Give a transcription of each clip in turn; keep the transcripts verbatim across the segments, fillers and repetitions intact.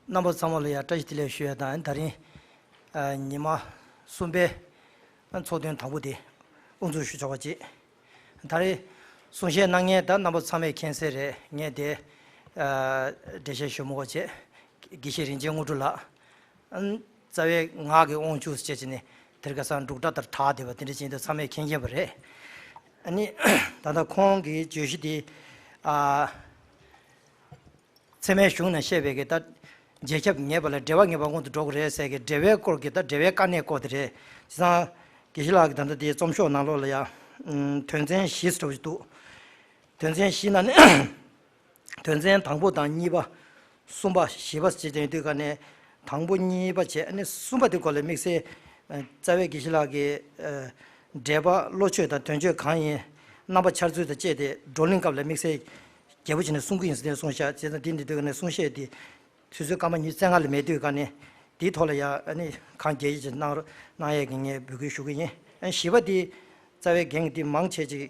རྣམ་པ་ཚང་མ་ལ་ཡང་བཀྲ་ཤིས་བདེ་ལེགས་ཞུ་ཡ་དང་། ད་རིང་ཨ་ཉི་མ་གསུམ་པའི་ཚོགས་ཐུན་དང་པོ་དེ་དབུ་འཛུགས་ཞུ་ཆོག་པ་བྱེད། ད་རེས་གསུང་བཤད་གནང་མཁན་ད་རྣམ་པ་ཚང་མས་མཁྱེན་གསལ་རེད། ངས་དེ་ཨ་འགྲེལ་བཤད་ཞུ་མི་དགོས་བྱེད། དགེ་བཤེས་རིན་ཆེན་དངོས་གྲུབ་ལགས། ཨ་རྩ་བའི་ངག་གི་དབང་ཕྱུག་ཟེར་བྱས་ནས་དེར་ཁ་སང་འབྲུག་སྒྲ་ལྟར་གྲགས་བསྡད་པ་དེ་འདྲ་ཅིག་འདུག་ཚང་མས་མཁྱེན་མཁྱེན་པ་རེད། ཨ་ནི་ད་ལྟ་ཁོང་གི་བརྗོད་གཞི་དེ་ཨ་ཚད་མའི་གཞུང་ནས་བཤད་པའི་གི་ད་རྗེས་ཁྱབ་ངེས་པ་ལ་འབྲེལ་བ་ངེས་པ་སྔོན་དུ་འགྲོ་གི་རེད་ཟེར་གི་འབྲེལ་བའི་སྐོར་གྱི་ད་འབྲེལ་བའི་དཀའ་གནད་སྐོར་དེ་རེད། བྱས་ཙང་དགེ་བཤེས་ལགས་ཀྱི་ད་ལྟ་དེའི་རྩོམ་ཤོག་ནང་ལོགས་ལ་ཡང་ཨ་དོན་ཚན་བཞི་ཟེར་བ་ཞིག་འདུག་དོན་ཚན་བཞི་ནང་ནས་དོན་ཚན་དང་པོ་དང་གཉིས་པ། གསུམ་པ། བཞི་པ་ཟེར་དེ་དུས་ག་ནས་དང་པོ་གཉིས་པ་བྱས། ཨ་ནི་གསུམ་པ་དེ་སྐོར་ལ་དམིགས་བསལ་ཨ་རྩ་བའི་དགེ་བཤེས་ལགས་ཀྱིས་ཨ་འགྲེལ་པ་བློ་ཆོས་དང་དོན་གཅོད་གང་ཡིན། རྣམ་པ་འཆར་ཚུལ་དང་བཅས་ཏེ་བགྲོ་གླེང་སྐབས་ལ་དམིགས་བསལ་རྒྱས་པོ་བྱས་ནས་གསུང་གི་ཡིན་ཟེར་ནས་གསུངས་ཤག་བྱས་ཙང་དེ་འདི་དུས་ག་ནས་གསུང་བཤད་དེ་དུས་ཚོད་སྐར་མ་ཉི་ཤུ་རྩ་ལྔ་ལས་མེད་དུས་ག་ནས་དེའི་ཐོག་ལ་ཡང་ཨ་ནི་གང་རྒྱས་ཡིན་ཅིག་གནང་རོགས་གནང་ཡས་ཀྱི་ངས་འབོད་སྐུལ་ཞུ་གི་ཡིན། ཨ་བཞི་པ་དེ་རྩ་བའི་འགན་གྱི་དེ་མང་ཆེ་ཅིག་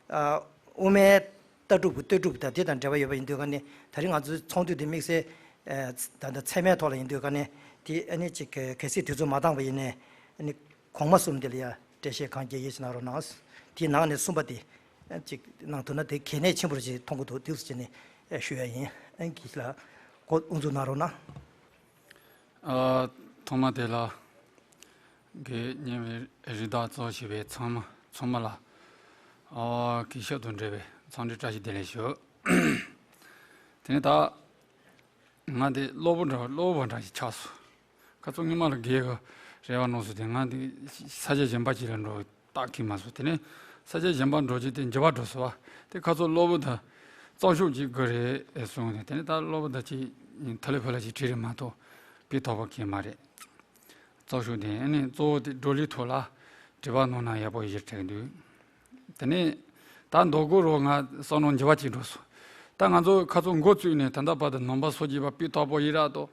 ཨ་དབུ་མའི་ལྟ་གྲུབ་ཀྱི་ལྟོས་གྲུབ་དང་དེ་དང་འབྲེལ་བ་ཡོད་པ་ཡིན་དུས་ག་ནས་ད་རིང་ང་ཚོའི་ཚོགས་འདུ་འདི་དམིགས་བསལ་ཨ་ད་ལྟ་ཚད་མའི་ཐོག་ལ་ཡིན་དུས་ག་ནས་དེ་ཨ་ནི་ཅིག་གལ་སྲིད་དུས་ཚོད་མ་འདང་བ་ཡིན་ནའི་ཨ་ནི་གོང་མ་གསུམ་དེ་ལ་ཡང་འགྲེལ་བཤད་གང་རྒྱས་ཡོད་ཅིག་གནང་རོགས་གནང་། དེའི་ནང་ནས་གསུམ་པ་དེ་ཨ་ཅིག་གནང་ཐུབ་ན་དེ་གལ་གནད་ཆེན་པོ་ཞིག་མཐོང་གི་འདུག་དེ་ཚོ་བྱས་ནས་ཨ་ཞུ་ཡ་ཡིན། ཨ་དགེ་བཤེས་ལགས་འགོ་དབུ་འཛུགས་གནང་རོགས་གནང་། ཨ་ཐོག་མ་དེ་ལ་དགེ་བསྙེན་བའི་རིགས་བདག་གཙོ་བྱས་པའི་ཚང་མ་ཚང་མ་ལ་ཨ་དགེ་ཞབས་དང་འབྲེལ་བའི་འཚམས་འདྲི་བཀྲ་ཤིས་བདེ་ལེགས་ཞུ། དེ་ནས་ད་ང་དེ་གློ་བུར་འདྲ་གློ་བུར་འདྲ་ཞིག་ཆགས་སོང་། ཁ་ཚོ་སྔོན་མ་ལ་དགེ་གི་རེ་བ་གནང་སོང་། དེ་ང་དེ་ས་ཆ་གཞན་པ་ཅིག་ལ་འགྲོ་སྟག་གིས་མ་སོང་། དེ་ནས་ས་ཆ་གཞན་པ་འགྲོ་རྒྱུ་དེ་འགྱུར་བ་འགྲོ་སོང་བ། དེ་ཁ་ཚོ་གློ་བུར་དུ་རྩོམ་ཤོག་ཅིག་དགོས་རེད་གསུངས་ནས། དེ་ནས་ད་གློ་བུར་དུ་ཅིག་ཐ་ལི་ཕུ་ལ་ཅིག་བྲིས་རེད་མ་གཏོགས་སྤུས་དག་པོ་གང་ཡང་མ་རེད། རྩོམ་ཤོག་དེ་ཨ་ནི་གཙོ་བོ་དེ་བགྲོ་གླེང་ཐོག་ལ་དྲི་བ་གནང་ན་ཡག་པོ་ཡོད་དྲན་འདུག་དེ་ནས་ད་མདོ་སྒོ་རུ་ང་བསམ་བློ་འགྱུར་བ་ཅིག་འགྲོ་སོང་། ད་ང་ཚོ་ཁ་ཚོ་འགོ་བཙུགས་ནས་ད་ལྟ་བར་དུ་ནང་པ་སོགས་ཀྱི་པ་སྤུས་དག་པོ་ཡིན་ར་དོ།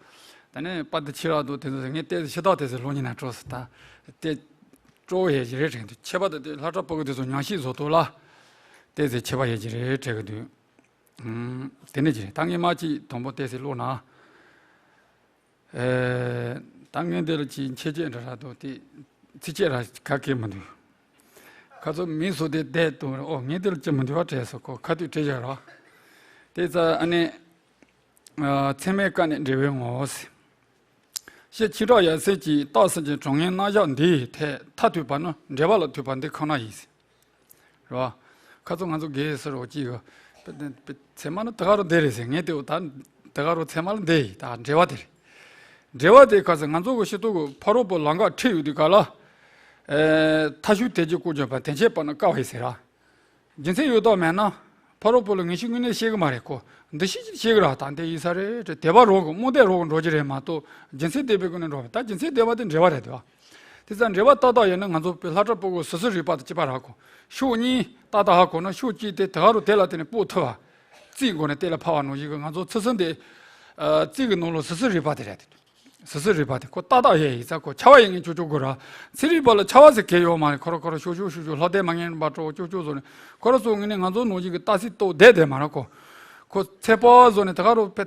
དེ་ནས་པ་དེ་ཕྱི་ར་དོ་དེ་ཚོ་ངས་ལྟས་ཤི་ཐག་དེ་ཚོ་ལོ་ཉིན་ན་སྤྲོ་སོང་། ད་དེ་སྤྲོ་བོ་ཡས་ཀྱི་རེད་དྲན་འདུག་ཁྱད་པར་དུ་དེ་ལྷ་གྲྭ་ཕྲུ་གུ་དེ་ཚོ་ཉམས་ཞིབ་བཟོ་ཐུབ་ལ་དེ་ཚོ་ཁྱད་པར་ཡས་ཀྱི་རེད་དྲན་གི་འདུག་ཨུམ། དེ་ནས་ཀྱི་རེད། ད་ངས་མ་གཅིག་དང་པོ་ལྟས་ཤི་ལོ་ན། ཨེ། ད་ངས་འདི་ལ་ཅིག་འཆད་རྩོད་འདྲ་ར་འདུག་དེ་ཚིགས་བཅད་ར་ག་གེ་མི་འདུག་ཁ་ཚོ་མིང་སོགས་དེ་བསྡད་དུ་ཨོ་ངས་འདི་ལ་ཅི་མི་འདུག་བ་དྲན་སོང་། ཁོ་ཁ་ཐུག་བྲིས་བཞག་ར། དེ་ཙ་ཨ་ནི། ཨ་ཚད་མའི་དཀའ་གནད་འབྲེལ་བའི་ངོ་བོ་ཟེར། ཤེར་ཕྱིན་ཕྲུག་ཡབ་སྲས་ཀྱིས་རྟགས་གསལ་གྱི་དྲང་ངེས་རྣམ་གཞག་འདིའི་ཐད་མཐར་ཐུག་པ་ནི་འགྲེལ་པ་ལ་ཐུག་པ་འདི་ཁོ་ན་ཡིན་ཟེར། རེད་བ། ཁ་ཚོ་ང་ཚོ་དགེ་ཟེར་རོ་གཅིག་གི། ཚད་མ་ནི་དེ་ག་རུ་བསྡད་རེད་ཟེར། ངས་དེ་ད་དེ་ག་རུ་ཚད་མ་ལ་བསྡད་ཡིན། ད་འགྲེལ་བ་དེ་རེད། འགྲེལ་བ་དེ་ཁ་ཚོ་ང་ཚོ་གི་ཤེས་རྟོགས་ཀྱི་ཕ་རོལ་པོ་ལམ་ཁ་ཁྲིད་ཡོད་དུས་ག་ལ། ཨེ། མཐའ་དཔྱོད་དལ་གྱིས་སྐོར་གྱུར་པ་དེ་འཆད་པ་ནི་དཀའ་བ་ཡིན་ཟེར་ར། རྒྱུ་མཚན་ཡོད་མདོག་མེད་ན། ཕ་རོལ་པོ་ལ་ངེས་ཤེས་དངོས་གནས་ཤེས་ཀྱི་མ་རེད་ཁོ། འདུ་ཤེས་ཤིག་ཤེས་ཀྱི་རེད། ད་འདི་ཡིན་ས་རེད་དྲན། དད་པ་རང་གི་རྨོངས་དད་རང་གི་འགྲོ་རྒྱུ་རེད་མ་གཏོགས་རྒྱུ་མཚན་དད་པའི་སྒོ་ནས་འགྲོ་བ། ད་རྒྱུ་མཚན་དད་པ་དེ་འབྲེལ་བ་རེད་དོ། དེ་ཙང་འབྲེལ་བ་ཏག་ཏག་ཡོད་ན་ང་ཚོ་བོད་ལྷ་གྲྭ་ཕྲུ་གུ་སོ་སོའི་རིག་པ་དང་གཅིག་པ་རག་གོ། ཕྱོགས་གཉིས་ཏག་ཏག་ཧ་གོ་ན་ཕྱོགས་གཅིག་དེ་དེ་ག་རུ་དེ་ལ་བརྟེན་ནས་དཔོག་ཐུབ་པ། རྩིས་སྒོ་ནས་གཏན་ལ་ཕབ་པ་ནང་བཞིན་གྱི་ང་ཚོ་ཚུལ་གསུམ་དེ། ཨ་རྩིས་ཀྱི་ནང་ལོགས་སོ་སོའི་རིག་པ་དེ་རེད་དེ། སོ་སོའི་རིག་པ་དེ་ཁོ་ཏག་ཏག་ཡོད་ཡིན་ཙང་ཁོ་ཆ་བ་ཡིན་ངེས་ཅོག་ཅོག་དགོས་ར། ཚན་རིག་པ་ལ་ཆ་བ་ཟེར་གལ་ཡོད་མ་རེད། ཁོ་ར་ཁོ་ར་ཤོག་ཤོག་ཤོག་ཤོག་ལྷག་ལྡན་མ་ངན་པ་ཅོག་ཅོག་ཅོག་བཟོ་ནས་ཁོ་ར་ཚོ་ངོས་ནས་ང་ཚོ་ནང་བཞིན་གྱི་ཏག་སེ་ཏོག་བསྡད་བསྡད་མ་ར་ཁོ། ཁོ་ཚད་པ་བཟོ་ནས་དེ་ག་རུ་ཕེ།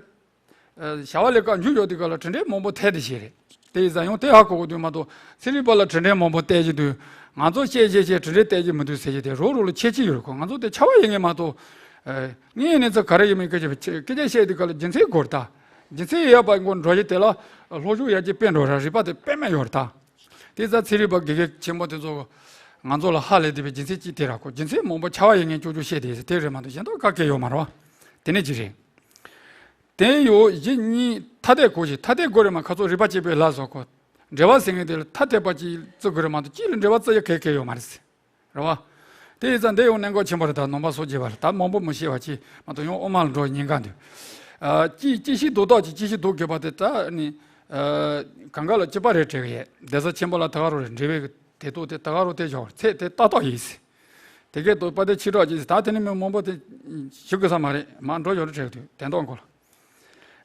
བྱ་བ་ལས་ཀ་འཇུག་ཡོད་དུས་ག་ལ་དྲི་འདྲེན་མང་པོ་ཐེབས་དེ་བྱས་རེད། དེ་ཡིན་ཙང་ཡང་དེ་ཧ་གོ་དགོས་དུས་མ་གཏོགས་ཚན་རིག་པ་ལ་དྲི་འདྲེན་མང་པོ་བལྟས་ཀྱི་འདུག་ང་ཚོ་བཤད་བཤད་བཤད་དྲི་འདྲེན་བལྟས་ཀྱི་མི་འདུག་ཟེར་གྱི་དེ་རོགས་རོགས་ལ་ཁྱད་ཆོས་ཡོད་རེད་ཁོ། ང་ཚོ་དེ་ཆ་བ་ཡིན་ངེས་མ་གཏོགས། ངས་ནི་ཚ་ག་རེ་ཡིན་མིན་སྐད་ཆ་སྐད་ཆ་བཤད་དུས་ག་ལ་རྒྱུ་མཚན་དགོས་རེད་ད། རྒྱུ་མཚན་ཡོད་པ་དགོས་འགྲོ་ཡི་དེ་ལ་སློབ་སྦྱོང་ཡར་རྒྱས་སྤེལ་འགྲོ་ར་རིག་པ་དེ་དཔེ་མེད་ཡོད་རེད་ད། དེ་ཙང་ཚན་རིག་པ་དགེ་རྒན་ཆེན་པོ་དེ་ཚོ་ང་ཚོ་ལ་ཧ་ལས་བསྡད་པའི་རྒྱུ་མཚན་གཅིག་དེ་ར་ཁོ། རྒྱུ་མཚན་མང་པོ་ཆ་བ་ཡིན་ངེས་ཅོག་ཅོག་བཤད་དེ་དེ་རེད་མ་གཏོགས་གཞན་དག་ག་གེ་ཡོད་མ་རེད་བ། དེ་ནས་ཅི་རེད། དེ་ཡོད་གཞི་གཉིས་ཐ་དད་གོ་ཞིག་ཐ་དད་གོ་རེད་མ་ཁ་ཚོ་རིག་པ་གཅིག་པའི་ལ་བཟོ་ཁོ། འབྲེལ་བ་ཟེར་མཁན་དེ་ལ་ཐ་དད་པ་གཅིག་བརྩི་དགོས་རེད་མ་གཏོགས་གཅིག་ལ་འབྲེལ་བ་བརྩི་ཡ་གེ་གེ་ཡོད་མ་རེད། རེད་བ། དེ་ཡིན་ཙང་འདི་ཡང་གནད་འགག་ཆེན་པོ་རེད། ད་ནང་པ་སོགས་བྱས་པ་རེད། ད་མང་པོ་མི་ཤེས་པ་ཅིག་མ་གཏོགས་ཡང་དབུ་མ་ལ་འགྲོ་ཉེན་ཁ་འདུག་ཨ་ཅི་ཅི་ཞིག་རྡོག་རྡོག་ཅིག་ཅི་ཞིག་རྡོག་དགོས་པ་དེ་ད་ནི། ཨ་གང་ག་ལ་གཅིག་པ་རེད་དྲན་གི་ཡོད། གདན་ས་ཆེན་པོ་ལ་ད་ག་རུ་རེད། འབྲེལ་བའི་དེ་ཏོག་དེ་ད་ག་རུ་དེ་བཞག་ཚད་དེ་ཏག་ཏག་ཡིན་ཟེར། དེ་གའི་དོགས་པ་དེ་ཕྱི་དྲག་ཅིག་ཟེར། ད་དེ་ནི་མི་མང་པོ་དེ་ཞུ་དགོས་ས་མ་རེད། མ་འགྲོ་ཡོད་རེད་དྲན་གི་འདུག་དོན་དག་མགོ་ལ།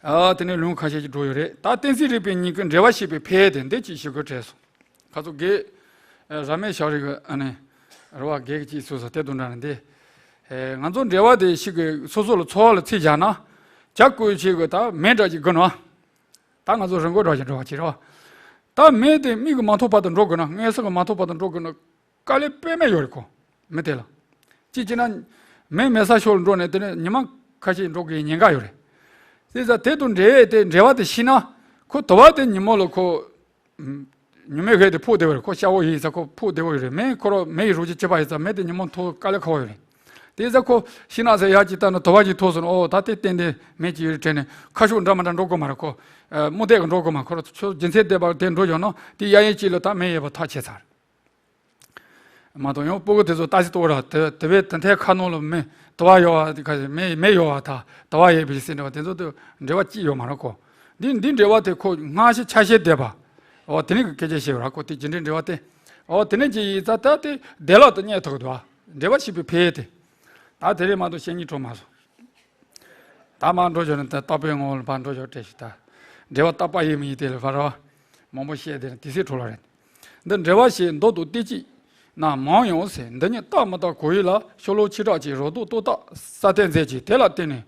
ཨ་དེ་ནས་ལུང་ཁ་ཤས་ཅིག་འགྲོ་ཡོད་རེད། ད་གཏན་ཚིགས་རིག་པའི་ཉིང་ཁུ་འབྲེལ་བ་ཞེས་པའི་ཕལ་དེ་འདི་ཅིག་ཞུ་དགོས་དྲན་སོང་། ཁ་ཚོ་དགེ། ཨ་ར་མེ་ཤ་རི་གི་ཨ་ནི། ར་བ་དགེ་གི་ཅིག་སོ་སོ་དེ་དུ་འདྲ་ནི་འདི། ཨེ་ང་ཚོ་འབྲེལ་བ་དེ་ཞིག་གི་སོ་སོ་ལ་ཚོར་བ་ལ་ཚིག་བཞག་ན། ཇ་བསྐོལ་བྱེད་དགོས། ད་མེ་འདྲ་ཅིག་དགོས་ན། ད་ང་ཚོ་རི་མགོ་འདྲ་ཞིག་འགྲོ་བ་ཅིག་རེད་བ། ད་མེ་དེ་མིག་གིས་མ་མཐོང་བར་དུ་འགྲོ་དགོས་ན། མངོན་སུམ་གྱིས་མ་མཐོང་བར་དུ་འགྲོ་དགོས་ན། དཀའ་ལས་དཔེ་མེད་ཡོད་རེད་ཁོ། མི་དེ་ལ། གཅིག་བྱས་ན། མེ་མེད་ས་ཕྱོགས་ལ་འགྲོ་ནས་དེ་ནས་ཉི་མ་ཁ་ཤས་འགྲོ་དགོས་ཉེན་ཁ་ཡོད་རེད། དེ་ཙང་དེ་དང་འབྲེལ་ཏེ་འབྲེལ་བ་དེ་ཤེས་ན། ཁོ་དུ་བ་དེ་ཉིན་མོ་ལ་ཁོ། ཉི་མའི་ཧེ་དེ་ཕོག་བདེ་བ་རེད། ཁོ་ཤ་བོ་ཡིན་ཙང་ཁོ་ཕོག་བདེ་བ་ཡོད་རེད། མེ་ཁོ་རང་མེ་ཡི་རོ་ཁྱི་གཅིག་པ་ཡིན་ཙང་མེ་དེ་ཉིན་མོ་མཐོང་དཀའ་ལས་ཁག་པོ་ཡོད་རེད། དེ་ཙང་ཁོ་ཤིང་ནགས་ཟེར་ཡག་ཅིག་བཏབ་ན་དུ་བ་ཅིག་ཐོགས་སོང་ན། ཨོ་ད་དེ་ཏན་ཏན་མེ་ཅིག་ཡོད་དྲན་ནས་ཁ་ཕྱོགས་འདྲ་མི་འདྲ་འགྲོ་དགོས་མ་རེད་ཁོ། ཨ། རྨོ་དེ་ག་འགྲོ་དགོས་མ། ཁོ་རང་ཆུ་རྒྱུན་ཚད་ལྡན་པ་དེ་འགྲོ་ཡོང་ན་དེ་གཡས་གཡོན་གཅིག་ལ་ད་མེ་ཡོད་པ་ཐག་ཆོད་ཚར་རེད། མ་གཏོགས་ཡང་སྤུ་གུ་དེ་ཚོ་ལྟ་ཞིག་གཏོང་ར། དེ་དེ་བས་དེ་འཐའི་ཁ་ནང་ལ་མེ་དུ་བ་ཡོད་པ་དེ་ག་ཞིག་མེ་མེ་ཡོད་པ་ད་དུ་བ་ཡོད་པའི་ཟེར་འདྲ་བ་དེ་ཚོ་དེ་འབྲེལ་བ་ཅིག་ཡོད་མ་རེད་ཁོ། འདི་འདི་འབྲེལ་བ་དེ་ཁོ་སྔ་ཕྱི་ཆ་ཤས་བསྡད་པ། འོ་དེ་ནས་གི་སྐད་ཆ་བཤད་པ་ར་ཁོ། དེ་རྒྱུ་འབྲས་འབྲེལ་བ་དེ། འོ་དེ་ནས་ཅི་ཡིན་ཙང་ད་དེ་བདེ་བླག་ཏུ་རྙེད་ཐུབ་འདུག་ཨ། འབྲེལ་བ་ཞེས་པའི་ཕལ་དེ། ད་དེ་རེད་མ་གཏོགས་བཤད་སྙིང་བྲོ་མ་སོང་། ད་མར་འགྲོ་ཞོར་ནས་ད་རྟག་པའི་ངོ་བོ་ལ་ཕར་འགྲོ་ཞོར་བྲལ་ཞིག་ད། འབྲེལ་བ་རྟག་པ་ཡིན་མིན་དེ་ལ་ཕར་རོ། མང་པོ་བཤད་དེ་ནི་དེ་སྲིད་འཕྲོ་ལ་རེད། འདི་འབྲེལ་བ་ཞེས་མདོ་དང་ཏིག་ཅིག་ན་མང་ཡང་ཟེར། འདི་ཉིད་རྟག་མི་རྟག་གང་ཡིན་ལ། ཤོ་ལོ་ཆེ་གྲགས་ཀྱི་རོ་ཏོག་ཏོ་བཏགས་ས་སྟེང་མཛད་ཅིང་། དེ་ལ་བརྟེན་ནས་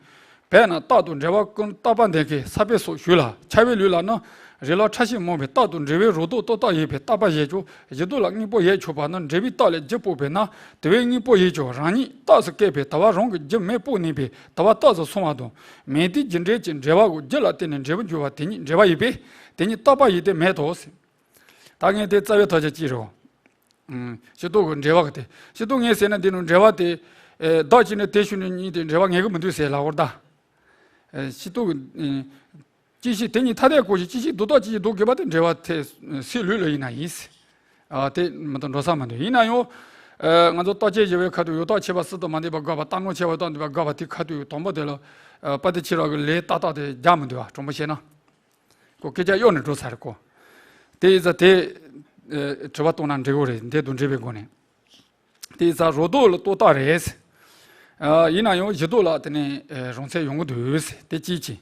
བས་ན་རྟག་ཏུ་འབྲེལ་བ་ཀུན་བརྟག་པ་འདེབས་མཁན་ས་པའི་སོགས་ཞུས་ལ། འཆལ་བའི་ལུགས་ལ་ནི་རེ་ལ་ཕྲ་ཞིང་མང་བས་རྟག་ཏུ་འབྲེལ་བའི་རོ་ཏོག་ཏོ་བཏགས་ཡོད་པའི་བརྟག་པ་བྱས་ཀྱང་བཞི་ལྡོག་ལ་དངོས་པོ་ཡོད་ཆོག་པ་ནི། འབྲེལ་བའི་རྟགས་ལས་བརྒྱུད་སྤོགས་པས་ན་དུ་བའི་དངོས་པོ་ཡོད་ཀྱང་རང་ཉིད་རྟགས་སུ་བཀོད་པས་དུ་བ་རང་གི་རྒྱུ་མེད་དཔོག་ནུས་པས་དུ་བ་རྟགས་སུ་སོང་བ་དང་། མེད་དུས་རྒྱུ་འབྲས་ཀྱི་འབྲེལ་བ་གི་རྒྱུ་ལ་བརྟེན་ནས་འབྲས་བུ་འབྱུང་བ་དེ་ཉིད་འབྲེལ་བ་ཡིན་པས་དེ་ཉིད་རྟག་པ་ཡིན་ཏེ་མེད་དོ། ད་ངས་དེ་རྩ་བའི་ཐག་བཅད་ཅིག་རེད། ཨུམ། སྤྱི་ལྡོག་གི་འབྲེལ་བ་གི་དེ། སྤྱི་ལྡོག་ངས་ཟེར་ན་འདི་ནི་འབྲེལ་བ་དེ། ཨེ། བདག་གཅིག་ནི་དེ་ཤུལ་ནི་གཉིས་ཏེ་འབྲེལ་བ་ངེས་ཀྱི་མི་འདུག་ཟེར་ལབ་པར་གདའ། ཨེ། སྤྱི་ལྡོག་གི། ཨེ། སྤྱི་ཤེས་དེ་གཉིས་ཐ་དད་གོ་ཞིང་སྤྱི་ཤེས་ལྡོག་ལྡོག་གཅིག་ཤེས་ལྡོག་དགོས་པ་དེ་འབྲེལ་བ་དེ་སྲིད་ལུགས་ལ་ཡིན་ན་ཡིན། ཨ། དེ་མི་འདུག་འགྲོ་ས་མི་འདུག་ཡིན་ན་ཡང་། ཨེ། ང་ཚོ་རྟག་དཔྱད་བྱེད་པའི་ཁ་ཐུག་ཡང་དག་ཕྱེ་བ་སྲིད་དུ་མ་འདོད་པ་དགག་པ། རྟག་སྣང་ཕྱེ་བ་དང་ལྡན་པ་དགག་པ་དེ་ཁ་ཐུག་དང་པོ་དེ་ལ། ཨེ། དཔལ་ལྡན་ཕྱི་རབས་ཀྱི་ལས་ཏག་ཏག་དེ་རྒྱག་མི་འདུག་བ། དྲང་པོ་བཤད་ན། ཁོ་སྐད་ཆ་གཡོག་ནས་འགྲོ་ཚར་རེད་ཁོ། དེ་ཡིན་ཙང་དེ། ཨེ། དྲི་བ་གཏོང་ན་འགྲིག་གི་རེད། འདི་དང་འབྲེལ་བའི་སྒོ་ནས། དེ་ཡིན་ཙང་རོ་ལྡོག་ལ་ལྡོག་ལྡོག་རེད། ཨ། ཡིན་ན་ཡང་བཞི་ལྡོག་ལ་དེ་ནས། ཨེ། རང་ཚད་ཡོང་གི་འདུག་ཟེར། དེ་གཅིག་གཅིག་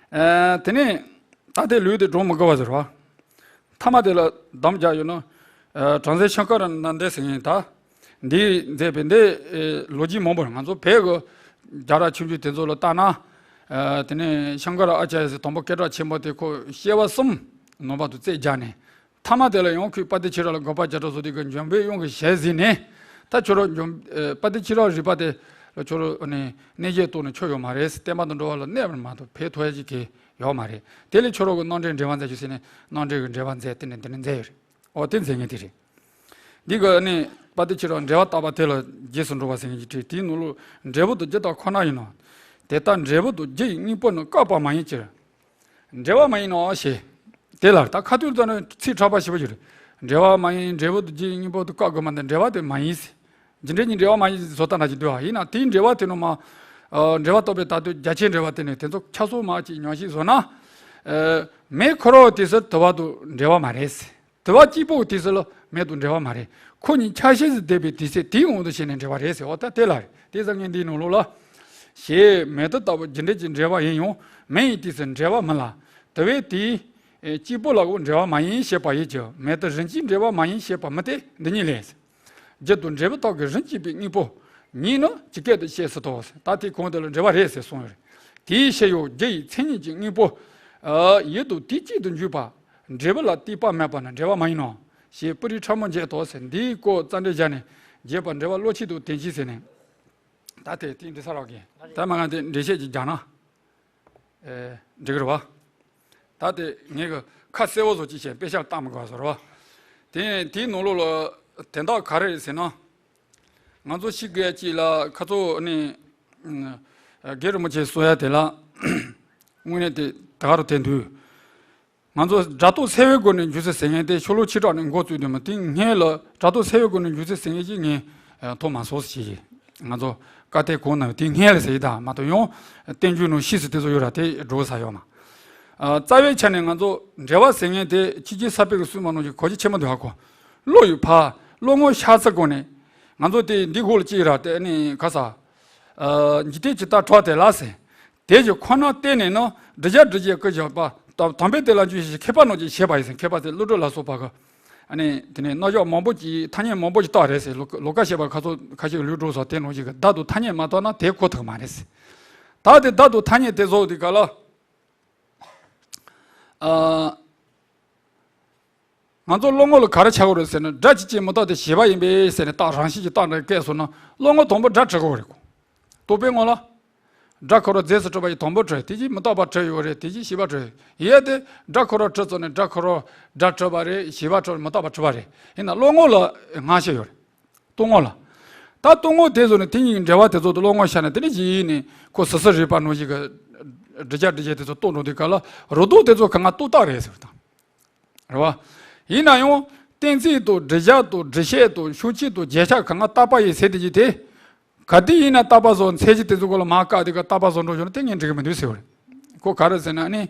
ཨ། དེ་ནས་ད་དེ་ལུགས་དེ་སྒྲུང་མི་དགོས་པ་ཟེར་བ། མཐའ་མ་དེ་ལ་དམ་རྒྱག་ཡོད་ན། ཨ། བྲམ་ཟེ་ཤང་ཀ་ར་ནན་དེ་ཟེར་མཁན་ད། འདི་མཛད་པའི་འདི། ཨེ། ལོ་རྒྱུས་མང་པོ་རེད། ང་ཚོ་བོད་ཀྱི་རྒྱལ་རབས་ཆུང་ཆུང་དེ་ཚོ་ལ་བལྟས་ན། ཨ། དེ་ནས་ཤང་ཀ་ར་ཨ་ཙརྱ་ཟེར་དང་པོ་སྐད་གྲགས་ཆེན་པོ་དེ་ཁོ་སྐྱེ་བ་གསུམ་ནང་པ་དུ་རྩད་རྒྱག་ནས། ཐ་མ་དེ་ལ་ཡང་ཁོས་དཔལ་ལྡན་ཕྱི་རབས་ལ་དགག་པ་རྒྱག་གྲབས་བཟོ་དུས་ཀྱི་འཇམ་དཔལ་དབྱངས་ཀྱི་ཞལ་གཟིགས་ནས། ད་ཁྱོད་རང་འཇམ། ཨེ། དཔལ་ལྡན་ཕྱི་རབས་རིག་པ་དེ་ལ་ཁྱོད་རང་ནས་གནས་བརྒྱད་རྟོགས་ནས་ཆོ་ཡོད་མ་རེད། བསྟན་པ་དང་འགྲོ་བ་ལ་གནས་པར་མ་གཏོགས་ཕན་ཐོགས་ཡ་ཅིག་གི་ཡོད་མ་རེད། དེ་ལས་ཁྱོད་རང་གི་རྣམ་འགྲེལ་འགྲེལ་པ་མཛད་ཆོག་ཟེར་ནས་རྣམ་འགྲེལ་གྱི་འགྲེལ་པ་མཛད། དེ་ནས་འདི་ནས་མཛད་ཡོད་རེད། འོ་དེ་མཛད་མཁན་དེ་རེད། འདི་ག་ནས་དཔལ་ལྡན་ཕྱི་རབས་འགྲེལ་པ་བརྟག་པ་དེ་ལ་རྗེས་སུ་འགྲོ་བ་ཟེར་མཁན་གྱི་བྲིས། དེའི་ནང་ལོགས་འབྲས་བུ་དང་རྒྱུ་དག་ཁོ་ན་ཡིན་ནོ། དེ་ལྟར་འབྲས་བུ་དང་རྒྱུ་ཡི་དངོས་པོ་ནི་བཀག་པ་མ་ཡིན་ཕྱིར། འབྲེལ་བ་མ་ཡིན་ནོ་ཞེས། དེ་ལ་ད་ཁ་ཐུག་ཙམ་ནས་ཚིག་ཕྲ་བ་ཞེ་པོ་ཅིག་རེད། འབྲེལ་བ་མ་ཡིན། འབྲས་བུ་དང་རྒྱུ་ཡི་དངོས་པོ་དེ་བཀག་དགོས་མ་འདི་འབྲེལ་བ་དེ་མ་ཡིན་ཟེར། རྒྱུ་འབྲས་གཉིས་འབྲེལ་བ་མ་ཡིན་ཟེར་བཟོ་ལྟ་འདྲ་ཅིག་འདུག་ཨ། ཡིན་ན་དེའི་འབྲེལ་བ་དེ་ནོ་མ། ཨ། འབྲེལ་བ་རྟོགས་པའི་ད་དུ་རྒྱ་ཆེའི་འབྲེལ་བ་དེ་ནི་དེ་ཚོ་ཁྱབ་སོང་མ་ཅིག་ཉམས་ཞིབ་བཟོ་ན། ཨ། མེ་ཁོ་རང་དེ་ཚོ་དུ་བ་དང་འབྲེལ་བ་མ་རེད་ཟེར། དུ་བ་གཅིག་པོ་གི་དུས་སུ་ལ་མེ་དང་འབྲེལ་བ་མ་རེད། ཁོ་གཉིས་ཆ་ཤས་སུ་བསྡད་པའི་དུས་ཚོད་དེའི་དབང་དུ་བྱས་ནས་འབྲེལ་བ་རེད་ཟེར་བ་ད་དེ་ལ་རེད། དེ་ཙང་ངས་འདིའི་ནང་ལོགས་ལ། ཞེས་མེ་དུ་ལྟ་བུ་རྒྱུ་འབྲས་ཀྱི་འབྲེལ་བ་ཡིན་ཡང་མེ་ཡི་དུས་སུ་འབྲེལ་བ་མིན་ལ། དུ་བའི་དུས་གཅིག་པོ་ལ་འབྲེལ་བ་མ་ཡིན་ཞེས་པ་ཡོད་ཀྱང་མེ་དུ་རིམ་གྱིས་འབྲེལ་བ་མ་ཡིན་ཞེས་པ་མིན་ཏེ་འདི་ཉིད་ལས། རྒྱུ་དང་འབྲས་བུ་དག་གི་རིམ་གྱིས་པའི་དངོས་པོ་ཉིད་ནི་ཇི་སྐད་དུ་བཤད་སྲིད་དོ། ད་དེ་གོང་དེ་ལ་འབྲེལ་བ་རེད་ཟེར་གསུངས་ཡོད་རེད། དེའི་ཕྱིར་ཡང་རྒྱུ་ཡི་མཚན་ཉིད་ཀྱི་དངོས་པོ། ཡུལ་དང་དུས་གཅིག་ཏུ་འཇུག་པ། འབྲས་བུ་ལ་གཏོད་པ་མེད་པ་ནི་འབྲེལ་བ་མ་ཡིན་ནོ། ཞེས་པུ་རིའི་ཕྲ་མོ་འབྱེད་དོ་ཟེར། འདིའི་སྐོར་རྩ་འགྲེལ་བྱས་ནས་རྒྱས་པར་འགྲེལ་པ་བློ་ཆོས་དང་དོན་གཅིག་ཟེར་ནས། ད་དེ་དེའི་འབྲི་ས་རག་གི། ད་མ་ང་དེ་འགྲེལ་བཤད་ཅིག་རྒྱག་ན། ཨེ། འགྲིག་གི་རེད་བ། ད་དེ་ངས་གི་ཁ་གསལ་བོ་བཟོ་ཅིག་བྱས་དཔེ་ཤག་བཏང་མི་དགོས་བཟོ་རེད་བ། དེ་དེའི་ནང་ལོགས་ལ་དོན་དག་ག་རེ་རེད་ཟེར་ན། ང་ཚོ་ཤི་དགོས་ཅིག་ལ་ཁ་ཚོ་ནི། རྒན་རིན་པོ་ཆེ་གསུང་ཡ་དེ་ལ། དངོས་གནས་དེ་ད་ག་རུ་དེ་འདུག་ང་ཚོ་སྒྲ་རྟོག་འཚེ་བའི་སྒོ་ནས་འཇུག་ཚུལ་ཟེར་མཁན་དེ་ཤོ་ལོ་ཆེ་དྲགས་ནས་འགོ་བཙུགས་དུས་མ་དེ་སྔོན་ལ་སྒྲ་རྟོག་འཚེ་བའི་སྒོ་ནས་འཇུག་ཚུལ་ཟེར་མཁན་ཅིག་ངས་མཐོང་མ་སོང་ཞེས་ང་ཚོ་བཀའ་བསྟན་གོང་ན་དེ་སྔོན་ལ་ཟེར་ཡི་ད་མ་གཏོགས་ཡང་བསྟན་འགྱུར་ནང་ཤེས་སུ་དེ་ཚོ་ཡོད་ར་དེ་འགྲོ་ས་ཡོད་མ། རྩ་བའི་ཆ་ནས་ང་ཚོ་འགྲེལ་པ་ཟེར་མཁན་དེ་ཕྱི་རྒྱལ་ས་པཎ་གྱི་གསུང་མ་ནང་བཞིན་གོ་རྒྱུ་ཆེན་པོ་འདུག་ཧ་གོ། བློ་ཡི་ཕར་བློ་ངོར་ཤར་ཚུལ་སྒོ་ནས་ང་ཚོ་དེ་འདི་གོ་ལ་ཅི་ར་དེ་ནི་ག་ས། འཇིག་རྟེན་ཇི་ལྟར་གྲགས་དེ་ལ་ཟེར། དེ་ཡི་ཁོ་ན་བརྟེན་ནས་ནི་འབྲི་བྱ་འབྲི་བྱེད་ཀྱི་བཞག་པ་དང་དམ་པའི་དེ་ལ་འཇུག་ཞེས་མཁས་པ་རྣམས་ཀྱིས་བྱས་པ་ཡིན་ཟེར། མཁས་པ་དེ་ཀླུ་སྒྲུབ་ལ་སོགས་པ་གི། ཨ་ནི་དེ་ནས་རྣམ་གཞག་མང་པོ་ཅིག་ཐ་སྙད་མང་པོ་ཅིག་བཏགས་རེད་ཟེར། ལོ་ལོ་ཀ་བཤད་པ་ཁ་ཚོ་ཁ་ཤས་ཀྱི་ལུས་འགྲོ་སོགས་དེ་ནང་བཞིན་གྱི་བརྡ་དང་ཐ་སྙད་མ་བཏགས་ན་དེ་གོ་ཐུབ་མ་རེད་ཟེར། ད་ ད་དེ་ད་དུ་ཐ་སྙད་དེ་བཟོ་དུས་ག་ལ། ཨ། ང་ཚོ་བློ་ངོ་ལ་ག་རེ་ཆགས་ཀྱི་རེད་ཟེར་ན། སྒྲ་གཅིག་ཅན་མི་རྟག་སྟེ་བྱས་པ་ཡིན་པས་ཟེར་ནས་རྟགས་རང་བཞིན་གྱི་རྟགས་འདྲ་སྐད་སོང་ན། བློ་ངོ་དང་པོ་སྒྲ་གྲགས་ཀྱི་རེད་གོ། རྟོག་པའི་ངོ་ལ། སྒྲ་ཁོ་རང་རྫས་སུ་གྲུབ་པ་ཡི་དང་པོ་གྲུབ། དེ་རྗེས་མི་རྟག་པ་གྲུབ་ཡོད་རེད། དེ་རྗེས་བྱས་པ་གྲུབ་ཡོད་དེ། སྒྲ་ཁོ་རང་གྲུབ་ཚར་ནས་སྒྲ་ཁོ་རང་སྒྲ་གྲུབ་པ་རེད། བྱས་པ་གྲུབ། མི་རྟག་པ་གྲུབ་པ་རེད། ཡིན་ན་བློ་ངོ་ལ་སྔ་ཕྱི་ཡོད་རེད། རྟོག་ངོ་ལ། ད་རྟོག་ངོ་དེ་བཟོ་ནས་དེ་གཉིས་ཀྱི་འབྲེལ་བ་དེ་ཚོ་དང་བློ་ངོ་ཤར་ནས། དེ་ནས་གཞི་ཡིན་ནས་ཁོ་ཟུར་ཟུར་རིག་པ་ནང་བཞིན་གྱི་སྒྲིབ་བྱ་སྒྲིབ་བྱེད་དེ་ཚོ་རྟོགས་འགྲོ་དུས་ག་ལ། རོ་ཏོག་དེ་ཚོ་གང་ག་རྟོག་བཏགས་རེད་ཟེར་བ་དང་། རེད་བ། ཡིན་ན་ཡང་གཏན་ཚིགས་དང་སྒྲིབ་བྱ་དང་སྒྲིབ་བྱེད་དང་ཤུགས་ཆེན་དང་རྗེས་ཆགས་གང་ག་རྟག་པ་ཡིན་ཟེར་དེ་གྱིས་དེ། ག་དུས་ཡིན་ན་རྟག་པ་བཟོ། མཚན་གཞི་དེ་ཚོ་གོ་ལ་མར་བཀག་དེ་ག་རྟག་པ་བཟོ་འགྲོ་བྱུང་ན་དེ་ངས་འགྲིག་གི་མི་འདུག་ཟེར་བ་རེད། ཁོ་ག་རེ་ཟེར་ན་ཨ་ནི།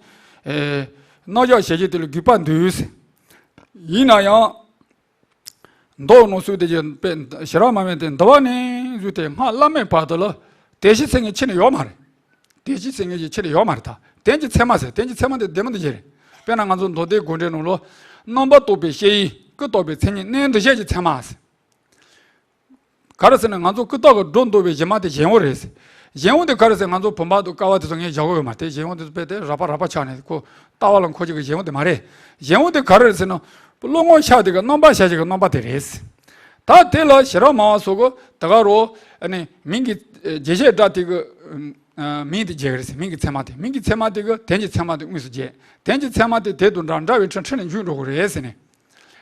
ཨེ། རྣམ་གཞག་བྱེད་ཀྱི་དེ་ལ་དགོས་པ་འདུག་ཟེར། ཡིན་ན་ཡང་། མདོ་ནང་གསུངས་དེ་ཀྱི་དཔེ་ཞི་རགས་མ་སྨྲས་ཏེ། འདུལ་བ་ནས་བཟུང་སྟེ་སྔགས་བླ་མེད་བར་དུ་ལ་དེ་བཞིན་སེམས་ཀྱི་ཕྱིར་ནི་ཡོད་མ་རེད། དེ་བཞིན་སེམས་ཀྱི་ཕྱིར་ནི་ཡོད་མ་རེད། ད་དོན་གྱི་ཚད་མ་ཟེར། དོན་གྱི་ཚད་མ་དེ་བདེན་པ་འདི་བཞིན་རེད། དཔེར་ན་ང་ཚོ་མདོ་སྡེ་དགོངས་འགྲེལ་ནང་ལ། རྣམ་པར་རྟོག་པའི་ཤེས་ཡིན་ཀུན་རྟོག་པའི་མཚན་ཉིད་རྣམ་འདུ་བྱེད་ཀྱི་ཚད་མ་ཟེར། ག་རེ་ཟེར་ན་ང་ཚོ་ཀུན་རྟོག་གི་སྒྲོ་འདོགས་པའི་གཞི་མ་དེ་གཞན་དབང་རེད་ཟེར། གཞན་དབང་དེ་ག་རེ་ཟེར། ང་ཚོ་བུམ་པ་དང་ཀ་བ་དེ་ཚོ་ངས་བཞག་གི་ཡོད་མ་རེད། གཞན་དབང་དེ་ཚོ་དཔེ་དེ་རགས་པ་རགས་པ་ཆགས་ནས་ཁོ་ལྟ་བ་ལ་འཁོར་བྱེད་ཀྱི་གཞན་དབང་དེ་མ་རེད། གཞན་དབང་དེ་ག་རེ་རེད་ཟེར་ན། བློ་ངོར་ཤར་དེ་གི་རྣམ་པར་ཤར་བྱེད་ཀྱི་རྣམ་པ་དེ་རེད་ཟེར། ད་དེ་ལ་ཞི་རགས་སྨྲ་བ་སོགས་ཀྱིས་དེ་ག་རུ། ཨ་ནི་མིང་གི་རྗེས་བྱེད་སྒྲ་དེ་གི་མིང་དེ་བརྗོད་ཀྱི་རེད་ཟེར། མིང་གི་ཚད་མ་དེ། མིང་གི་ཚད་མ་དེ་གི་དོན་གྱི་ཚད་མ་དེ་དངོས་སུ་བརྗོད། དོན་གྱི་ཚད་མ་དེ་དེ་དང་འདྲ་འདྲ་བའི་ཕྲད་ཕྲད་ནས་འཇུག་འགྲོ་གི་རེད་ཟེར་ནས།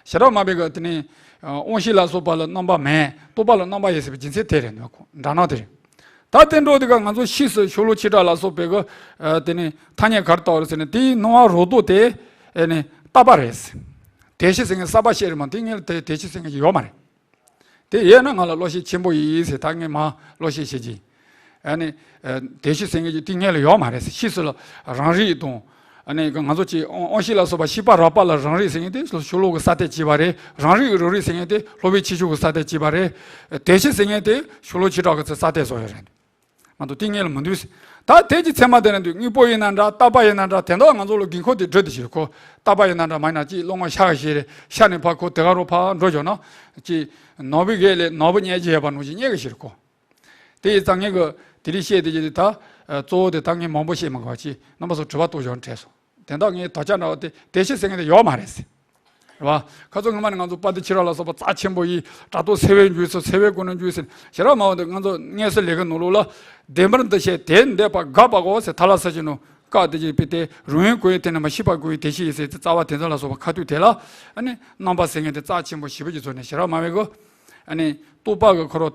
ཞི་རགས་སྨྲ་བས་གི་དེ་ནི། དབང་ཤེས་ལ་སོགས་པ་ལ་རྣམ་པ་མེད། རྟོག་པ་ལ་རྣམ་པ་ཡོད་ཟེར་བའི་རྒྱུ་མཚན་དེ་རེད། འདྲ་སྣང་དེ་རེད། ད་དེ་འགྲོ་དེ་ག་ང་ཚོ་ཕྱིས་སུ་ཤོ་ལོ་ཀ་བྱེ་བྲག་ལ་སོགས་པའི་གི། དེ་ནི་ཐ་སྙད་ག་རེ་བཏགས་རེད་ཟེར་ན། དེའི་སྣང་བ་རོ་ཏོག་དེ། ཨེ་ནི་རྟག་པ་རེད། དེ་བཞིན་སེམས་ཀྱི་གསར་པ་བཤད་རེད་མ། དེ་ངས་དེ་དེ་བཞིན་སེམས་ཀྱི་ཡོད་མ་རེད། དེ་ཡོད་ན་ང་ལ་བློ་ཤེས་ཆེན་པོ་ཡིན་ཟེར། ད་ངས་མར་བློ་ཤེས་བྱེད་ཀྱི། ཨ་ནི། ཨ། དེ་བཞིན་སེམས་ཀྱི་དེ་ངེད་ལ་ཡོད་མ་རེད་ཟེར། ཕྱིས་སུ་ལ་རང་རིག་དང་། ཨ་ནི་ང་ཚོ་གི་དབང་དབང་ཤེས་ལ་སོགས་པ་ཤེས་པ་རགས་པ་ལ་རང་རིག་ཟེར་མཁན་དེ་ཤོ་ལོ་ཀ་གསར་གཏོད་བྱས་པ་རེད། རང་རིག་རང་རིག་ཟེར་མཁན་དེ་སློབ་དཔོན་ཆོས་སྐྱོང་གིས་གསར་གཏོད་བྱས་པ་རེད། དེ་བཞིན་སེམས་ཀྱི་དེ་ཤོ་ལོ་ཀ་བྱེ་བྲག་གིས་གསར་གཏོད་བཟོས་ཡོད་རེད། མ་གཏོགས་དེ་ངེད་ལ་མི་འདུག་ཟེར། ད་དོན་གྱི་ཚད་མ་དེ་ན་འདུག་དངོས་པོ་ཡིན་ན་འདྲ། རྟག་པ་ཡིན་ན་འདྲ། དེ་འདྲ་ང་ཚོ་ལ་དགོས་མཁོ་དེ་སྒྲུབ་དེ་བྱེད་ཁོ། རྟག་པ་ཡིན་ན་འདྲ་མ་ཡིན་ན་ཅིག་བློ་ངོར་ཤར་བ་ཞིག་རེད། ཤར་ནས་ཕར་ཁོ་དེ་ག་རུ་ཕར་འགྲོ་བྱུང་ན། ཅིག་ནོར་བུའི་གེགས་ལས་ནོར་བུ་རྙེད་ཀྱི་ཡོད་པ་ནང་བཞིན་རྙེད་ཀྱི་ཞིག་རེད་ཁོ། དེ་ཡིན་ཙང་ངས་གི་དེ་རིང་བཤད་དེ་ཀྱི་དེ་ད། གཙོ་བོ་དེ་ད་ངས་མང་པོ་བཤད་མི་དགོས་པ། ཅིག་རྣམ་པ་ཚོ་དྲི་བ་གཏོང་ཆོག་དྲན་སོང་། དེ་འདྲ་ངས་དོགས་ཆ་འདྲ་བ་དེ་དེ་བཞིན་སེམས་ཀྱི་དེ་ཡོད་མ་རེད་ཟེར། རེད་བ། ཁ་སང་སྔོན་མ་ནས་ང་ཚོ་དཔལ་ལྡན་ཁྱེད་རང་ལ་སོགས་པ་རྩ་ཆེན་པོ་ཡིས་དྲ་ཐོག་འཚེ་བའི་འཇུག་ཟེར། འཚེ་བའི་སྒོ་ནས་འཇུག་ཟེར། ཞི་རགས་སྨྲ་བ་འདི་ང་ཚོ་སྔོན་གསལ་ལས་ཀའི་ནང་ལོགས་ལ། བདེན་པར་འདུ་ཤེས་དེ་འདས་པ་དགག་པའོ་ཟེར། ཐ་ལ་ས་ཅི་ནོ། བཀག་དེ་ཅིག་པའི་དེ་རང་ཡུལ་ཀུན་ཡིན་དེ་ནི་མ་ཤེས་པ་ཀུན་ཡིན་དེ་ཤེས་ཡིན་ཟེར། དེ་རྩ་བ་དེ་ཚོ་ལ་སོགས་པ་ཁ་ཐུག་དེ་ལ། ཨ་ནི་རྣམ་པ་ཟེར་མཁན་དེ་རྩ་ཆེན་པོ་ཞེ་པོ་ཅིག་བཟོས་ནས་ཞི་རགས་སྨྲ་བས་གོ། ཨ་ནི་རྟོག་པ་གི་ཁོ་རང་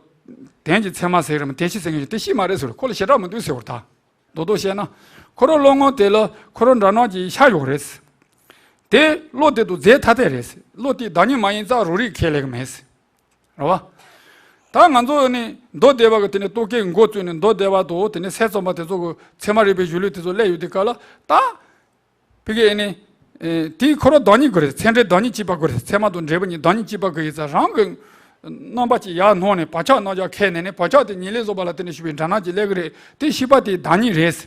དོན་གྱི་ཚད་མ་ཟེར་རམ་དེ་ཤེས་ཟེར་མཁན་ཅིག་དེ་ཤེས་མ་རེད་ཟེར། ཁོ་ལ་ཞི་རགས་མི་འདུག་ཟེར་བར་ད། རྡོག་རྡོག་བཤད་ན། ཁོ་རང་བློ་ངོར་དེ་ལ་ཁོ་རང་འདྲ་སྣང་གི་ཤར་ཡོད་རེད། དེ་བློ་དེ་དང་རྫས་ཐ་དད་རེད། བློ་དེ་བདག་ཉིད་མ་ཡིན་ཙང་རང་རིག་ཁས་ལེན་གྱི་མེད། རེད་བ། ད་ང་ཚོ་ནི་མདོ་སྡེ་པ་གི་དེ་ནས་རྟོག་གེའི་འགོ་བཙུགས་ནས་མདོ་སྡེ་པ་དང་དེ་ནས་ཚད་ཙམ་པ་དེ་ཚོ་གི་ཚད་མ་རིག་པའི་གཞུང་ལུགས་དེ་ཚོ་སླེབས་ཡོང་དུས་སྐབས་ལ་ད། ཕ་གི་ནི། ཨེ། དེའི་ཁོ་རང་བདག་ཉིད་དགོས་རེད། ཚད་འབྲས་བདག་ཉིད་གཅིག་པ་དགོས་རེད། ཚད་མ་དང་འབྲས་བུ་གཉིས་བདག་ཉིད་གཅིག་པ་དགོས་ཡིན་ཙང་རང་གི་རྣམ་པ་གཅིག་ཡར་སྣང་ནས་བག་ཆགས་རྣམ་གཞག་ཁས་ལེན་ནས་བག་ཆགས་དེ་ཉིད་ལས་བཟོ་བ་ལ་བརྟེན་ནས་ཞུགས་པའི་འདྲ་སྣང་གཅིག་སླེབས་ཀྱི་རེད། དེ་ཤེས་པ་དེ་བདག་ཉིད་རེད།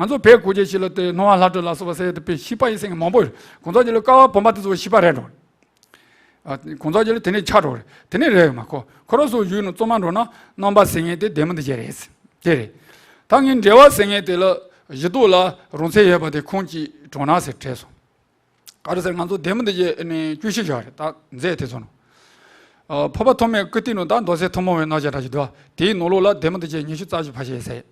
ང་ཚོ་བོད་གོ་རྒྱུ་ཞིག་ལ་དེ་སྣང་བ་ལྷ་བྲིས་ལ་སོགས་པ་ཟེར་ཡ་དེ་དཔེ་ཤེས་པ་ཡིན་ཟེར་མཁན་མང་པོ་ཡོད། གང་ཟག་ཅིག་ལ་ཀ་བ་བུམ་པ་དེ་ཚོ་ཤེས་པ་རེད་འགྲོ། ཨ། གང་ཟག་ཅིག་ལ་དེ་ནས་ཆགས་འགྲོ་རེད། དེ་ནས་རེད་མ་ཁོ་ཁོ་རང་ཚོ་ཡུལ་ནང་རྩོམ་མ་འགྲོ་ན་རྣམ་པ་ཟེར་མཁན་དེ་བདེན་པ་འདི་བྱས་རེད། དེ་རེད། ད་ངས་འབྲེལ་བ་ཟེར་མཁན་དེ་ལ་གཞི་རྟོག་ལ་རང་མཚན་ཡོད་པ་དེ་ཁུངས་གཅིག་དྲངས་ན་ཟེར་དྲན་སོང་། ག་རེ་ཟེར་ང་ཚོ་བདེན་པ་འདི་བྱས་ནས་བཅུ་བཞི་བཞག་རེད། ད་མཛད་དེ་ཚོ་ནང་། ཨ། འཕགས་པ་ཐོགས་མེད་བཀུར་སྟི་ནང་ད་མདོ་ཚན་ཐུན་མོང་བའི་རྣམ་གཞག་འདྲ་ཞིག་འདུག་དེའི་ནང་ལོགས་ལ་བདེན་པ་འདི་བྱས་ཉི་ཤུ་རྩ་བཞི་ཕར་བཤད་ཟེར།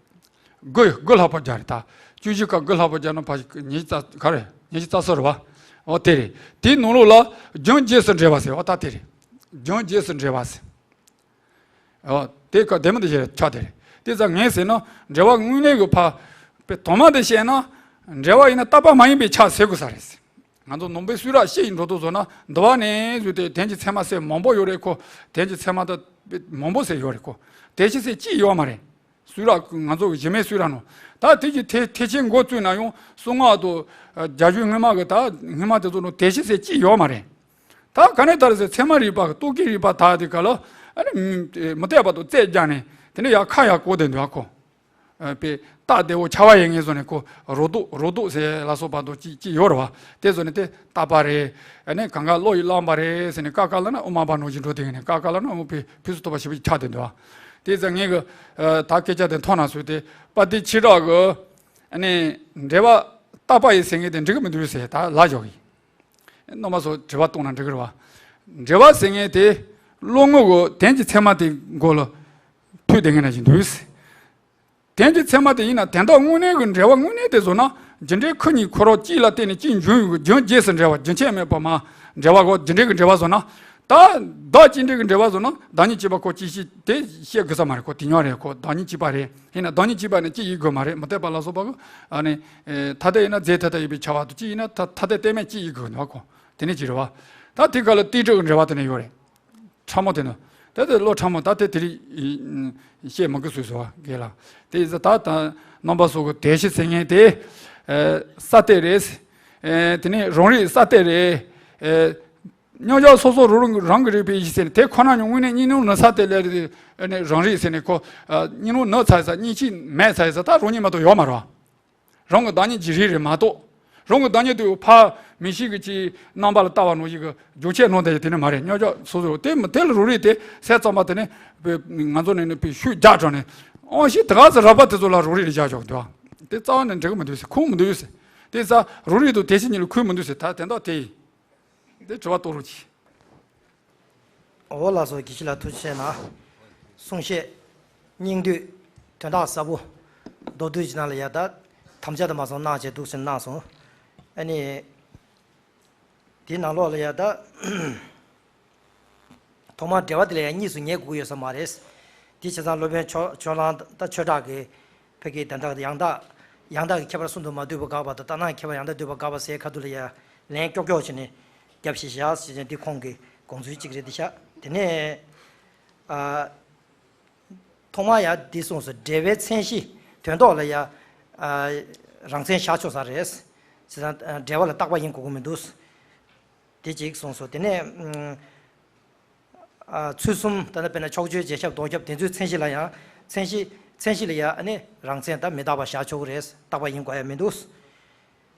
དགུ་དགུ་ལྷག་པོ་སྦྱར་རེད་ད། བཅུ་བཞི་ཀ་དགུ་ལྷག་པོ་སྦྱར་ན་ཕར་ཉི་ཤུ་རྩ་ག་རེ་ཉི་ཤུ་རྩ་གསུམ་རེད་བ། འོ་དེ་རེད། དེའི་ནང་ལོགས་ལ་རྒྱུན་རྗེས་སུ་འབྲེལ་བ་ཟེར་བ་ད་དེ་རེད། རྒྱུན་རྗེས་སུ་འབྲེལ་བ་ཟེར། འོ་དེ་ཀ་བདེན་པ་འདི་བྱས་ཆ་དེ་རེད། དེ་ཙང་ངས་ཟེར་ན་འབྲེལ་བ་དངོས་གནས་ཀྱི་ཕ། དཔེ་དོན་མ་དེ་བཤད་ན། འབྲེལ་བ་ཡིན་ན་རྟག་པ་མ་ཡིན་པའི་ཆ་ཟེར་དགོས་ས་རེད། ང་ཚོ་ནང་པའི་གསུང་རབ་ཤེས་ཡིན་འགྲོ་དུས་བཟོ་ན་འདུལ་བ་ནས་བཟུང་སྟེ་དོན་གྱི་ཚད་མ་ཟེར་མང་པོ་ཡོད་རེད་ཁོ། དོན་གྱི་ཚད་མ་ད་མང་པོ་ཟེར་ཡོད་རེད་ཁོ། དེ་ཤེས་ཟེར་གཅིག་ཡོད་མ་རེད། གསུང་རབ་ང་ཚོ་གི་གཞི་མེད་གསུང་རབ་ནང་ད་དེ་གི་ཐེག་ཐེག་ཆེན་འགོ་བཙུགས་ན་ཡང་གསང་སྔགས་དང་རྒྱ་གཞུང་སྔོན་མ་གི་ད་སྔོན་མ་དེ་ཚོ་ནང་དེ་ཤེས་ཟེར་གཅིག་ཡོད་མ་རེད། ད་ག་ནས་དར་ཟེར་ཚད་མ་རིག་པ་རྟོག་གེའི་རིག་པ་དར་དེ་ག་ལ་ཨ་ནི་མི་མི་བལྟས་པ་དང་རྩད་རྒྱག་ནས་དེ་ནས་ཡར་ཁ་ཡར་བསྐོར་བསྡད་འདུག་ཨ་ཁོ། ཨ། དཔེ་རྟགས་བདེ་བོ་ཆ་བ་ཡིན་ངེས་བཟོ་ནས་ཁོ་རོ་ཏོག་རོ་ཏོག་ཟེར་ལ་སོགས་པ་དང་ཅིག་ཅིག་ཡོད་རེད་བ། དེ་བཟོ་ནས་དེ་རྟག་པ་རེད། ཨ་ནི་གང་ག་བློ་ཡིས་བླངས་པ་རེད་ཟེར་ནས་ཀ་ཀ་ལ་ན་དབུ་མ་པ་ནང་བཞིན་འགྲོ་དེ་ངས་ནས་ཀ་ཀ་ལ་ན་དབུ་མ་པའི་ཕུན་སུམ་ཚོགས་པ་ཞེ་པོ་ཅིག་ཆགས་བསྡད་འདུག་ཨ། དེ་ཙང་ངས་གི་ད་སྐད་ཆ་དེ་མཐོང་ན་སོང་སྟེ་པ་དེ་ཕྱི་དྲག་གི་ཨ་ནི་འགྲེལ་པ་བརྟག་པ་ཡིན་ཟེར་མཁན་དེ་འགྲིག་གི་མི་འདུག་ཟེར། ད་ལ་ཞོག་གི་རྣམ་པ་ཚོ་དྲི་བ་གཏོང་ན་འགྲིག་གི་རེད་བ། འགྲེལ་པ་ཟེར་མཁན་དེ་བློ་ངོ་གི་དོན་གྱི་ཚད་མ་དེ་མགོ་ལ་ཐུག་བསྡད་མཁན་ན་ཞིག་འདུག་ཟེར། དོན་གྱི་ཚད་མ་དེ་ཡིན་ན་དོན་དག་དངོས་གནས་ཀྱི་འགྲེལ་པ་དངོས་གནས་དེ་བཟོ་ན་རྒྱུ་འབྲས་ཁོ་གཉིས་ཁོ་རང་གཅིག་ལ་བརྟེན་ནས་གཅིག་འབྱུང་ཡོད་ཀྱི་རྒྱུ་རྗེས་སུ་འབྲེལ་བ་རྒྱུ་ཆད་མེད་པ་མ་འབྲེལ་བ་གོ་རྒྱུ་འབྲས་ཀྱི་འབྲེལ་བ་བཟོ་ན་ད་བདག་གཅིག་འབྲས་ཀྱི་འབྲེལ་བ་བཟོ་ན་བདག་ཉིད་གཅིག་པ་ཁོ་གཅིག་ཤེས་དེ་བཤད་དགོས་ས་མ་རེད། ཁོ་དེ་ཉོ་རེད། ཁོ་བདག་ཉིད་གཅིག་པ་རེད། ཡིན་ན་བདག་ཉིད་གཅིག་པ་ནི་གཅིག་ཡིན་དགོས་མ་རེད། མུ་སྟེགས་པ་ལ་སོགས་པ་གི་ཨ་ནི་ཐ་དད་ཡིན་ན་རྫས་ཐ་དད་ཡིན་པའི་ཁྱབ་པ་དང་གཅིག་ཡིན་ན་ཐ་ཐ་དད་གཏན་མེད་གཅིག་ཡིན་དགོས་ནོ་ཁོ་དེ་ནས་ཅི་རེད་བ། ད་དེ་ག་ལ་རྟེན་འབྲེལ་གྱི་འབྲེལ་བ་དེ་ནས་ཡོད་རེད། ཕྲ་མོ་དེ་ནི། ད་དེ་བློ་ཕྲ་མོ་ད་དེ་དེ་རིགས་བཤད་མི་དགོས་སུས་སོ་དགེ་ལ། དེ་ཡིན་ཙང་ད་ད་རྣམ་པ་ཚོ་གི་དེ་བཞི་ཟེར་མཁན་དེ་ས་སྟེ་རེད། དེ་ནས་རང་རིག་ས་སྟེ་རེད། རྙོག་བྱ་སོ་སོ་རང་རང་རང་གི་རིག་པའི་གཞི་ཟེར་ནས་དེ་ཁོ་ན་ཉིད་དངོས་གནས་གཉིས་སྣང་ནི་ས་སྟེ་ལས་རེད། རང་རིག་ཟེར་ནས་ཁོ་གཉིས་སྣང་ནི་ཚ་ཡི་ས་གཉིས་ཆད་མེད་ཚ་ཡི་ས་ད་རང་ཉིད་མ་གཏོགས་ཡོད་མ་རེད། རང་གི་བདག་ཉིད་ཀྱི་རིགས་རེད་མ་གཏོགས། རང་གི་བདག་ཉིད་དུ་ཕར་མིག་ཤེས་ཀྱི་ཅིག་རྣམ་པ་ལ་ལྟ་བ་ནང་བཞིན་གྱི་རྒྱུ་ཆད་ནང་དེ་དེ་ནི་མ་རེད། རྙོག་བྱ་སོ་སོ་དེ་མི་དེ་ལ་རང་རིག་དེ་སེམས་ཙམ་པ་དེ་ནི་ང་ཚོ་ནས་ནི་པའི་ཤུགས་རྒྱག་དྲགས་ནས་ཨང་ཞིག་དེ་ག་ཚོད་རགས་པ་དེ་ཚོ་ལ་རང་རིག་ལ་བཞག་ཆོག་འདུག་དེ་རྩ་བ་ནས་འགྲིག་གི་མི་འདུག་ཟེར། ཁུངས་མི་འདུག་ཟེར། དེ་ས་རང་རིག་དང་དེ་བཞི་གཉིས་ལ་ཁུངས་མི་འདུག་ཟེར། ད་དེ་འདྲ་དེ་ཡིན། དེ་དྲི་བ་གཏོང་རོགས་གྱིས། འོ་ལགས་སོ། དགེ་བཤེས་ལགས་ཐུགས་རྗེ་ཆེ་གནང་། གསུང་བཤད་སྙིང་བསྡུས་དོན་དག་ཟབ་པོ་མདོར་བསྡུས་ཀྱི་ནང་ལ་ཡ་ད་དམ་བཅའ་དུ་མ་སོང་གནང་བྱས་འདུག་ཟེར་གནང་སོང་། ཨ་ནི་དེའི་ནང་ལོགས་ལ་ཡ་ད་ཐོག་མར་འགྲེལ་པ་དེ་ལ་ཡ་གཉིས་སུ་ངེས་དགོས་ཀྱི་ཡོད་ས་མ་རེད། དེ་བྱས་ཙང་སློབ་དཔོན་ཕྱོགས་ཕྱོགས་གླང་ད་ཆོས་གྲགས་ཀྱི་ཕ་གི་དོན་དག་ཡང་དག་ཡང་དག་གི་ཁྱད་པར་གསུམ་དུ་མ་འདུས་པ་དགག་པ་དང་ལྟར་སྣང་གི་ཁྱད་པར་ཡང་དག་འདུས་པ་དགག་པ་ཟེར་ཁ་ཐུག་ལ་ཡ་ལན་ཀྱོག་ཀྱོག་བྱས་ནས་རྒྱབ་བཤད་བཞག་ཟེར་ནས་འདི་ཁོང་གི་དགོངས་ཚུལ་གཅིག་རེད་འདི་ཤག་དེ་ནས་ཨ། ཐོག་མར་ཡ་འདི་གསུངས་སོ། འགྲེལ་པའི་མཚན་གཞི་དོན་ལྡོག་ལ་ཡ་ཨ། རང་མཚན་བཞག་ཆོག་ས་རེད། བྱས་ཙང་འགྲེལ་པ་ལ་བརྟག་པ་ཡིན་དགོས་ཀྱི་མི་འདུག་དེ་གཅིག་གསུངས་སོ། དེ་ནས་ཨ། ཚུལ་གསུམ་ད་ལྟ་དཔེར་ན་ཕྱོགས་ཆོས་རྗེས་ཁྱབ་ལྡོག་ཁྱབ་དེ་ཚོའི་མཚན་གཞི་ལ་ཡང་མཚན་གཞི་མཚན་གཞི་ལ་ཡང་ཨ་ནི་རང་མཚན་དང་མི་རྟག་པ་བཞག་ཆོག་གི་རེད། རྟག་པ་ཡིན་དགོས་ཡ་མི་འདུག་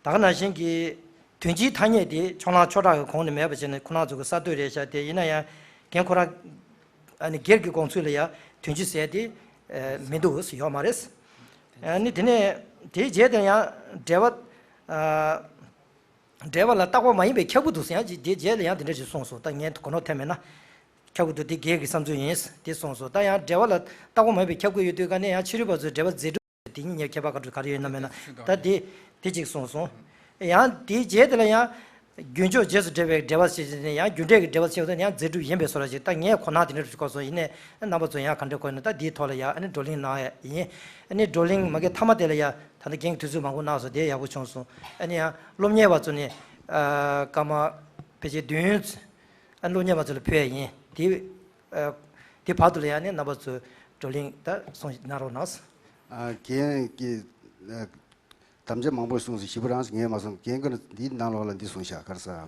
ད་ག་ནང་བཞིན་གྱི་དོན་སྤྱིའི་ཐ་སྙད་དེ་ཕྱོགས་གླང་ཆོས་གྲགས་ཀྱི་གོང་ནས་མེད་པ་བྱས་ནས་ཁོ་རང་ཚོ་གི་གསར་གཏོད་རེད་ཤག་དེ་ཡིན་ན་ཡང་རྒན་ཁོ་རང་ཨ་ནི་སྒེར་གྱི་དགོངས་ཚུལ་ལ་ཡང་དོན་སྤྱི་ཟེར་དེ་མི་འདུག་ཡོད་མ་རེད། ཨ་ནི་དེ་ནས་དེའི་རྗེས་དེ་ཡང་འགྲེལ་པ། འགྲེལ་པ་ལ་བརྟག་པ་མ་ཡིན་པའི་ཁྱབ་དགོས་འདུག་ཟེར་ཡང་ཅིག་དེའི་རྗེས་ལ་ཡང་དེ་འདྲ་ཞིག་གསུངས་སོང་། ད་ངས་གོ་ནོར་ཐེབས་མེད་ན། ཁྱབ་དགོས་འདུག་དེ་སྒེར་གྱི་བསམ་ཚུལ་ཡིན། དེ་གསུངས་སོང་། ད་ཡང་འགྲེལ་པ་ལ་བརྟག་པ་མ་ཡིན་པའི་ཁྱབ་དགོས་ཡོད་དུས་ག་ནས་ཡང་ཕྱི་རོལ་པ་ཚོས་འགྲེལ་པ་རྫས་གྲུབ་དེ་གཉིས་གཉིས་ཁྱད་པར་ག་འདྲ་ག་རེ་ཡོད་ན་མེད་ན། ད་དེ་དེ་གཅིག་གསུངས་སོང་། ཡང་དེའི་རྗེས་དེ་ལ་ཡང་རྒྱུན་ཕྱོགས་རྗེས་སུ་འབྲེལ་བའི་འགྲེལ་པ་ཞིག་ནས་ཡང་རྒྱུ་འབྲས་ཀྱི་འགྲེལ་པ་ཆེ་བ་དེ་ཡང་རྫས་གྲུབ་ཡིན་པའི་བཟོ་འདྲ་ཞིག་ད་ངས་གོ་ན་དེ་འདྲ་ཞིག་གོ་སོང་། ཡིན་ནའི་རྣམ་པ་ཚོས་ཡང་ག་འདྲ་གོ་ཡོད་ན། ད་དེའི་ཐོག་ལ་ཡང་ཨ་ནི་བགྲོ་གླེང་གནང་ཡ་ཡིན། ཨ་ནི་བགྲོ་གླེང་མ་གི་མཐའ་མ་དེ་ལ་ཡང་ད་ལྟ་རྒན་གྱིས་དུས་ཚོད་མང་པོ་གནང་སོང་། དེ་ཡག་པོ་བྱུང་སོང་། ཨ་ནི་ཡང་སློབ་གཉེར་བ་ཚོ་ནས་ཨ། སྐར་མ་ཕལ་ཆེར་བདུན་ཨ་སློབ་གཉེར་བ་ཚོ་ལ་ཕུལ་ཡ་ཡིན། དེ་ཨ། དེ་བར་དུ་ལ་ཡང་ནི་རྣམ་པ་ཚོས་བགྲོ་གླེང་ད་གསུང་གནང་རོགས་གནང་། ཨ། རྒན་གྱིས་ཨ། དམ་བཅའ་མང་པོ་གསུངས་སོང་། ཞིབ་པོ་རང་ངས་མ་གསུངས། རྒན་གྱིས་འདིའི་ནང་ལོགས་ལ་འདི་གསུངས་ཤག་ག་རེ་ཟེར།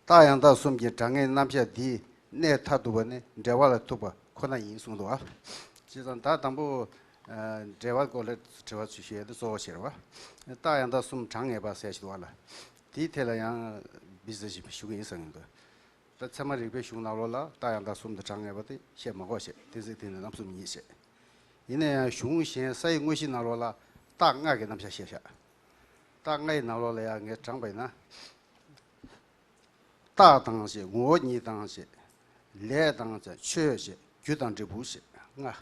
རྟགས་ཡང་དག་གསུམ་གྱི་གྲངས་ངེས་རྣམ་གཞག་འདིའི་གནད་མཐར་ཐུག་པ་ནི་འགྲེལ་པ་ལ་ཐུག་པ་ཁོ་ན་ཡིན་གསུངས་འདུག་བ། བྱས་ཙང་ད་དང་པོ་ཨ། འགྲེལ་པ་སྐོར་ལ་དྲི་བ་ཚུར་ཞུ་ཡ་དེ་གཙོ་བོ་བྱས་རེད་བ། རྟགས་ཡང་དག་གསུམ་གྲངས་ངེས་པ་ཟེར་ཞིག་འདུག་བ་ལ། དེའི་ཐད་ལ་ཡང་སྦྱར་ཞིབ་ཞུ་གི་ཡིན་བསམ་གྱི་འདུག་ད་ཚད་མ་རིག་པའི་གཞུང་ནང་ལོགས་ལ་རྟགས་ཡང་དག་གསུམ་དང་གྲངས་ངེས་པ་དེ་བཤད་མ་དགོས་བཤད། གཏན་ཚིགས་དེ་ནི་རྣམ་གསུམ་ཉིད་བཤད། ཡིན་ན་ཡང་གཞུང་གཞན་ས་ཡི་དངོས་གཞི་ནང་ལོགས་ལ་རྟགས་ལྔ་གི་རྣམ་གཞག་བཤད་བཞག་རྟགས་ལྔ་ཡི་ནང་ལོགས་ལ་ཡང་ངས་དྲངས་པ་ཡིན་ན། རྟགས་དང་ཞེས། ངོ་བོ་ཉིད་དང་ཞེས། ལས་དང་ཞེས། ཆོས་ཞེས། རྒྱུ་དང་འབྲས་བུ་ཞེས་ལྔ།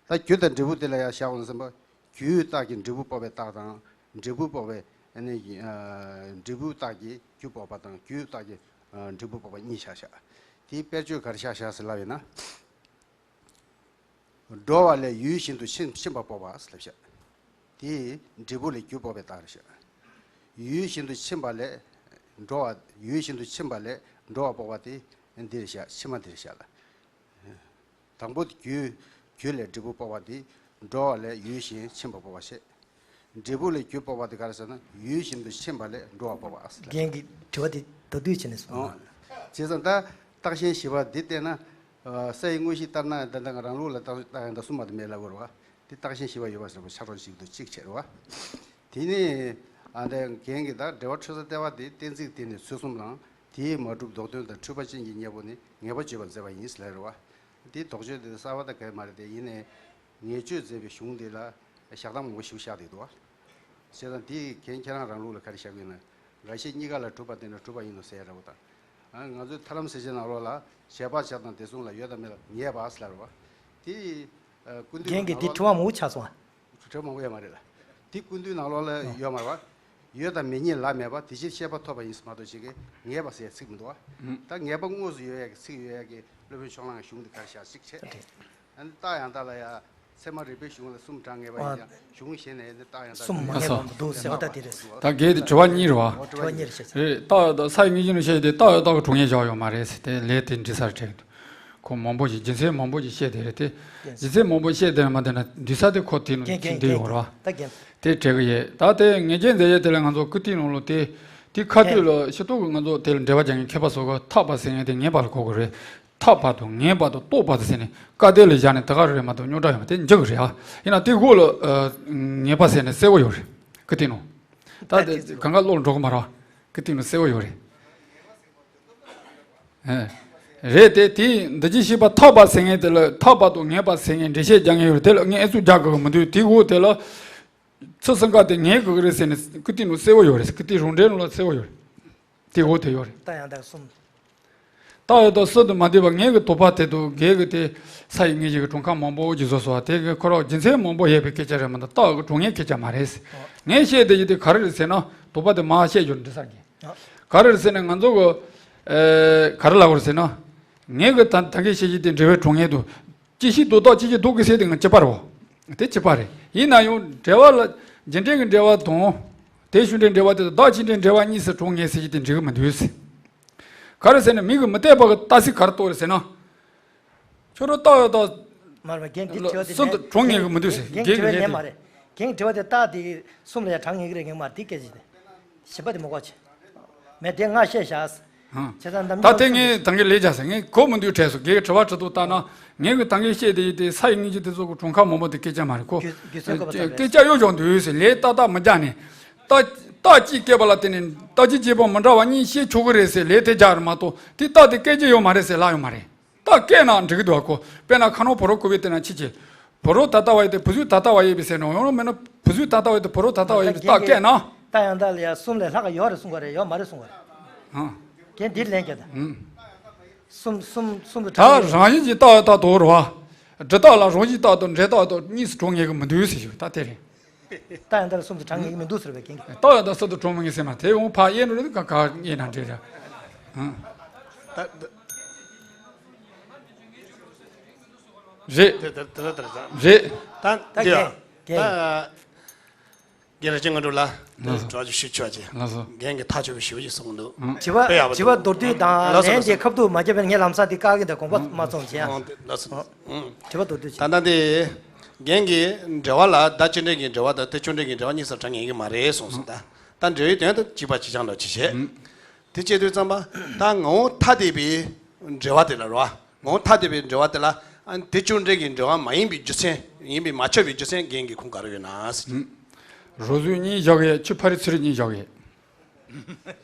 ད་རྒྱུ་དང་འབྲས་བུ་དེ་ལ་ཡང་བཞག་པ་ན་བསམ་པ། རྒྱུའི་རྟགས་ཀྱིས་འབྲས་བུ་དཔོག་པའི་རྟགས་དང་། འབྲས་བུ་དཔོག་པའི་ཨ་ནི་ཨ། འབྲས་བུའི་རྟགས་ཀྱིས་རྒྱུ་དཔོག་པ་དང་། རྒྱུའི་རྟགས་ཀྱིས་ཨ། འབྲས་བུ་དཔོག་པ་གཉིས་བཞག་བཞག་དེའི་དཔེར་བརྗོད་ག་རེ་བཞག་བཞག་ཟེར་ལབ་ཡིན་ན། འགྲོ་བ་ལས་ཡུལ་གཞན་དུ་ཕྱིན་ཕྱིན་པ་དཔོག་པ་ཟེར་ལབ་བཞག་དེ་འབྲས་བུ་ལས་རྒྱུ་དཔོག་པའི་རྟགས་རེད་བཞག་ཡུལ་གཞན་དུ་ཕྱིན་པ་ལས་འགྲོ་བ། ཡུལ་གཞན་དུ་ཕྱིན་པ་ལས་འགྲོ་བ་དཔོག་པ་དེ་འདི་རེད་བཞག་ཕྱི་མ་འདི་རེད་བཞག་ལ། དང་པོ་རྒྱུ། རྒྱུ་ལས་འབྲས་བུ་དཔོག་པ་དེ་འགྲོ་བ་ལས་ཡུལ་གཞན་ཕྱིན་པ་དཔོག་པ་བྱས། འབྲས་བུ་ལས་རྒྱུ་དཔོག་པ་དེ་ག་རེ་ཟེར་ན། ཡུལ་གཞན་དུ་ཕྱིན་པ་ལས་འགྲོ་བ་དཔོག་པ་ཟེར་ལབ། རྒན་གྱི་དྲི་བ་དེ་མདོར་བསྡུས་བྱས་ནས་གསུངས། ཨོ། བྱས་ཙང་ད་རྟགས་གཞན་བཞི་པ་འདི་བལྟས་ན། ཨ། ས་ཡི་དངོས་གཞི་ལྟར་ན་ད་ལྟ་ང་རང་ལུགས་ལ་རྟགས་རྟགས་ཡང་དག་གསུམ་མ་གཏོགས་མེད་ལབ་དགོས་རེད་བ། འདི་རྟགས་གཞན་བཞི་པ་ཡོད་པ་ཟེར་བ་ཆ་རོགས་ཞིག་ཏུ་གཅིག་བྱས་རེད་བ། དེ་ནས་ཨ་འདི་རྒན་གྱིས་ད་འགྲེལ་པ་འཕྲོས་ས་ལྟེ་བ་དེ་གཏན་ཚིགས་དེ་ནི་ཚུལ་གསུམ་དང་། དེས་མ་གྲུབ་ལྡོག་དོན་དང་འཁྲུལ་པ་ཅན་གྱི་གཉེན་པོ་ནི་ངེས་པ་བརྗོད་པར་མཛད་པ་ཡིན་ཟེར་ལབ་རེད་བ། འདི་དོགས་གཅོད་དེ་གསར་པ་དང་ག་ཡེ་མ་རེད་དེ། ཡིན་ནའི་ངེས་བཅོལ་མཛད་པའི་གཞུང་འདི་ལ་བཞག་སྟངས་མང་པོ་ཞིག་བཞག་བསྡད་འདུག་བ། བྱས་ཙང་འདི་གན་ཁྱེད་རང་རང་ལུགས་ལ་ག་རེ་བཞག་གི་ཡོད་ན། འགའ་ཤས་གཉིས་ཀ་ལ་གྲུབ་པ་བསྟན་ན་གྲུབ་པ་ཡིན་ནོ་ཟེར་ཡ་འདྲ་པོ་དང་། ཨ། ང་ཚོའི་ཐར་ལམ་གསལ་བྱེད་ནང་ལོགས་ལ་བྱས་པ་བྱས་དང་དེ་གསུམ་ལ་ཡོད་དང་མེད་ལ་ངེས་པ་ཟེར་ལབ་རེད་བ། དེ་ཨ་སྐུ་མདུན་རྒན་གྱིས་ནང་འདི་ལོགས་དྲི་བ་མང་པོ་ཆགས་སོང་ཨ། དྲི་བ་མང་པོ་ཡོད་མ་རེད་ལ། དེ་སྐུ་མདུན་ནང་ལོགས་ལ་ཡོད་མ་རེད་བ། ཡོད་དང་མེད་གཉིས་ལ་མེད་པ་དེ་ཕྱིར་ཤེས་པ་ཐོབ་པ་ཡིན་ཟེར་མ་གཏོགས་ཅིག་གིས་ངེས་པ་ཟེར་ཚིག་མི་འདུག་བ། ད་ངེས་པ་དངོས་སུ་ཡོད་ཡ་གི་ཚིག་ཡོད་ཡ་གི་སློབ་དཔོན་ཕྱོགས་གླང་གི་གཞུང་འདི་ག་རེ་བཞག་གཅིག་བྱས། ཨ་ནི་རྟགས་ཡང་དག་ལ་ཡ་ཚད་མ་རིགས་པའི་གཞུང་ལ་གསུམ་དྲངས་ངེས་པ་ཡིན་ཀྱང་གཞུང་གཞན་ནས་ནི་རྟགས་ཡང་དག་གསུམ་མ་ངེས་པ་མི་འདུག་ཟེར་བ་ལྟ་དེ་རེད། ད་གལ་ཏེ་དྲི་བ་གཉིས་རེད་བ། དྲི་བ་གཉིས་རེད་བྱས་ཙང་། རེད། རྟགས་ཡང་དག་ས་ཡི་ངེས་ཅན་ལ་བཤད་དེ་རྟགས་ཡང་དག་གི་གྲུབ་ངེས་བཞག་ཡོད་མ་རེད་ཟེར་དེ་ལས་དེ་འདྲི་ས་རེད་དྲན་གི་འདུག་ཁོ་མང་པོ་ཞིག་རྒྱུ་མཚན་མང་པོ་ཞིག་བཤད་དེ་རེད་དེ། རྒྱུ་མཚན་མང་པོ་བཤད་དེ་མ་དེ་ན་འདྲི་ས་དེ་ཁོ་དེ་ནང་ཚུད་འདི་ཡོད་རེད་བ། ད་རྒན། དེ་དྲན་གི་ཡོད། ད་དེ་ངེས་ཅན་མཛད་ཡས་དེ་ལ་ང་ཚོ་ཀིརྟི་ནང་ལོགས་དེ། དེ་ཁ་ཐུག་ལ་ཤེས་རྟོགས་ཀྱི་ང་ཚོ་དེ་ལ་འགྲེལ་པ་རྒྱག་མཁན་མཁས་པ་ཚོ་གི་ཐག་པ་ཟེར་མཁན་དེ་ངེས་པ་ལ་གོ་དགོས་རེད། ཐག་པ་དང་ངེས་པ་དང་རྟོགས་པ་ཟེར་ནས་བཀའ་གཏེར་ལ་བཞག་ནས་དེ་ག་རེ་རེད་མ་གཏོགས་རྙོག་དྲ་ཡོད་མ་དེ་འཇག་གི་རེད་ཨ། ཡིན་ན་དེ་འོག་ལ་ཨ་ངེས་པ་ཟེར་ནས་གསལ་བོ་ཡོད་རེད། ཀིརྟི་ནང་། ད་དེ་གང་ག་བློ་ལ་འགྲོ་གི་མ་རེད་བ། ཀིརྟི་ནང་གསལ་བོ་ཡོད་རེད། ཨེ། རེད་དེ། དེ་འདི་ཅི་ཤེས་པ་ཐག་པ་ཟེར་མཁན་དེ་ལ་ཐག་པ་དང་ངེས་པ་ཟེར་མཁན་འགྲེལ་བཤད་རྒྱག་མཁན་ཡོད་རེད། དེ་ལ་ངས་ཨེ་ཚུགས་རྒྱག་དགོས་གི་མི་འདུག་དེ་འོག་དེ་ལ་ཚུལ་གསུམ་ཀ་དེ་ངེས་དགོས་གི་རེད་ཟེར་ནས་ཀིརྟི་ནང་གསལ་བོ་ཡོད་རེད། ཀིརྟི་རང་འགྲེལ་ནང་ལ་གསལ་བོ་ཡོད་རེད། དེ་འོག་དེ་ཡོད་རེད། རྟགས་ཡང་དག་གསུམ། རྟགས་ཡང་དག་གསུམ་དུ་མ་འདུས་པ་ངེས་ཀྱི་དོགས་པ་དེ་དང་འགལ་གྱི་དེ་ས་ཡི་ངེས་ཅན་གྱི་གྲུབ་མཁས་མང་པོ་ཞིག་བཟོས་སོང་བ། དེ་གི་ཁོ་རང་རྒྱུ་མཚན་མང་པོ་ཡོད་པའི་སྐད་ཆ་རེད་མ་གཏོགས་རྟགས་ཀྱི་གྲུབ་ངེས་སྐད་ཆ་མ་རེད། ངས་བཤད་དེ་ཡི་དེ་ག་རེ་རེད་ཟེར་ན་དོགས་པ་དེ་མ་བཤད་རྒྱུར་འདྲི་ས་གི། ག་རེ་རེད་ཟེར་ན་ང་ཚོ་གི་ཨེ་ག་རེ་ལབ་དགོས་རེད་ཟེར་ན། ངེས་ཀྱི་ད་ད་གིན་བཤད་ཀྱི་དེ་འབྲེལ་བའི་གྲུབ་ངེས་དང་། ཅི་ཞིག་ལྡོག་རྟགས་ཅི་ཞིག་ལྡོག་གི་ཟེར་དེ་ང་གཅིག་པ་རེད་བ། དེ་གཅིག་པ་རེད། ཡིན་ན་ཡང་འབྲེལ་བ་ལ་རྒྱུ་འབྲས་ཀྱི་འབྲེལ་བ་དང་། དེ་ཤུགས་འབྲས་འབྲེལ་བ་དེ་དང་བདག་ཆོས་འབྲས་འབྲེལ་བ་གཉིས་སུ་གྲུབ་ངེས་ཟེར་གྱི་དེ་འགྲིག་གི་མི་འདུག་ཟེར། ག་རེ་ཟེར་ན་མིག་གིས་མི་བལྟས་པ་གི་རྟགས་གཟིགས་ག་རེ་རྟོགས་རེད་ཟེར་ན། ཁྱོད་རང་རྟགས་ཡོད་རྟགས། མ་རེད་པ། རྒན་འདི་དྲི་བ་དེ་སུ་ནས་དུ་གྲུབ་ངེས་གི་མི་འདུག་ཟེར། རྒན་རྒན་གྱི་དྲི་བ་ལན་དེ་མ་རེད། རྒན་གྱི་དྲི་བ་དེ་རྟགས་དེ་གསུམ་ལ་ཡང་དྲང་ངེས་ཀྱི་རེད་ངེས་མ་རེད་དེ་སྐད་ཆ་དེ། ཞིབ་པ་དེ་མི་གོ་ཆེ། མེད་དེ་ང་བཤད་བཞག་ཟེར། ཨང་། བྱས་ཙང་འདམ་ད་ལྟའི་ངས་ད་གིན་ལས་བྱ་ཟེར་ངས་གོ་མི་འདུག་དྲན་སོང་། རྒན་གྱི་དྲི་བ་དྲི་དུས་ལྟ་ན་ངས་གི་ད་གིན་བཤད་དེ་ཡིན་ཏེ་ས་ཡི་ངེས་ཅན་དེ་ཚོ་གི་གྲུབ་མཁས་མང་པོ་དེ་སྐད་ཆ་མ་རེད་ཁོ། རྒྱུ་མཚན་བཀོད་པ་དང་། སྐད་ཆ་གཡོ་ཞོག་འདུག་ཟེར། ལས་ཏག་ཏག་མི་རྒྱག་ནས། རྟགས་རྟགས་གཅིག་བཀོད་པ་ལ་བརྟེན་ནས་རྟགས་གཅིག་བྱས་པ་མི་འདྲ་བ་གཉིས་བཤད་ཆོག་གི་རེད་ཟེར་ལས་དེ་རྒྱག་རེད་མ་གཏོགས་དེ་རྟགས་དེ་སྐད་ཆ་ཡོད་མ་རེད་ཟེར་ལབ་ཡོད་མ་རེད། རྟགས་བཀོད་ན་འགྲིག་གི་འདུག་ག་ཁོ། དཔེར་ན་ཁ་ནང་ཕོ་རོག་ཀོ་བི་དེ་ན་ཕྱི་ཆེ། ཕོ་རོག་ད་ལྟ་བ་ཡོད་དེ་བུ་གཟུགས་ད་ལྟ་བ་ཡོད་པའི་ཟེར་ནོ། ཡང་མིན་ན་བུ་གཟུགས་ད་ལྟ་བ་ཡོད་དེ་ཕོ་རོག་ད་ལྟ་བ་ཡོད་པའི་རྟགས་བཀོད་ན། རྟགས་ཡང་དག་ལ་ཡ་གསུམ་ལས་ལྷག་ག་ཡོད་རེད་གསུང་གི་རེད། ཡོད་མ་རེད་གསུང་གི་རེད། ཨང་། རྒན་འདིར་ལན་རྒྱག་དང་། ཨང་། གསུམ་གསུམ་གསུམ་དུ་ད་གྲངས་ངེས་རང་བཞིན་གྱིས་རྟགས་ཡང་དག་ཏུ་རེད་བ། སྒྲུབ་རྟགས་ལ་རང་བཞིན་རྟགས་དང་འབྲས་རྟགས་དང་གཉིས་སུ་གྲངས་ངེས་གི་མི་འདུག་ཟེར་ཞུ་ད་དེ་རེད། རྟགས་ཡང་དག་ལ་གསུམ་དུ་གྲངས་ངེས་གི་མི་འདུག་ཟེར་བའི་རྒན་གྱིས། རྟགས་ཡང་དག་གསུམ་དུ་གྲངས་མི་ངེས་ཟེར་མ་དེ་འོང་ཕ་ཡེ་ནོ་རེད་ག་ག་ཡེ་ན་འདྲེ་ར། ཨང་། ད་ད། རེད། དེ་དེ་དེ་དེ་རེད། རེད། ད་ད་འདི་ཡ། རྒན་ད། རྒན་རྒན་རྒན་རྒྱལ་ལ་ཅན་ང་འགྲོ་ལ། ལགས་སོ། དྲི་བ་ཅིག་ཞུ་ཆོག་ཅེས། ལགས་སོ། རྒན་གྱིས་ཐག་ཆོད་པའི་ཞུ་བ་ཞིག་གསུངས་འདུག་དྲི་བ་དཔེ་ཡག་པོ་དྲི་བ་འདུག་མདོར་བསྡུས་དང་ལགས་སོ། ལན་ལགས་དེ་སོ། ཁ་ཐུག་མ་བརྒྱབ་པས་ངས་ལམ་སང་དེ་བཀག་གི་འདུག་དགོངས་པ་མ་ཚོམས་བྱས་ཨང་། ལགས་སོ། དྲི་བ་མདོར་བསྡུས་ད་ཅིག་ལྟ་འདི། རྒན་གྱིས་འབྲེལ་བ་ལ་བདག་ཆོས་འབྲས་ཀྱི་འབྲེལ་བ་དང་དེ་ཆོས་འབྲས་ཀྱི་འབྲེལ་བ་གཉིས་སུ་གྲངས་ངེས་ཀྱི་མ་རེད་གསུངས་སོང་ད། ད་འབྲེལ་བའི་དོན་དུ་གཅིག་པ་གཅིག་རྐྱང་འདྲ་ཅིག་བྱས། དེ་བྱེད་དུས་ཙམ་པ་ད་ངོ་བོ་ཐ་དད་པའི་འབྲེལ་བ་དེ་ལ་རོ། ངོ་བོ་ཐ་དད་པའི་འབྲེལ་བ་དེ་ལ་ཨ་ནི་དེ་ཆོས་འབྲས་ཀྱི་འབྲེལ་བ་མ་ཡིན་པའི་རྒྱུ་མཚན་ཡིན་པས་མ་ཆགས་པའི་རྒྱུ་མཚན་རྒན་གྱི་ཁུངས་ག་རེ་ཡོད་ན་ཟེར། རོ་བཟོས་གཉིས་བཞག་གི་ཡོད། ཆུ་ཕ་རི་ཚུ་རི་གཉིས་བཞག་གི་ཡོད།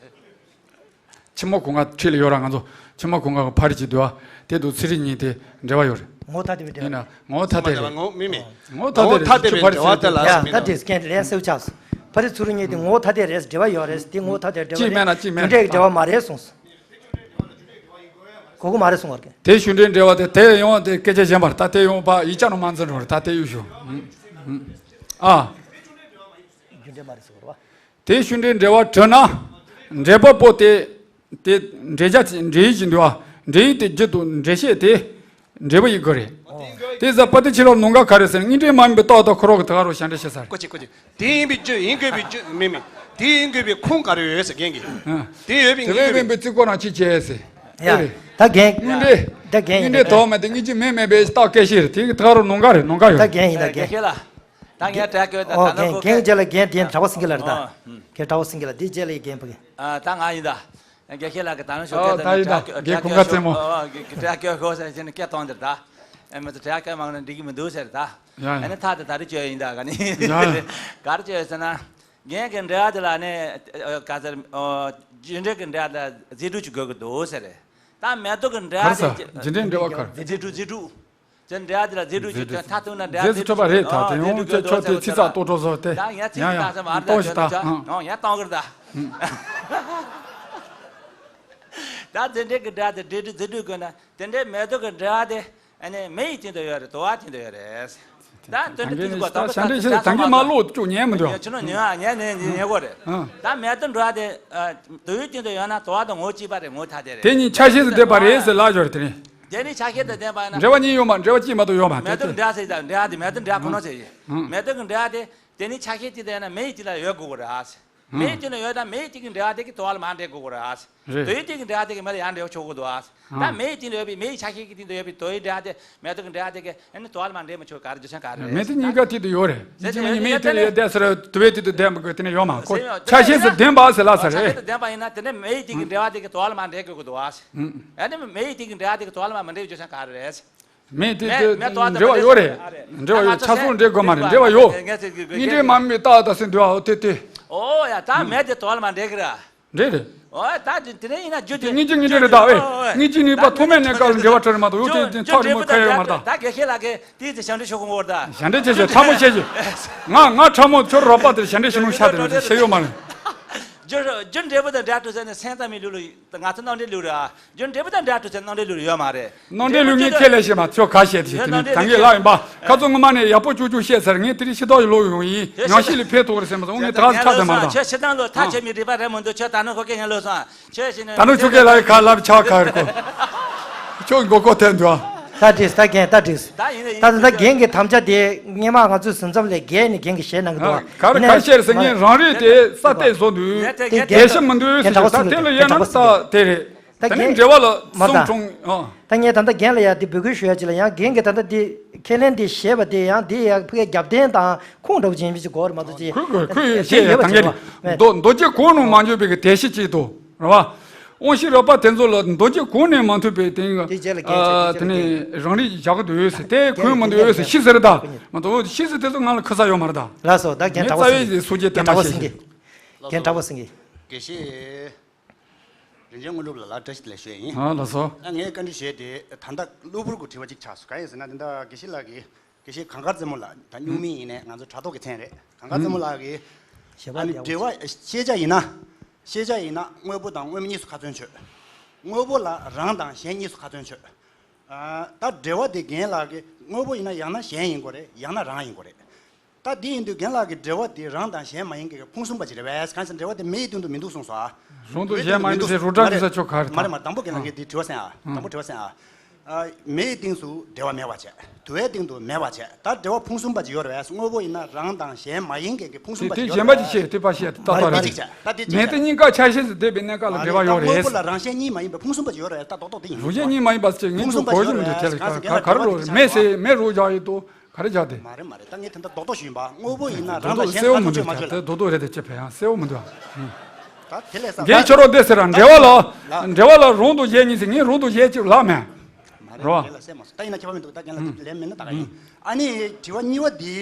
ཕྱི་མ་གུང་ཁ་ཁྲིད་ལ་ཡོད་ར་ང་ཚོ་ཕྱི་མ་གུང་ཁ་གི་ཕ་རི་གཅིག་འདུག་ཨ། དེ་དུ་ཚུ་རི་གཉིས་དེ་འབྲེལ་བ་ཡོད་རེད། ངོ་བོ་ཐ་དད་པའི་འབྲེལ་ཡིན་ན་བ། ངོ་བོ་ཐ་དད་རེད། ངོ་མི་མི། ངོ་བོ་ཐ་དད་རེད། ཆུ་ཕ་རི་ཚུ་རི་དེ་ཡ་ད་དེ་སྐད་ལན་གསལ་ཆགས་སོང་། ཕ་རི་ཚུ་རི་གཉིས་དེ་ངོ་བོ་ཐ་དད་རེད། འབྲེལ་བ་ཡོད་རེད། དེ་ངོ་བོ་ཐ་དད་འབྲེལ་བ་རེད། གཅིག་མེད་ན་གཅིག་མེད་རེད། རྒྱུ་འབྲས་ཀྱི་འབྲེལ་བ་མ་རེད་གསུངས་སོང་། གོ་གི་མ་རེད་གསུང་བར་གི། དེ་ཤུགས་འབྲས་འབྲེལ་བ་དེ་དེ་ཡོང་དེ་སྐད་ཆ་གཞན་པར་ད་དེ་ཡོང་པ་ཡིག་ཆ་ནང་མ་འཛིན་རོགས་རེད། ད་དེ་ཡོད་ཞུ། ཨ། རྒྱུ་འབྲས་མ་རེད་ཟེར་བ། དེ་ཤུགས་འབྲས་འབྲེལ་བ་བྲིས་ན། འབྲེལ་པ་པོ་དེ། དེ་འབྲེལ་བྱ་འབྲེལ་ཡིག་ཅིག་འདུག་ཨ། འབྲེལ་ཡིག་དེ་རྒྱུ་དང་འབྲེལ་བྱེད་དེ། འབྲེལ་བ་ཡི་སྒོ་རེད། དེ་ཟ་པ་ཏི་ཆི་ལོ་ནོང་ག་ག་རེ་ཟེར་ན་དངོས་འབྲེལ་མ་ཡིན་པའི་རྟགས་དང་ཁོ་རང་གི་ད་ག་རོ་ཞེ་འདྲ་བཤད་ས་རེད། ཀོ་ཅི་ཀོ་ཅི། དེ་ཡིན་པའི་རྒྱུ་ཡིན་དགོས་པའི་རྒྱུ་མེད་མེད། དེ་ཡིན་དགོས་པའི་ཁུངས་ག་རེ་ཡོད་ཟེར་རྒན་གྱིས། ཨ། དེ་ཡོད་པའི་དེ་ངེས་ཡོད་དགོས་པའི་པའི་རྩིས་སྐོར་ནང་ཅི་བྱས་ཟེར། ཡ། ཨེ་རེད། ད་རྒན། དངོས་འབྲེལ། རྒན་རྒན་དངོས་འབྲེལ་རྒན་དོགས་མེད་དེ་ངེས་ཅི་མེད་མེད་པའི་རྟགས་སྐད་ཤེས་རེད། དེ་གི་ད་ག་རོ་ནོང་ག་རེད། ནོང་ག་ཡོད། ད་རྒན་ཡིན་ད་རྒན། རྒན་ཤེས་ལ། ད་ངས་དྲ་སྐྱོད་ད་ཨོ་ད་ནོ་རྒན་ཁོ་རྒན་རྗེས་ལ་རྒན་དེ་གྲྭ་པ་སེང་གེ་ལ་རེད་ད། ཨོ། ཨོ། ཨུམ། རྒན་གྲྭ་པ་སེང་གེ་ལ་དེ་རྗེས་ལ་ཡི་རྒན་ཕ་གི། ཨ། ད་ང་ཡིན་ད། རྒན་ཤེས་ལགས་ཀྱིས་ད་ནང་ཞོགས་ཨོ་ཀྱི་ད་ཡིན་ད། དྲ་རྒན་ཁོང་ཁ་རྩེད་མོ། ཨོ་ཨོ་དྲ་སྐྱོད་ཤོག་ཟེར་བྱས་ནས་སྐད་གཏོང་དེར་ད། ཨ་མི་ཚོ་དྲ་སྐྱོད་མང་ན་འགྲིག་གི་མི་འདུག་ཟེར་ད། ཡ་ཡ། ཨ་ནི་ཐག་དེ་ད་རེ་གཅོད་ཡིན་ད་ག་ནི། ཡ་ཡ། ག་རེ་གཅོད་ཟེར་ན། རྒན་གྱི་འབྲེལ་བ་དེ་ལ་ནི་ཨ་ག་ཟེར་ཨོ་རྒྱུ་འབྲས་ཀྱི་འབྲེལ་བ་ལ་རྫས་གྲུབ་ཅིག་དགོས་ཀྱི་འདུག་ཟེར། ད་མེ་ཏོག་གི་འབྲེལ་བ་དེ་ག་རེ་ཟེར། རྗེས་འབྲེལ་འབྲེལ་བ་ག་རེ། རྫས་གྲུབ་རྫས་གྲུབ། དེ་འབྲེལ་བ་དེ་ལ་རྫས་གྲུབ་ཀྱི་དོན་མཐར་ཐུག་ན་འབྲེལ་བ་རྫས་གྲུབ་ཀྱི་དོན། ཨ་རྫས་གྲུབ་ཀྱི་དོན་ཆོག་ཆོག་དེ་ཚིག་ཙག་ཏོག་ཏོག་བཟོ་དེ། ཡང་ཡང་ཚིག་ཡང་ཡང་ཏག་ས་མ་རེད། ཏོག་ཞིག་ད་ཡང་ཡང་ཏང་གི་རེད་ད། ད་རྫས་འབྲེལ་གྱི་འབྲེལ་བ་དེ་འབྲེལ་གྲུབ་རྫས་གྲུབ་དགོས་ན་དེ་འདྲའི་མེ་ཏོག་གི་འབྲེལ་བ་དེ། ཨ་ནི་མེ་ཡི་སྟེང་དུ་ཡོད་རེད། དུ་བ་སྟེང་དུ་ཡོད་རེད། ད་དོན་དུ་དུས་ཀྱི་སྐོར་ད་ལྟ་ད་ད་ད་ད་ད་མ་ལོག་ཅུང་ཉན་མི་འདུག་ཁྱོད་ནོ་ཉན་ཨ་ཉན་ནས་ཉན་གོ་རེད། ཨ་ད་མེ་ཏོག་འགྲོ་བ་དེ་དུ་བའི་སྟེང་དུ་ཡོད་ན་དུ་བ་དང་ངོ་གཅིག་པ་རེད། ངོ་ཐ་དད་རེད། དེ་གཉིས་ཆ་ཤས་སུ་ལྡན་པ་རེད་ཟེར་ལབ་ཡོད་རེད། དེ་ནི་དེ་ནི་ཆ་ཤས་དང་ལྡན་པ་ཡིན་ན། འབྲེལ་བ་གཉིས་ཡོད་མ། འབྲེལ་བ་གཅིག་མ་གཏོགས་ཡོད་མ་མེ་ཏོག་དེ་འབྲེལ་ཟེར་ད་འབྲེལ་བ་དེ་མེ་ཏོག་འབྲེལ་ཁོ་ན་ཟེར་ཡིན། མེ་ཏོག་གི་འབྲེལ་བ་དེ་དེ་ནི་ཆ་ཤས་གཅིག་དང་ཡོད་ན་མེ་ཡི་སྟེང་ལ་ཡོད་དགོས་གོ་རེད། མེ་ཡི་སྟེང་ལ་ཡོད་ན་མེ་ཡི་སྟེང་གི་འབྲེལ་བ་དེ་གི་དུ་བ་ལ་མ་འབྲེལ་དགོས་གོ་རེད། རེད། དུ་བའི་སྟེང་གི་འབྲེལ་བ་དེ་གི་མེ་ལ་ཡང་འབྲེལ་བ་ཆོག་གི་འདུག་ཨ། ད་མེ་ཡི་སྟེང་ལ་ཡོད་པའི་མེ་ཡི་ཆ་ཤས་ཀྱི་སྟེང་དུ་ཡོད་པའི་དུ་བའི་འབྲེལ་བ་དེ་མེ་ཏོག་གི་འབྲེལ་བ་དེ་གི་ཨ་ནི་དུ་བ་ལ་མ་འབྲེལ་མི་ཆོག་ག་རེ་རེད། མེ་ཏོག་གཉིས་ཀ་སྟེང་དུ་ཡོད་རེད། ཟེར་ཅི་མི་གཉིས་མེ་ཡི་སྟེང་ལ་ཡོད་བསྡད་ས་རེད། དུ་བའི་སྟེང་དུ་བསྡད་མི་དགོས། དེ་ནས་ཡོད་མ་ཁོ་ཆ་ཤས་སུ་ལྡན་པ་ཟེར་ལ་ཟེར་ཆ་ཤས་རེད། སུ་ལྡན་པ་ཡིན་ན་དེ་ནས་མེ་ཡི་སྟེང་གི་འབྲེལ་བ་དེ་གི་དུ་བ་ལ་མ་འབྲེལ་དགོས་གི་འདུག་ཨ། ཨ་ནི་མེ་ཡི་སྟེང་གི་འབྲེལ་བ་དེ་གི་དུ་བ་ལ་མ་མ་འབྲེལ་བའི་རྒྱུ་མཚན་ག་རེ་རེད། མེ་དེ་མེ་དེ་མེ་ཏོག་འབྲེལ་བ་ཡོད་རེད། འབྲེལ་བ་ཡོད། ཆ་ཚང་འབྲེལ་དགོས་མ་རེད། འབྲེལ་བ་ཡོད། གཉིས་འབྲེལ་མ་མེད་པའི་རྟགས་དང་སེམས་འདུལ་བའོ་དེ་དེ། ཨོ་ཡ་ད་མེ་དེ་དོ་ལ་མ་འབྲེལ་གི་ར། འབྲེལ་རེད། ཨོ་ད་དེ་དེ་ནས་ཡིན་ན་རྒྱུ་དེ་དེ་སྙིང་རྗེ་དངོས་འབྲེལ་རེད་ད། ཨེ་སྙིང་རྗེ་ནུས་པ་ཐོག་མེད་ནས་བཀག་ལ་འབྲེལ་བ་གྲོལ་རེད་མ་གཏོགས་ཡོད་དེ་དེ་ཐག་རིང་པོ་ཁ་ཡོད་མ་རེད་ད། ད་དགེ་བཤེས་ལགས་ཀྱིས་དེའི་ཚེ་ཞབས་འདྲེན་ཞུ་གི་འོར་ད། ཞབས་འདྲེན་བྱེད་བྱེད་ཕྲ་མོ་བྱེད་བྱེད། ང་ང་ཕྲ་མོ་ཁྱོད་རོགས་པ་དེར་ཞབས་འདྲེན་ཞུ་ནོ་ཤ་དེ་ནོ་དེ་ཤེས་ཡོད་མ་རེད། རྒྱུ་རྒྱུ་འབྲས་བུ་དང་འབྲེལ་གྲོལ་ཟེར་ནས་སེམས་ཙམ་མི་ལུགས་ལ་ང་ཚོ་རྣམ་འདྲེན་ལུགས་རེད་ཨ། རྒྱུ་འབྲས་བུ་དང་འབྲེལ་གྲོལ་ཟེར་རྣམ་འདྲེན་ལུགས་རེད་ཡོད་མ་རེད། རྣམ་འདྲེན་ལུགས་ངས་ཁས་ལེན་ཤེས་མ་ཁྱོད་ག་བཤད་དེ་ཞིག་དེ་ནི་ད་ངས་ལབ་ཡིན་པ། ཁ་ཚོ་ངོ་མ་ནས་ཡག་པོ་ཅུག་ཅུག་བཤད་ཚར། ངས་དེ་རིང་ཤི་ཐོག་ཡི་ལོ་ཡོང་ཡིན། ངང་ཤི་ལས་ཕེབས་ཐུབ་རེད་ཟེར་མ་སོང་། ངས་ད་ཚ་ཐག་དེ་མ་རེད། ཁྱོད་ཤི་ཐང་ལོ་ཐག་ཆོད་མི་རིག་པ་རེད་མི་འདུག་ཁྱོད་ད་ནི་ཁོ་སྐད་ངན་ལོ་སོང་། ཁྱོད་ཤི་ནས་ད་ནི་ཁྱོད་སྐད་ལ་ཡི་ཁ་ལབ་ཆགས་ཁ་རེད་ཁོ། ཁྱོད་མགོ་སྐོར་ཐེབས་འདུག་ཨ། ད་དྲིས་ད་རྒན་ད་དྲིས། ད་ད་ད་རྒན་གྱི་དམ་བཅའ་དེ་སྔས་མ་ང་ཚོའི་ཟིན་ཙམ་ལས་རྒན་ནི་རྒན་གྱི་ཞལ་ནང་གི་འདུག་ཨ། ག་རེ་ཁ་ཤས་ཟེར་ངས་རང་རེད་དེ་ས་བལྟས་བཟོ་འདུག་དེ་རྒན་ཞིག་མི་འདུག་ཟེར་ད་དེ་ལ་ཡན་ན་ས་དེ་རེད། ད་ནི་འབྲེལ་བ་ལ་མ་གསུང་ད་འཁྲུངས་ཨ། ད་ངས་ད་ལྟ་རྒན་ལ་ཡ་འདི་འབོད་སྐུལ་ཞུ་ཡ་ཅིག་ལ་ཡང་རྒན་གྱིས་ད་ལྟ་འདི་ཁས་ལེན་འདི་བཞེས་པ་དེ་ཡང་འདི་ཡ་ཕ་གིའི་རྒྱབ་རྟེན་དང་ཁུངས་འདྲ་པོ་ཅན་མི་ཅིག་གོ་རེད་མ་གཏོགས་ཅི། ཁོས་ཁོས་ཡ་ཤེས་ཡ་ད་ངས་རེད་མདོ་མདོ་རྒྱུད་གོང་ནས་མ་འཇོག་པའི་གི་དེ་ཤི་ཅིག་ཏུ་རེད་བ། དབང་ཕྱུག་རོལ་པ་དེ་ཚོ་ལ་མདོ་རྒྱུད་གོང་ནས་མ་ཐོས་པའི་དེ་དེ་རྗེས་ལ་རྒན་ཆེ་དེ་དེ་ནས་རང་རིགས་བཞག་གི་འདུག་ཟེར་དེ་ཁོས་མི་འདུག་ཟེར་ཤི་ཟེར་ད་མ་གཏོགས་ཤི་ཟེར་དེ་ཚོ་ང་ལ་ཁུ་ས་ཡོད་མ་རེད་ད། ལགས་སོ་ད་རྒན་ངས་གྲྭ་པ་རྩ་བའི་སུ་གི་དེ་མ་ཤེས་ཤིང་། རྒན་གྲྭ་པ་སེང་གེ། དགེ་བཤེས། རིན་ཆེན་དངོས་གྲུབ་ལ་ལ་བཀྲ་ཤིས་བདེ་ལེགས་ཞུ་ཡ་ཡིན། ཨ་ལགས་སོ། ད་ངས་བཀའ་འདྲི་ཞུ་ཡ་དེ་ད་ལྟ་གློ་བུར་གྱི་དྲི་བ་གཅིག་ཆགས་སོང་། གང་ཡིན་ཟེར་ན་དེ་འདྲ་དགེ་བཤེས་ལགས་ཀྱིས་དགེ་བཤེས་གངས་དཀར་རྩེ་མོ་ལགས་ད་སྨྱུག་མིང་ཡིན་ནའི་ང་ཚོ་དྲ་ཐོག་གི་མཚན་རེད། གངས་དཀར་རྩེ་མོ་ལགས་ཀྱིས་ཞེས་པ་ཨ་ནི་ཡང་འབྲེལ་བ་ཤེས་བྱ་ཡིན་ན། ཤེས་བྱ་ཡིན་ན་དངོས་པོ་དང་དངོས་མེད་གཉིས་སུ་ཁ་ཚོན་ཆོད། དངོས་པོ་ལ་རང་དང་གཞན་གཉིས་སུ་ཁ་ཚོན་ཆོད། ཨ་ད་འབྲེལ་བ་དེ་རྒན་ལགས་ཀྱིས་དངོས་པོ་ཡིན་ན་ཡང་ན་གཞན་ཡིན་དགོས་རེད། ཡང་ན་རང་ཡིན་དགོས་རེད། ད་དེ་ཡིན་དུས་རྒན་ལགས་ཀྱི་འབྲེལ་བ་དེ་རང་དང་གཞན་མ་ཡིན་གྱི་ཕུང་གསུམ་པ་ཅིག་རེད་པས། གང་ཟེར་འབྲེལ་བ་དེ་མེ་ཡི་སྟེང་དུ་མི་འདུག་གསུངས་སོ། ཨ། རང་དང་གཞན་མ་ཡིན་ཟེར་རུ་དྲག་གི་ས་ཆོག་ག་རེད་ད། མ་རེད་མ་རེད། དང་པོ་རྒན་ལགས་ཀྱིས་དེ་དྲི་བ་གསན་ཨ། དང་པོ་དྲི་བ་གསན་ཨ། ཨ་མེ་ཡི་སྟེང་དུ་འབྲེལ་བ་མེད་པ་བྱས། དུ་བའི་སྟེང་དུ་མེད་པ་བྱས། ད་འབྲེལ་བ་ཕུང་གསུམ་པ་ཅིག་ཡོད་རེད་པས། དངོས་པོ་ཡིན་ན་རང་དང་གཞན་མ་ཡིན་གྱི་ཕུང་གསུམ་པ་ཅིག་ཡོད་རེད་པས། དེ་གཞན་པ་ཅིག་བཤད་དེ་པ་བཤད་དེ་ཏག་ཏག་རེད། ད་དེ་གཅིག་བྱས། ད་དེ་གཅིག་མེ་དེ་གཉིས་ཀ་ཆ་ཤས་སུ་བསྡད་པའི་གནས་སྐབས་ལ་འབྲེལ་བ་ཡོད་རེད། དངོས་པོ་ལ་རང་གཞན་གཉིས་མ་ཡིན་པའི་ཕུང་གསུམ་པ་ཅིག་ཡོད་རེད། ད་རྡོག་རྡོག་དེ་ཡིན། རང་གཞན་གཉིས་མ་ཡིན་པ་ཟེར་ངས་ཕུང་གསུམ་པ་ཅིག་ཡོད་རེད་པས། གང་ཟེར་ག་རེ་རོ་མེ་ཟེར་མེ་རོ་བཞག་ཡོད་དོ། ག་རེ་བྱ་དེ། མ་རེད་མ་རེད། ད་ངས་དེ་འདྲ་རྡོག་རྡོག་ཞུས་ཡིན་པ། དངོས་པོ་ཡིན་ན་རང་དང་གཞན་ཁ་ཚོན་ཆོད་མ་ཆོད་ལ། དེ་རྡོག་རྡོག་རེད་དེ་ཅི་ཕན་ཡང་གསལ་བོ་མི་འདུག་ཨ། ད་དེ་ལས་ས་རྒན་ཁྱོད་རང་བལྟས་ཟེར་ར། འབྲེལ་བ་ལ། ལ། འབྲེལ་བ་ལ་རང་དང་གཞན་གཉིས་ཟེར་ངས་རང་དང་གཞན་གཅིག་ལབ་མེད། མ་རེད་རོ། དེ་ལ་གསལ་མ་སོང་། ད་ཡིན་ན་ཁྱད་པར་མི་འདུག་ད་རྒན་ལགས་ལན་མེད་ན་ད་ག་ཡིན། ཨ་ནི་དྲི་བ་གཉིས་པ་འདི།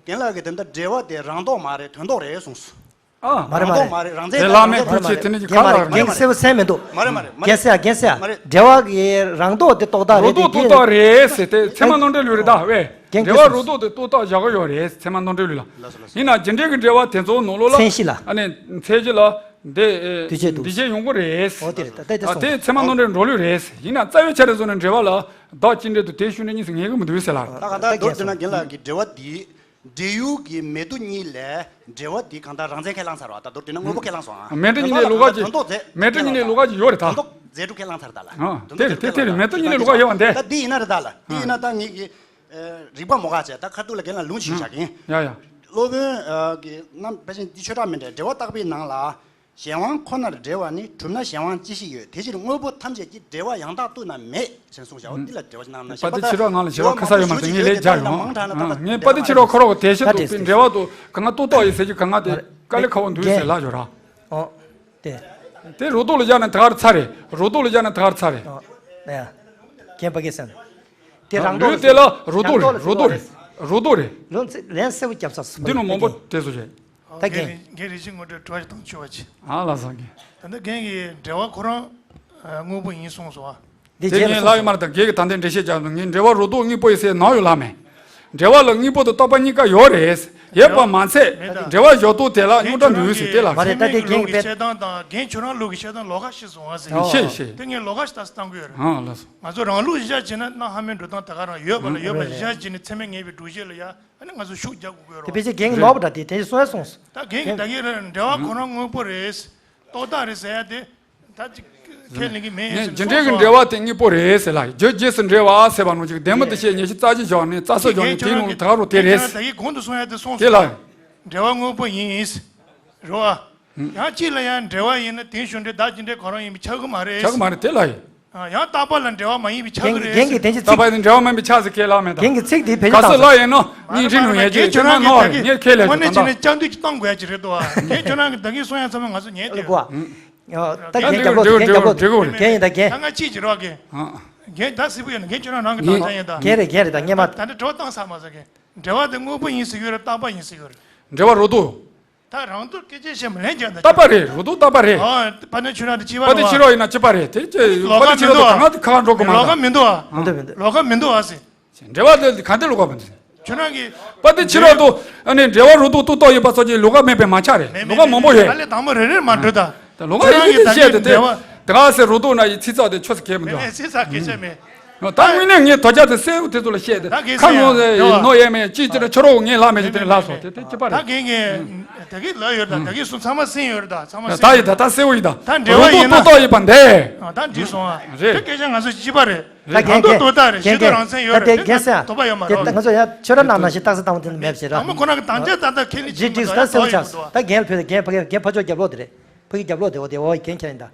རྒན་ལགས་ཀྱིས་དེ་འདྲ་འབྲེལ་བ་དེ་རང་ལྡོག་མ་རེད། དོན་ལྡོག་རེད་གསུངས་སོང་། ཨ། མ་རེད་མ་རེད། རང་ལྡོག་མ་རེད། རང་བཙན་དེ་ལ་མེད་ཁུལ་བྱེད་དེ་ནི་ཁ་ལ་རང་རྒན་གསལ་པོ་གསལ་མི་འདུག་མ་རེད་མ་རེད། རྒན་གསལ་ཡ་རྒན་གསལ་ཡ། མ་རེད། འབྲེལ་བ་གི་རང་ལྡོག་དེ་རྡོག་རྡོག་རེད་དེ་རྡོག་རྡོག་རེད་ཟེར་དེ་ཚད་མ་རྣམ་འགྲེལ་ལུགས་རེད་ད་ཝེ། རྒན་འབྲེལ་བ་རྡོག་རྡོག་དེ་རྡོག་རྡོག་བཞག་གི་ཡོད་རེད་ཚད་མ་རྣམ་འགྲེལ་ལུགས་ལ། ཡིན་ན་རྒྱུ་འབྲས་ཀྱི་འབྲེལ་བ་དེ་ཚོ་ནང་ལོགས་ལ། མཚན་གཞི་ལ། ཨ་ནི་མཚན་གཞི་ལ། འདི་འདུས་བྱས་འདུག་འདུས་བྱས་ཡོང་གི་རེད། ཨོ་དེ་རེད་ད་ལྟ་དེ་ཨ་སོང་། དེ་ཚད་མ་རྣམ་འགྲེལ་འགྲོ་ལུགས་རེད། ཡིན་ན་རྩ་བའི་ཆ་རེ་བཟུང་ནས་འབྲེལ་བ་ལ་བདག་ཅི་འདྲ་འདུག་དེ་ཤུགས་འདྲ་གཉིས་སུ་ངེས་གི་མི་འདུག་ཟེར་ལ། ད་ག་ད་མདོར་བསྡུས་ན་རྒན་ལགས་ཀྱི་འབྲེལ་བ་འདི། འབྲེལ་ཡུལ་གྱི་མེ་དུ་གཉིས་ལས་འབྲེལ་བ་འདི་གང་ལྟར་རང་མཚན་ཁས་བླངས་ཚར་བ་ད་མདོར་བསྡུས་ན་དངོས་པོ་ཁས་བླངས་སོང་ཨ། མེ་དུ་གཉིས་ལས་ལོགས་ཀ་ཅིག་མེ་དུ་གཉིས་ལས་ལོགས་ཀ་ཅིག་ཡོད་རེད་ད། དོན་ལྡོག་རྫས་གྲུབ་ཁས་བླངས་ཚར་ད་ལ། ཨ་དེ་རེད་དེ་དེ་རེད། མེ་དུ་གཉིས་ལས་ལོགས་ཀ་ཡོད་བ་འདི། ད་འདི་ཡིན་ན་རེད་ད་ལ། འདི་ཡིན་ན་ད་ངེད་ཀྱི། རིག་པ་མོ་ག་བྱས་ད་ཁ་ཐུག་ལ་རྒན་ལགས་ལུང་ཞིག་བཞག་གིན། ཡ་ཡ། སློབ་དཔོན་གྱི་རྣམ་པ་ཅན་འདི་ཆོས་གྲགས་མི་འདྲ་འབྲེལ་བ་བརྟག་པའི་ནང་ལ། གཞན་དབང་ཁོ་ནར་འབྲེལ་བ་ནི་གྲུབ་ན་གཞན་དབང་ཅི་ཞིག་ཡོད། དེ་ཕྱིར་དངོས་པོ་ཐམས་ཅད་ཀྱི་འབྲེལ་བ་ཡང་དག་ཏུ་ན་མེད་ཅེས་གསུངས་བཞག་འོ་འདི་ལ་འབྲེལ་བ་ཞིག་གནང་ན་གཞན་པ་དཔལ་ལྡན་ཕྱི་རོལ་ངང་ལ་ཞི་བ་ཁ་ས་ཡོད་མ་རེད་ངས་ལས་སྦྱར་ཡོང་། ངས་དཔལ་ལྡན་ཕྱི་རོལ་ཁོ་རོག་དེ་ཤེས་ཐུབ་པའི་འབྲེལ་བ་དུ་གང་ལྟོ་ཏོག་ཡིན་ཟེར་གྱི་གང་དེ་དཀའ་ལས་ཁག་པོ་འདུག་ཟེར་ལབ་ཡོད་ར། ཨོ། དེ། དེ་རུ་ཏོག་ལ་སྦྱར་ན་ད་གར་ཚར་རེད། རུ་ཏོག་ལ་སྦྱར་ན་ད་གར་ཚར་རེད། ཨོ། ཡ། རྒན་པ་སྐད་སེམས། དེ་རང་ལུས་དེ་ལ་རུ་ཏོག་རེད། རུ་ཏོག་རེད། རུ་ཏོག་རེད། ལུང་ཚིག་ལན་གསལ་པོ་རྒྱབ་ཚར་སོང་། འདི་ནང་མང་པོ་དེ་ཚོ་བྱས། ད་རྒན། རྒན་རིན་ཆེན་དངོས་གྲུབ་དྲི་བ་ཞིག་བཏང་ཆོག་པ་ཅི། ཨ་ལ་སང་རྒན། ད་ནི་རྒན་གྱི་འབྲེལ་བ་ཁོ་རང་ དངོས་པོ་ཡིན་གསུངས་སོ། འདི་དེ་རྗེས་ལ་ངས་ལབ་ཡོད་མ་རེད་ད། རྒན་གྱིས་ད་ལྟའི་འགྲེལ་བཤད་རྒྱབ་ནས་ངས་འབྲེལ་བ་རོ་ཏོ་དངོས་པོ་ཡིན་ཟེར་ནོར་ཡོད་ལབ་མེད། འབྲེལ་བ་ལ་དངོས་པོ་དང་རྟག་པ་གཉིས་ཀ་ཡོད་རེད། ཡོད་པ་མ་ཚད་མེད་ད། འབྲེལ་བ་བཞག་སྟངས་དེ་ལ་རྙོག་དྲ་འདུག་ཟེར་དེ་ལ། མ་རེད་ད། དེ་རྒན་གྱིས་བཤད་སྟངས་དང་རྒན་ཁྱོད་རང་ལུགས་ཀྱི་བཤད་སྟངས་ལོགས་ཀ་ཤེས་སོང་ཨ་ཟེར། ཤེས་ཤེས། དེ་ངས་ལོགས་ཀ་ཞིག་ད་གསུང་གི་ཡོད་རེད། ཨང་ལགས་སོ། ང་ཚོ་རང་ལུགས་གཞི་བཞག་བྱས་ན་གནའ་སྔ་མོའི་འགྲོ་སྟངས་དེ་ག་རང་ཡོད་པ་ལ་ཡོད་པ་གཞི་བཞག་བྱས་ནས་ཚད་མས་ངེས་པའི་སྒྲུབ་བྱེད་ལ་ཡ་ཨ་ནི་ང་ཚོ་ཤུགས་རྒྱག་དགོས་ཀྱི་ཡོད་རེད། དེ་ཕལ་ཆེར་རྒན་གྱིས་ནོར་བ་འདྲ། དེ་དེ་གསུང་ཡ་སོང་། ད་རྒན་གྱིས་ད་གིན་རེད། འབྲེལ་བ་ཁོ་རང་དངོས་པོ་རེད། རྟོག་བཏགས་རེད་ཟེར་ཡ་དེ། ད་ཅིག་ཁས་ལེན་གྱི་མེད་ངས་ཟེར་རྒྱུ་འབྲས་ཀྱི་སོང་འབྲེལ་བ་དེ་དངོས་པོ་རེད་ཟེར་ལ། རྒྱུ་རྗེས་སུ་འབྲེལ་བ་ཟེར་བ་ནང་བཞིན་ལྡན་མིན་དུ་བཤད་ཉེར་ཞིབ་རྩ་གཞི་བཞག་ནས་རྩ་སྲོལ་བཞག་ནས་དེའི་ནང་ལ་ད་ག་རུ་དེ་རེད། ཁྱེད་རང་ད་གིན་གོང་དུ་གསུང་ཡ་དེ་སོང་དེ་ལ། སོང་། འབྲེལ་བ་དངོས་པོ་ཡིན། རེད་བ། ཡང་གཅིག་ལ་ཡང་འབྲེལ་བ་ཡིན་ན་དེའི་ཤུགས་འབྲས་བདག་གི་འབྲས་གང་རུང་ཡིན་པས་ཁྱབ་ཀྱི་མ་རེད། ཁྱབ་ཀྱི་མ་རེད་དེ་ལ་ཡིན། ཡང་རྟག་པ་ལ་འབྲེལ་བ་མ་ཡིན་པས་ཁྱབ་ཀྱི་རེད། རྒན་གྱིས་དེ་ཅི་རྟག་པ་ཡིན་འབྲེལ་བ་མིན་པས་ཁྱབ་ཟེར་ཁས་ལབ་མེད་ད། རྒན་གྱིས་ཚིག་དེ་བེད་སྤྱོད་བཏང་སོང་། ག་ཚོད་ལབ་ཡིན་ནོ་སྙིང་རྗེ་ནོ་ཡ་ཅིག་ཁྱོད་རང་ནོར་རེད། ངས་ཁས་ལེན་དངོས་གནས་བྱས་ན་བཅའ་འདུད་ཅིག་གཏོང་དགོས་ཡ་ཅིག་རེད་དོ། རྒན་ཁྱོད་རང་གིས་ད་གིན་གསུང་ཡ་ཚང་མ་ང་ཚོ་ཉན་བསྡད་ཡོད། ད་རྒན་རྒྱབ་ལོག་རྒན་རྒྱབ་ལོག་རྒན་ཡིན་ད་རྒན། ད་ང་གཅིག་ཅིག་རོགས་རྒན། རྒན་ད་སིབ་པོ་ཡོད་ན་རྒན་ཁྱོད་རང་རང་གི་དང་ཅང་ཡིན་ད། རྒན་རེད་རྒན་རེད་ད་སྔས་མ། ད་འདི་གྲོགས་བཏང་ས་མ་ཟ་རྒན། འབྲེལ་བ་དེ་དངོས་པོ་ཡིན་ཟེར་ཡོད་རེད། རྟག་པ་ཡིན་ཟེར་ཡོད་རེད། འབྲེལ་བ་རོ་ཏོ། ད་རང་ཐོག་སྐད་ཆ་བཤད་མི་ལན་རྒྱག་ན། རྟག་པ་རེད། རོ་ཏོ་རྟག་པ་རེད། ཨ། དཔལ་ལྡན་ཁྱོད་རང་དེ་སྐྱིད་པ་པ་དེ་རེད་བ། ཕྱི་རོགས་ཡིན་ན་སྐྱིད་པ་རེད། དེ་ཅི་ལོགས་པ་ཀ་དེ་མི་ཕྱི་རོགས་འདུག་དང་ང་དེ་ཁ་ཁ་འགྲོ་གི་མ་ལོགས་ཀ་མི་འདུག་ཨ། མི་འདུག་མི་འདུག་ལོགས་ཀ་མི་འདུག་ཨ་ཟེར། འབྲེལ་བ་དེ་ག་འདི་ལོགས་ཀ་མི་འདུག་ཁྱོད་རང་གིས། པ་དེ་ཕྱི་རོགས་འདུག་ཨ་ནི་འབྲེལ་བ་རོ་ཏོ་ཏོ་ཏོ་ཡོད་པ་ཚོ་ཅིག་ལོགས་ཀ་མེད་པའི་མ་ཆགས་རེད། མེད་ལོགས་ཀ་མང་པོ་ཡོད། ད་ལས་དང་པོ་རེ་རེར་མ་འགྲོ་ད། ད་ལོགས་ཀ་ཡིན་གྱི་བཤད་དེ་དེ། ད་ག་ཟེར་རོ་ཏོ་ན་ཡི་ཚིག་ཚགས་དེ་ཆོས་སུ་ཁེལ་མི་འདུག་མེད་མེད་ཚིག་ཚགས་ཁེལ་ཆ་མེད། ད་དངོས་གནས་ངས་དོ་རྒྱ་དེ་གསལ་བོ་དེ་ཚོ་ལ་བཤད་དེ་ད་གིན་ཁ་ཟེར་ནོར་ཡ་ཡོད་ནོར་ཡས་མེད་ཅིག་ཅི་ན་ཕྱི་རོགས་ངས་ལྷག་མེད་ཅིག་དེ་ནས་ལྷག་སོང་། དེ་དེ་སྐྱིད་པ་ད་རེད། གིན་ངས་ད་གིན་ལབ་ཡོད་ད། ད་གིན་སུ་ཚང་མ་གསན་ཡོད་རེད་ད། ཚང་མ་ད་གསན་ཡིན་ད། ད་གསལ་བོ་ཡིན་ད། ད་འབྲེལ་བ་རོ་ཏོ་ཡིན་ན་ཏོ་ཏོ་ཡིན་པ་འདས། ཨ་ད་འགྲིག་སོང་ཨ། རེད། ད་སྐད་ཆ་ང་ཚོ་སྐྱིད་པ་རེད། ད་རྒན་རང་ཐོག་རྒན་ཏོ་ཏོ་ད་རེད། རྒན་ཤེས་ཏོ་རང་མཚན་ཡོད་རེད། ད་དེ་རྒན་ཟེར་ཡ། དོ་པ་ཡོད་མ་དེ་རེད། ད་ང་ཚོ་ཡ་ཁྱོད་རང་ནང་ནང་བཞིན་རྟགས་གསལ་བཏང་བ་དེ་འདྲ་མེད་པ་ཞིག་ར། དང་པོ་ཁོ་རང་གི་དང་ཆ་ད་ད་ཁས་ལེན་བྱེད་མི་འདུག་ད་གསལ་བོ་ཆགས་སོང་། ད་རྒན་ལ་ཕུལ་ཏེ་རྒན་ཕ་གི་རྒན་ཕ་ཕྱོགས་རྒྱབ་ལོག་དེ་རེད། ཕ་གི་རྒྱབ་ལོག་དེ་འོ་དེ་འོ་རྒན་ཁྱེད་ཡིན་ད།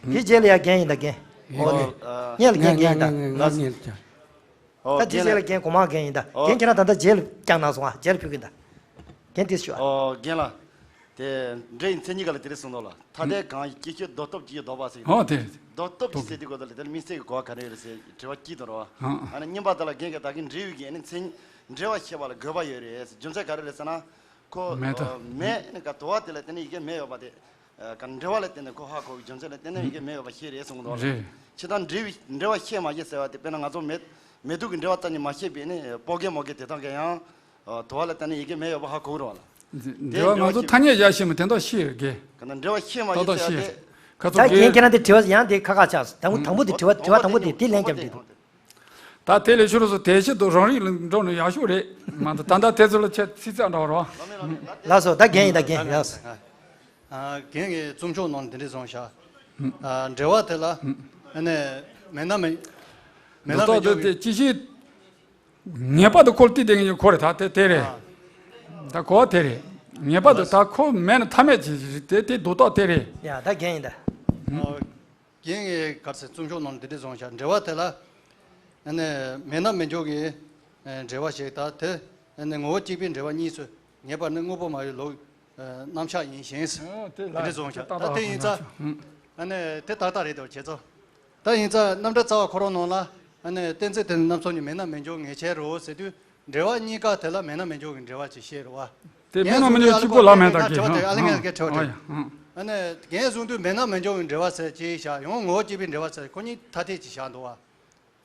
དེ་རྗེས་ལ་ཡ་རྒན་ཡིན་ད་རྒན། འོ་དེ། ཨ། སྔོན་ལ་རྒན་རྒན་ཡིན་ད། ང་ང་ང་ངས་ཀྱང་། ཨོ། ད་དེ་རྗེས་ལ་རྒན་གོང་མ་རྒན་ཡིན་ད། ཨོ། རྒན་ཁྱེད་རང་ད་ལྟ་རྗེས་ལ་བསྐྱངས་གནང་སོང་ཨ། རྗེས་ལ་ཕུལ་གི་ཡིན་ད། རྒན་དེ་ཞུ་ཨ། ཨོ་རྒན་ལགས། དེ་འདྲ་ཡི་མཚན་ཉིད་ག་ལ་དེ་རེད་གསུངས་འདུག་ལ། ཐ་དད་གང་ཡིན་སྐྱེ་ཤི་ལྡོག་སྟོབས་ཀྱིས་ལྡོག་པ་ཟེར་གི་འདུག་ཨོ་དེ་རེད། ལྡོག་སྟོབས་ཀྱིས་ཟེར་དུས་གོ་ད་ལ་དེ་ལ་དམིགས་བསལ་གྱི་གོ་བ་ག་རེ་ཡོད་རེད་ཟེར་དྲི་བ་སྐྱིད་དུ་རོ། ཨ་ནི་གཉིས་པ་དེ་ལ་རྒན་གྱིས་ད་གིན་འབྲེལ་ཡོད་ཀྱི་ཨ་ནི་མཚན་འབྲེལ་བ་ཤེས་པ་ལ་དགོས་པ་ཡོད་རེད་ཟེར། རྒྱུ་མཚན་ག་རེ་རེད་ཟེར་ན། ཁོ་མེད་ད། མེད་ནི་ག་དུ་བ་དེ་ལ་དེ་ནི་ཡི་གེ་མེད་ཡོད་པ་དེ། ཨ་ག་འབྲེལ་བ་ལ་བརྟེན་ནས་ཁོ་ཧ་གོ་བའི་རྒྱུ་མཚན་ལ་བརྟེན་ནས་ཡི་གེ་མེད་ཡོད་པ་ཤེས་རེད་གསུངས་འདུག་རེད། ཕྱི་དང་འབྲེལ་བའི་འབྲེལ་བ་ཤེས་མ་ཤེས་ཟེར་བ་དེ་དཔེར་ན་ང་ཚོ་མེ་མེ་ཏོག་གི་འབྲེལ་བ་རྩ་ནས་མ་ཤེས་པས་ནི་སྤོ་རྒན་མོ་རྒན་དེ་དག་གིས་ཡང་དུ་བ་ལ་བརྟེན་ནས་ཡི་གེ་མེད་ཡོད་པ་ཧ་གོ་གི་རེད་བ་ལ། འབྲེལ་བ་ང་ཚོ་ཐ་སྙད་ཡ་ཤེས་མི་དེ་དག་ཤེས་རེད་གེ། ག་ན་འབྲེལ་བ་ཤེས་མ་ཤེས་ཟེར་བ་དེ། ཁ་ཚོ་ད་རྒན་ཁྱེད་རང་དེ་དྲི་བ་ཡང་དེ་ཁ་ཁ་ཆགས་སོང་། དང་པོ་དང་པོ་དེ་དྲི་བ་དྲི་བ་དང་པོ་དེ་དེ་ལན་རྒྱབ་འདྲི་འདུག་ད་དེ་ལས་ཤོར་སོང་། དེ་ཆེད་དུ་རང་རིགས་ལ་འགྲོ་ནས་ཡག་ཤོས་རེད་མ་གཏོགས་ད་ལྟ་དེ་ཚོ་ལ་ཆེད་ཚིག་ཚད་འདྲ་བ་རོ། ལགས་སོ། ད་རྒན་ཡིན་ད་རྒན་ལགས་སོ། ཨ་རྒན་གྱིས་རྩོམ་ཤོག་ནང་འདི་འདྲ་གསུངས་ཤག་ཨ་འབྲེལ་བ་དེ་ལ་ཨ་ནི་མེད་ན་མེད་མེད་ན་མི་འདུག་འཇོག་དེ་གི་ཅི་ཞིག་ངེས་པར་དུ་ཁོ་ལ་བལྟས་བསྡད་མཁན་གྱི་ཁོ་རེད་ད་དེ་དེ་རེད། ཨ་ད་གོ་བ་དེ་རེད། ངེས་པར་དུ་ད་ཁོ་མེད་ན་ཐབས་མེད་ཅིག་རེད་དེ་དེ་རྡོག་རྡོག་དེ་རེད། ཡ་ད་རྒན་ཡིན་ད། ཨ། རྒན་གྱིས་ག་རེ་ཟེར་རྩོམ་ཤོག་ནང་འདི་འདྲ་གསུངས་ཤག་འབྲེལ་བ་དེ་ལ་ཨ་ནི་མེད་ན་མི་འཇོག་གི་ཨ་འབྲེལ་བ་ཞིག་དང་དེ་ཨ་ནི་ངོ་བོ་གཅིག་པའི་འབྲེལ་བ་གཉིས་སུ་ངེས་པར་ནི་དངོས་པོ་སྨྲ་བའི་ལུགས་ཨ་རྣམ་གཞག་ཡིན་ཞིང་། ཨ་དེ་འདི་འདྲ་གསུངས་ཤག་ད་དེ་ཡིན་ཙང་ཨ་ནི་དེ་ཏག་ཏག་རེད་དོ་བྱས་ཙང་། ད་ཡིན་ཙང་རྣམ་གྲངས་རྩ་བ་ཁོ་རང་ནང་ལ་ཨ་ནི་གཏན་ཚིགས་དེ་ནི་རྣམ་གསུམ་གཉིས་མེད་ན་མི་འཇོག་ངེས་བྱས་རོ་ཟེར་དུས། འབྲེལ་བ་གཉིས་ཀ་དེ་ལ་མེད་ན་མི་འཇོག་གི་འབྲེལ་བ་ཅིག་བཤད་རེད་བ། དེ་མེད་ན་མི་འཇོག་གཅིག་པོ་ལ་མེད་ད་གི་ཧང་། ཨ་ལེ་ངས་སྐད་ཆ་དྲི་བ་དྲིས། ཨ་ནི་རྒན་གསུང་དུས་མེད་ན་མི་འཇོག་གི་འབྲེལ་བ་ཟེར་ཅིག་བཞག་ཡང་ངོ་བོ་གཅིག་པའི་འབྲེལ་བ་ཟེར་ཁོ་གཉིས་ཐ་དད་ཅིག་བཞག་འདུག་བ།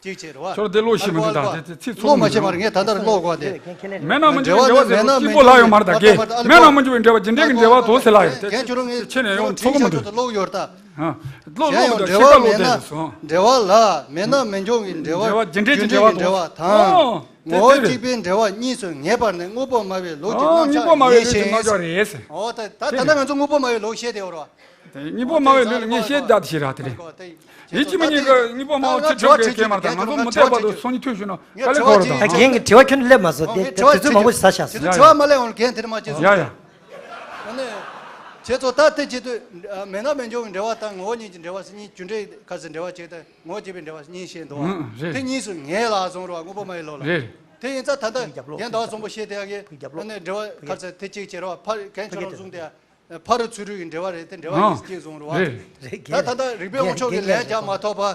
གཅིག་བྱས་རེད་བ། ཁྱོད་དེ་བློ་ཤེས་མི་འདུག་ད་དེ་དེ་ཚིག་ཚུགས་མི་འདུག་བློ་མ་ཤེས་པར་ངས་ད་ལྟར་བློ་གོ་བ་དེ། མེད་ན་མི་འཇོག་གི་འབྲེལ་བ་ཟེར་གཅིག་པོ་ལ་ཡོད་མ་རེད་ད་གི། མེད་ན་མི་འཇོག་གི་འབྲེལ་བ་རྒྱུ་འབྲས་ཀྱི་འབྲེལ་བ་དོ་ཟེར་ལ་ཡོད་དེ་ཁྱེད་ནས་ཡང་ཚོགས་མི་འདུག་བློ་ཡོད་ད། ལོག་ལོག་མི་འདུག་ཤེས་པ་ལོག་དེ་སོང་། འབྲེལ་བ་ལ་མེད་ན་མི་འཇོག་གི་འབྲེལ་བ། འབྲེལ་བ་རྒྱུ་འབྲས་ཀྱི་འབྲེལ་བ་དང་། ངོ་བོ་གཅིག་པའི་འབྲེལ་བ་གཉིས་སུ་ངེས་པར་ནི་དངོས་པོ་སྨྲ་བའི་ལུགས་ཀྱི་རྣམ་གཞག་ཡིན་ཞིང་། འོ་ད་ད་ལྟ་ང་ཚོ་དངོས་པོ་སྨྲ་བའི་ལུགས་བཤད་དེ་འོ་ར། དངོས་པོ་སྨྲ་བའི་ལུགས་ལ་ངས་བཤད་བསྡད་ཤེས་ར་དེ་རེད། ཡིན་གཅིག་མིན་གཉིས་ཀྱི་དངོས་པོ་སྨྲ་བ་ཚིག་གྲོགས་ཀྱི་སྐད་མ་དང་ང་ཚོ་མུ་མཐའི་བར་དུ་སང་ཉིན་ཐོན་ཞུ་ན་དཀའ་ལས་ཁག་རེད་ད། རྒན་གྱི་དྲི་བ་ཁྱོན་ནས་སླེབས་མ་སོང་དེ་དེ་ཚོད་མང་པོ་ཞིག་ཟ་བཞག་སོང་། དྲི་བ་མ་སླེབས་འོང་རྒན་དེར་མ་བྱེད་སོང་། ཡ་ཡ། ཨ་ནི། བྱས་ཙང་ད་དེ་བྱེད་དུས་མེད་ན་མི་འཇོག་གི་འབྲེལ་བ་དང་ངོ་བོ་ཉིད་ཀྱི་འབྲེལ་བ་ཟེར་གཉིས་རྒྱུ་འབྲས་ཁ་ཟེར་འབྲེལ་བ་གཅིག་དང་ངོ་བོ་གཅིག་པའི་འབྲེལ་བ་གཉིས་བཤད་འདུག་བ། ཨང་རེད། དེ་གཉིས་སུ་ངེས་ལ་བཟུང་རོགས་དངོས་པོ་སྨྲ་བའི་ལུགས་ལ། རེད། དེ་ཡིན་ཙང་ད་ལྟ་རྒན་ཟླ་བ་གསུམ་པོ་བཤད་དེ་ཡ་གི་ཨ་ནི་འབྲེལ་བ་ཁ་ཟེར་དེ་གཅིག་བྱེད་རོགས་ཕར་རྒན་ཁྱོད་རང་བཟུང་དེ་ཡ་ཕ་རོལ་ཚུ་རོལ་གྱི་འབྲེལ་བ་རེད་དེ་འབྲེལ་བ་གཉིས་སུ་གཅིག་བཟུང་རོགས། རེད། ད་ད་ལྟ་རིགས་པའི་དབང་ཕྱུག་གི་ལན་རྒྱག་མ་ཐུབ་པ་ཨ་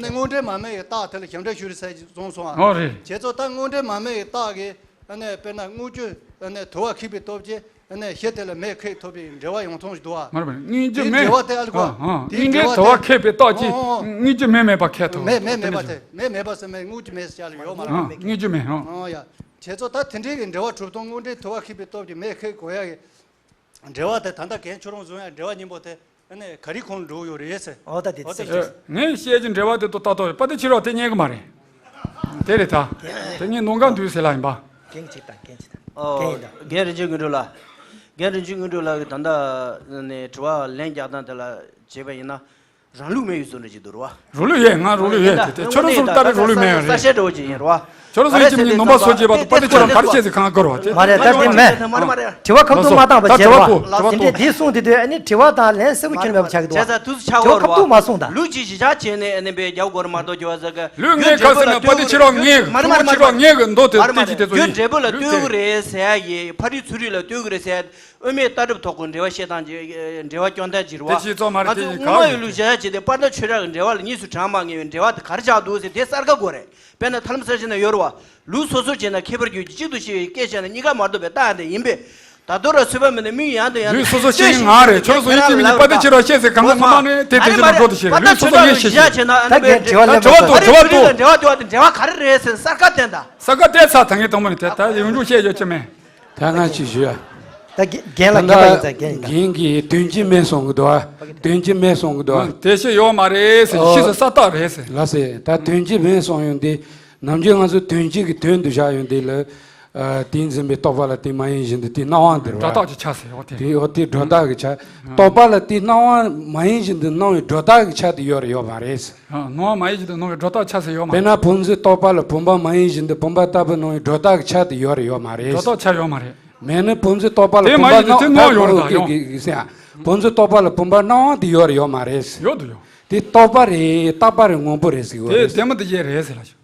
ནི་དངོས་འབྲེལ་མ་སྨྲ་བའི་རྟགས་དེ་ལ་ཞབས་འདྲེན་ཞུ་རེད་ཟེར་གསུངས་སོང་ཨ། ཨོ་རེད། བྱས་ཙང་ད་དངོས་འབྲེལ་མ་སྨྲ་བའི་རྟགས་ཀྱི་ཨ་ནི་དཔེར་ན་དངོས་རྒྱུ་ཨ་ནི་དུ་བ་ཁེགས་པའི་སྟོབས་ཀྱིས། ཨ་ནི་གཞི་དེ་ལ་མེ་ཁེགས་ཐུབ་པའི་འབྲེལ་བ་ཡོང་ཐོང་ཞིག་འདུག་ཨ། མ་རེད་མ་རེད། དངོས་རྒྱུ་དེའི་མེ། འབྲེལ་བ་དེ་ཨ་ལ་གོ། ཨ་ཨ། དེའི་དངོས་འབྲེལ་འབྲེལ་བ་དེ། དོ་བ་ཁེགས་པའི་རྟགས་ཀྱིས། ཨོ་ཨོ། དངོས་རྒྱུ་མེ་མེད་པ་ཁེགས་ཐུབ། མེ་མེ་མེད་པ་དེ་མེ་མེད་པ་ཟེར་མེ་དངོས་རྒྱུ་མེད་ཟེར་ཡ་ལ་ཡོད་མ་རེད། ཨ་དངོས་རྒྱུ་མེ། ཨོ། ཨོ་ཡ། བྱས་ཙང་ད་དེ་འདྲའི་གི་འབྲེལ་བ་གྲུབ་སྟངས་དངོས་འབྲེལ་དོ་བ་ཁེགས་པའི་སྟོབས་ཀྱིས་མེ་ཁེགས་དགོས་ཡ་གི་འབྲེལ་བ་དེ་ད་ལྟ་རྒན་ཁྱོད་རང་བཟོ་ཡ་འབྲེལ་བ་གཉིས་པོ་དེ། ཨ་ནི་ག་རེ་ཁོང་འགྲོ་ཡོད་རེད་ཟེར། ཨོ་ད་དེ་ཨོ་ད་ཚིག་ཨེ། ངས་བཤད་ཀྱི་འབྲེལ་བ་དེ་ཏོ་ཏ་ཏོ་པ་དེ་ཕྱི་རོགས་དེ་རྙེད་གི་མ་རེད། དེ་རེད་ད། དེ་ངས་ནོར་འགའ་འདུག་ཟེར་ལ་ཡིན་པ། རྒན་གཅིག་དང་རྒན་གཅིག་དང་། ཨོ། རྒན་ཡིན་ད། རྒན་རིན་ཆེན་དངོས་གྲུབ་ལགས། རྒན་རིན་ཆེན་དངོས་གྲུབ་ལགས་ཀྱིས་ད་ལྟ་ནས་དྲི་བ་ལན་རྒྱག་སྟངས་དེ་ལ་བྱས་པ་ཡིན་ན། རང་ལུགས་མེད་ཡོད་བཟོ་འདྲ་ཅིག་འདུག་རེད་བ། རང་ལུགས་ཡོད། ང་རང་ལུགས་ཡོད་དེ་དེ་ཁྱོད་རང་ཚོ་ལྟ་བུའི་རང་ལུགས་མེད་ཡོད་རེད། གསལ་བཤད་འདྲ་བོ་ཅིག་ཡིན་རེད་བ། ཁྱོད་རང་ཚོ་ཡིན་གཅིག་མིན་གཉིས་ནོར་བ་བཟོ་བྱས་པ་དང་པ་དེ་ཁྱོད་རང་ག་རེ་བྱས་ཟེར་གང་དགོས་རེད་བ། མ་རེད་ད་དེ་མེད། དྲི་བ་ཁ་ཐུག་མ་བཏང་བ་བྱས་རེད་བ། དེ་འདྲས་འདི་གསུངས་དེ་དུས་ཨ་ནི་དྲི་བ་དང་ལན་གསལ་པོ་ཁྱོན་མེད་པ་ཆགས་ཀྱི་འདུག་བ། བྱས་ཙང་དུས་ཚོད་ཆགས་ཀྱི་ཡོད་རེད་བ། དྲི་བ་ཁ་ཐུག་མ་གསུངས་ད། ལུགས་ཀྱི་གཞི་བཞག་བྱས་ནས་ཨ་ནི་བའི་རྒྱབ་སྐོར་མ་གཏོགས་ཀྱི་བ་ཟེར་གི། ལུས་ངའི་ཁ་སེམས་ན་པ་དེ་ཁྱེད་རང་ངའི་མ་རེད་མ་རེད་མ་ཁྱེད་རང་ངའི་གི་མདོ་དེ་མ་རེད་མ་དེ་ཅི་རེད། དེ་ཚོ་རྒྱུ་ཡིན། འབྲས་བུ་ལ་ལྟོས་གི་རེད་ཟེར་ཡ་ཡི་ཕ་རི་ཚུ་རི་ལ་ལྟོས་གི་རེད་ཟེར་ཡ། དབུ་མའི་ལྟ་གྲུབ་ཐོག་གི་འབྲེལ་བ་བཤད་སྟངས་ཀྱི་འབྲེལ་བ་སྐྱོང་སྟངས་ཀྱི་རེད་བ། དེ་ཅི་ཙམ་མ་རེད། ང་ཚོ་དངོས་མ་ཡོད་ལུགས་བྱ་ཡ་ཅི་དེ་པར་ད་ཆོས་ར་གི་འབྲེལ་བ་ལ་གཉིས་སུ་གྲངས་མ་ངེས་པའི་འབྲེལ་བ་དེ་ག་རེ་ཆགས་འདུག་ཟེར་དེ་གསར་ཁ་དགོས་རེད། དཔེར་ན་ཐ་ལམ་གསར་བཞེངས་ན་ཡོད་རེད་བ། ལུགས་སོ་སོར་བྱས་ན་ཁྱད་པར་གྱུར་གྱི་གཅིག་ཏུ་ཤེས་པའི་སྐད་ཆ་ནི་གཉིས་ཀ་མ་གཏོགས་པའི་རྟགས་དེ་ཡིན་པས། ད་དུང་ར་ཚོད་པ་མེད་ན་མིག་ཡང་དུ་ཡང་དུ་ལུས་སོ་སོ་ཤེས་ཀྱི་ང་རེད། ཁྱོད་ཚོ་ཡིན་གཅིག་མིན་གཉིས་པ་དེ་ཁྱེད་རང་བཤད་ཟེར་གང་ག་ངོ་མ་ནི་དེ་དེ་ཚོ་ནང་འགྲོ་དུ་ཤེས་རེད། ལུས་སོ་སོ་ངས་ཤེས་ཤེས། ད་གལ་དྲི་བ་ལན་པ་དྲི་བ་དུ་དྲི་བ་དུ་འབྲེལ་བ་དུ་འབྲེལ་བ་དུ་འབྲེལ་བ་ག་རེ་རེད་ཟེར་གསར་ཁ་བསྟན་ད། གསར་ཁ་བསྟན་ཚར་ད་ངས་དང་པོ་ནས་དེ་ད་ཡོང་རྒྱུ་བཤད་ཡོད་ཀྱི་མེད། ད་ང་ཅིག་ཞུ་ཡ། ད་རྒན་ལ་རྒན་པ་ཡིན་ཙང་རྒན་ཡིན་ད། རྒན་གྱིས་དོན་གྱི་མེད་གསུང་གི་འདུག་ཨ། དོན་གྱི་མེད་གསུང་གི་འདུག་ཨ། དེ་ཤེས་ཡོད་མ་རེད་ཟེར། ཨོ། ཤེས་ས་ས་རྟགས་རེད་ཟེར། ལགས་སེ་ད་དོན་གྱི་མེད་གསུང་ཡོང་དུས་ནམ་རྒྱུན་ང་ཚོ་དོན་གྱི་གི་དོན་དུ་བཞག་ཡོང་དུས་ལ། ཨ། དེས་འཛིན་པའི་རྟོག་པ་ལ་དེ་མ་ཡིན་བཞིན་དུ་དེའི་སྣང་བ་འདིར་བ། སྒྲོ་བཏགས་ཀྱི་ཆ་ཟེར་བ་དེ། དེ་འོ་དེ་སྒྲོ་བཏགས་ཀྱི་ཆ། རྟོག་པ་ལ་དེའི་སྣང་བ་མ་ཡིན་བཞིན་དུ་སྣང་བའི་སྒྲོ་བཏགས་ཀྱི་ཆ་དེ་ཡོད་རེད་ཡོད་མ་རེད། སྣང་བ་མ་ཡིན་བཞིན་དུ་སྣང་བའི་སྒྲོ་བཏགས་ཆ་ཟེར་ཡོད་མ་རེད། དཔེར་ན་བུམ་འཛིན་རྟོག་པ་ལ་བུམ་པ་མ་ཡིན་བཞིན་དུ་བུམ་པ་ལྟ་བུ་སྣང་བའི་སྒྲོ་བཏགས་ཀྱི་ཆ་དེ་ཡོད་རེད་ཡོད་མ་རེད། སྒྲོ་བཏགས་ཆ་ཡོད་མ་རེད། མེད་ན་བུམ་འཛིན་རྟོག་པ་ལ་དེ་བུམ་མ་པ་ཡིན་དུས་སྣང་དེ་སྣང་ཡོད་རེད་ད་ཡོང་། ཟེར་ཡ། བུམ་འཛིན་རྟོག་པ་ལ་བུམ་པ་སྣང་བ་དེ་ཡོད་རེད་ཡོད་མ་རེད། ཡོད་དུ་ཡོད། དེ་རྟོག་པ་རེད་རྟག་པ་རེད་དངོས་པོ་རེད་ཟེར་གི་དེ་རེད། ལྡན་མིན་འདུ་བྱེད་རེད་ཟེར་ལ་ཞུ།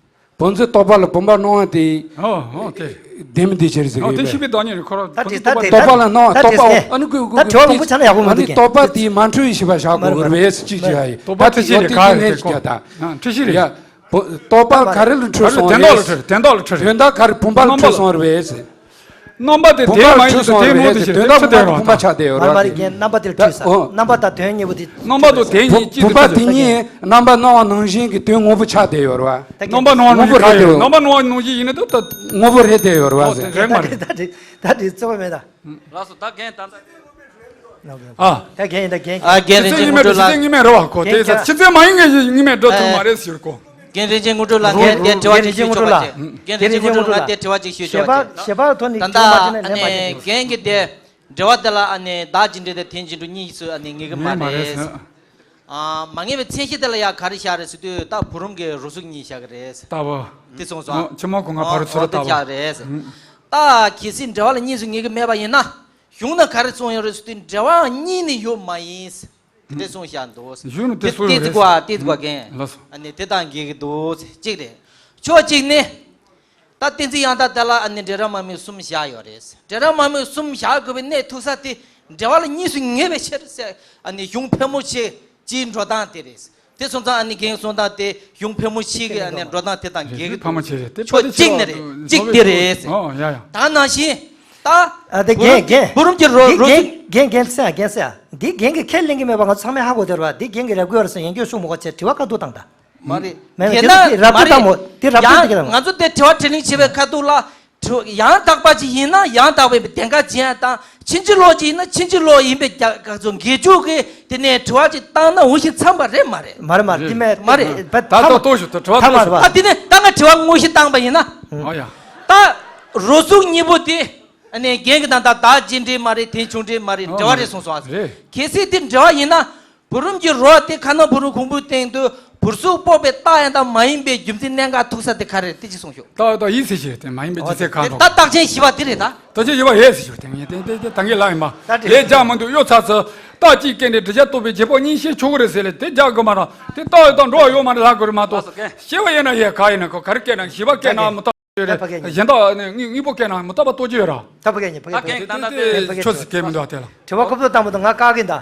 བུམ་འཛིན་རྟོག་པ་ལ་བུམ་པ་སྣང་བ་དེ། ཨོ་ཨོ་དེ། ལྡན་མིན་འདུ་བྱེད་ཟེར་ཨོ་གི་དེ་རེད། ཤེས་པའི་བདག་ཉིད་རེད་ཁོ་རང་། ད་དེ་ད་དེ་རྟོག་པ་ལ་སྣང་བ་ད་རྟོག་པ་དེ་ཨ་ནི་ཀུ་ཀུ་ད་དྲི་བ་མང་པོ་ཆགས་ན་ཡག་པོ་མི་འདུག་གས། ཨ་ནི་རྟོག་པ་དེ་མ་འཁྲུལ་བའི་ཤེས་པ་བཞག་དགོས་རེད་ཅིག་བྱས་ཡ་ཡིན། རྟོག་པ་ད་དེ་ཤེས་རེད་ག་རེད་དེ་ཀོ། ཨ་འཁྲུལ་ཤེས་རེད། ཡ། བུ་རྟོག་པ་ག་རེ་ལ་འཁྲུལ་སོང་བ་རེད། དོན་དག་ལ་འཁྲུལ་དོན་དག་ལ་འཁྲུལ་རེད། དོན་དག་ག་རེ་བུམ་པ་ལ་འཁྲུལ་སོང་བ་རེད་ཟེར། རྣམ་པ་དེ་དེ་མ་ཡིན་ཟེར་དེ་མུ་མཐུད་ཟེར་དེ་ཆ་དེ་རོ། དོན་དག་བུམ་པ་ཆགས་བསྡད་ཡོད་རེད། མ་རེད་མ་རེད་རྒན། རྣམ་པ་དེ་ལ་འཁྲུལ་ས། རྣམ་པ་དང་དོན་གཉིས་པོ་དེ། རྣམ་པ་དང་དོན་གཉིས་གཅིག་ཏུ་བུམ་པ་དེ་གཉིས་རྣམ་པ་སྣང་བ་ནང་བཞིན་གྱི་དོན་དངོས་པོ་ཆགས་བསྡད་ཡོད་རེད་བ། རྣམ་པ་སྣང་བ་ནང་བཞིན་ག་རེ་ཡོད། རྣམ་པ་སྣང་བ་ནང་བཞིན་ཡིན་ན་ད་ད་དངོས་པོ་རེད་བསྡད་ཡོད་རེད་བ། རེད་མ་རེད། ད་དེ་ད་དེ་རྩོད་པ་མེད་ད། ལགས་སོ་ད་རྒན་ད་ད། ཨ། ད་རྒན་ཡིན་ད་རྒན། ཨ་རྒན་རིན་ཆེན་དངོས་གྲུབ་ལགས། རྒན་རིན་ཆེན་དངོས་གྲུབ་ལགས། ཁོ་དེ་ཚ་ཕྱི་ཚེ་མ་ཡིན་ངེས་ངེས་མེད་འགྲོ་ཐུབ་མ་རེད་ཟེར་གོ། རྒན་རིན་ཆེན་དངོས་གྲུབ་ལགས་ངས་དེ་དྲི་བ་ཅིག་ཞུ་ཆོག་པ་ཅེ། རྒན་རིན་ཆེན་དངོས་གྲུབ་ལགས་དེ་དྲི་བ་ཅིག་ཞུ་ཆོག་པ་ཅེ། ད་ལྟ་ཨ་ནི་རྒན་གྱི་དེ་འབྲེལ་བ་དེ་ལ་ཨ་ནི་བདག་འཛིན་གྲྭ་དང་དེ་འཛིན་གྲྭ་གཉིས་སུ་ཨ་ནི་ངེས་ཀྱི་མ་རེད། ཨ་མ་ངེས་པའི་མཚན་གཞི་དེ་ལ་ཡ་ག་རེ་བཞག་རེད་ཟེར་དུས་ད་བུ་རམ་གྱི་རོ་གཟུགས་གཉིས་བཞག་གི་རེད། ལྟ་བུ། དེ་སོང་སོང་། ཕྱི་མ་གོང་ང་ཕ་རུ་ཚུར་ལྟ་བུ། ད་གལ་སྲིད་འབྲེལ་བ་ལ་གཉིས་སུ་ངེས་ཀྱི་མེད་པ་ཡིན་ན། གཞུང་ན་ག་རེ་གསུངས་ཡོད་རེད་ཟེར་དུས་འབྲེལ་བ་གཉིས་ནི་ཡོད་མ་ཡིན། དེ་གསུངས་བཞག་འདུག་གཞུང་ནི་དེ་གསུངས་ཡོད་རེད། དེ་ཟེར་གོ་ཨ་དེ་ཟེར་གོ་རྒན། ལགས་སོ། ཨ་ནི་དེ་དང་འགལ་གྱི་འདུག་གཅིག་རེད། ཕྱོགས་གཅིག་ནི། ད་བསྟན་འཛིན་ཡང་དག་དེ་ལ་ཨ་ནི་འབྲེལ་སྒྲ་མ་དམིགས་གསུམ་བཞག་ཡོད་རེད། འབྲེལ་སྒྲ་མ་དམིགས་གསུམ་བཞག་དགོས་པའི་གནད་ཐུག་ས་དེ་འབྲེལ་བ་ལ་གཉིས་སུ་ངེས་པའི་ཕྱིར་ཟེར་ཨ་ནི་གཞུང་ཕལ་མོ་ཆེ་སྤྱིའི་འགྲོ་སྟངས་དེ་རེད། དེ་སོང་ཙང་ཨ་ནི་རྒན་གསུངས་སྟངས་དེ་གཞུང་ཕལ་མོ་ཆེ་གི་ཨ་ནི་འགྲོ་སྟངས་དེ་དང་འགལ་གྱི་འདུག་ཕལ་མོ་ཆེ་རེད་དེ། ཕྱོགས་གཅིག་ནི་རེད། གཅིག་དེ་རེད། ཨོ་ཡ་ཡ། ད་ནང་བཞིན། ད། ཨ་དེ་རྒན་རྒན། བུ་རམ་གྱི་རོ་འདི་རོ་རྒན་རྒན་རྒན་ཟེར་ཡ་རྒན་ཟེར་ཡ། འདི་རྒན་གྱི་ཁས་ལེན་གྱི་མེད་པ་ང་ཚོ་ཚང་མས་ཧ་གོ་བསྡད་རེད་བ། འདི་རྒན་གྱི་རེ་སྐུལ་བར་སོང་ཡན་སྐྱོན་གསུང་མི་དགོས་ཚེ་དྲི་བ་ཁ་ཐུག་བཏང་ད། མ་རེད། མེད་མེད་དེ་ན་དེ་ར་མ་སྐུལ་བཏང་མོ་རེད། དེ་ར་སྐུལ་ཡང་དེ་ང་ཚོ་དེ་དྲི་བ་དྲིས་ལན་བྱེད་པའི་ཁ་ཐུག་ལ། དྲི་ཡང་དག་པ་ཅིག་ཡིན་ན་ཡང་དག་པའི་གདེང་ཁ་ཅན་དང་ཕྱིན་ཅི་ལོག་ཅིག་ཡིན་ན་ཕྱིན་ཅི་ལོག་ཡིན་པའི་རྒྱ་ག་ཚོ་འགལ་འཇུག་གི་དེ་ནས་དྲི་བ་ཅིག་བཏང་ན་འོ་ཞིག་འཚམ་པ་རེད་མ་རེད། མ་རེད་མ་རེད། དེ་མེད་མ་རེད། ད་ད་ལྟ་ལྟོས་ཤོག་ད་དྲི་བ་ལྟོས་ཤོག་ད་དེ་ནས་ད་ང་དྲི་བ་དངོས་གཞི་བཏང་པ་ཡིན་ན། ཨ་ཡ། ད་རོ་གཟུགས་གཉིས་པོ་དེ། ཨ་ནི་རྒན་གྱི་ད་ལྟ་བདག་འཛིན་གྲྭ་མ་རེད། དེ་བྱུང་འདྲ་མ་རེད། འབྲེལ་བ་རེད་གསུངས་སོང་ཨ། རེད། གལ་སྲིད་དེ་འབྲེལ་བ་ཡིན་ན། བུ་རམ་གྱི་རོ་དེ་ཁ་ནང་བུ་རམ་གོང་བུའི་སྟེང་དུ་བུར་གཟུགས་ཕོག་པའི་རྟགས་ཡང་དག་མ་ཡིན་པའི་རྒྱུ་མཚན་གནད་འགག་ཐུག་ས་དེ་ག་རེ་རེད། དེ་ཅི་གསུངས་ཤོག་རྟགས་ཡང་དག་ཡིན་ཟེར་ཞིག་དེ་མ་ཡིན་པའི་རྒྱུ་མཚན་གང་དེ་དང་། ད་རྟགས་ཅན་བཞི་པ་དེ་རེད་ད། ད་ཅི་བཞི་པ་ཡོད་ཟེར་ཞིག་དེ་ངས་དེ་དེ་དེ་ད་ངས་ལབ་ཡིན་པ། ད་དེ་ལས་རྒྱག་མི་འདུག་གཡོ་ཚར་ཚར། རྟགས་གཅིག་སྐྱེས་ནས་འདྲི་བྱ་རྟོགས་པའི་རྗེས་དཔག་གཉིས་ཤེས་ཆོག་གི་རེད་ཟེར་ལས་དེ་རྒྱག་དགོས་མ་རེད། དེ་རྟགས་ཡང་དག་འགྲོ་བ་ཡོད་མ་རེད་ལབ་དགོས་རེད་མ་གཏོགས། བཤད་པ་ཡིན་ན་ཡས་ག་ཡིན་ན་ག་རེ་སྐད་ན་བཞི་པ་སྐད་ན་མི་རྟག་ཡོད་རེད། ད་ཕ་གི་གཞན་དག་ནི་དངོས་དངོས་པོ་སྐད་ནང་མི་རྟག་པ་རྟོགས་ཀྱི་ཡོད་ར། ད་ཕ་གི་གཉིས་ཕ་གི་ད་ཕ་གི་གང་ལྟར་དེ་ཕ་གི་ཆོས་སུ་སྐད་མི་འདུག་དེ་ལ། དྲི་བ་ཁོ་ཚོ་བཏང་མི་འདུག་ང་བཀག་གིན་ད།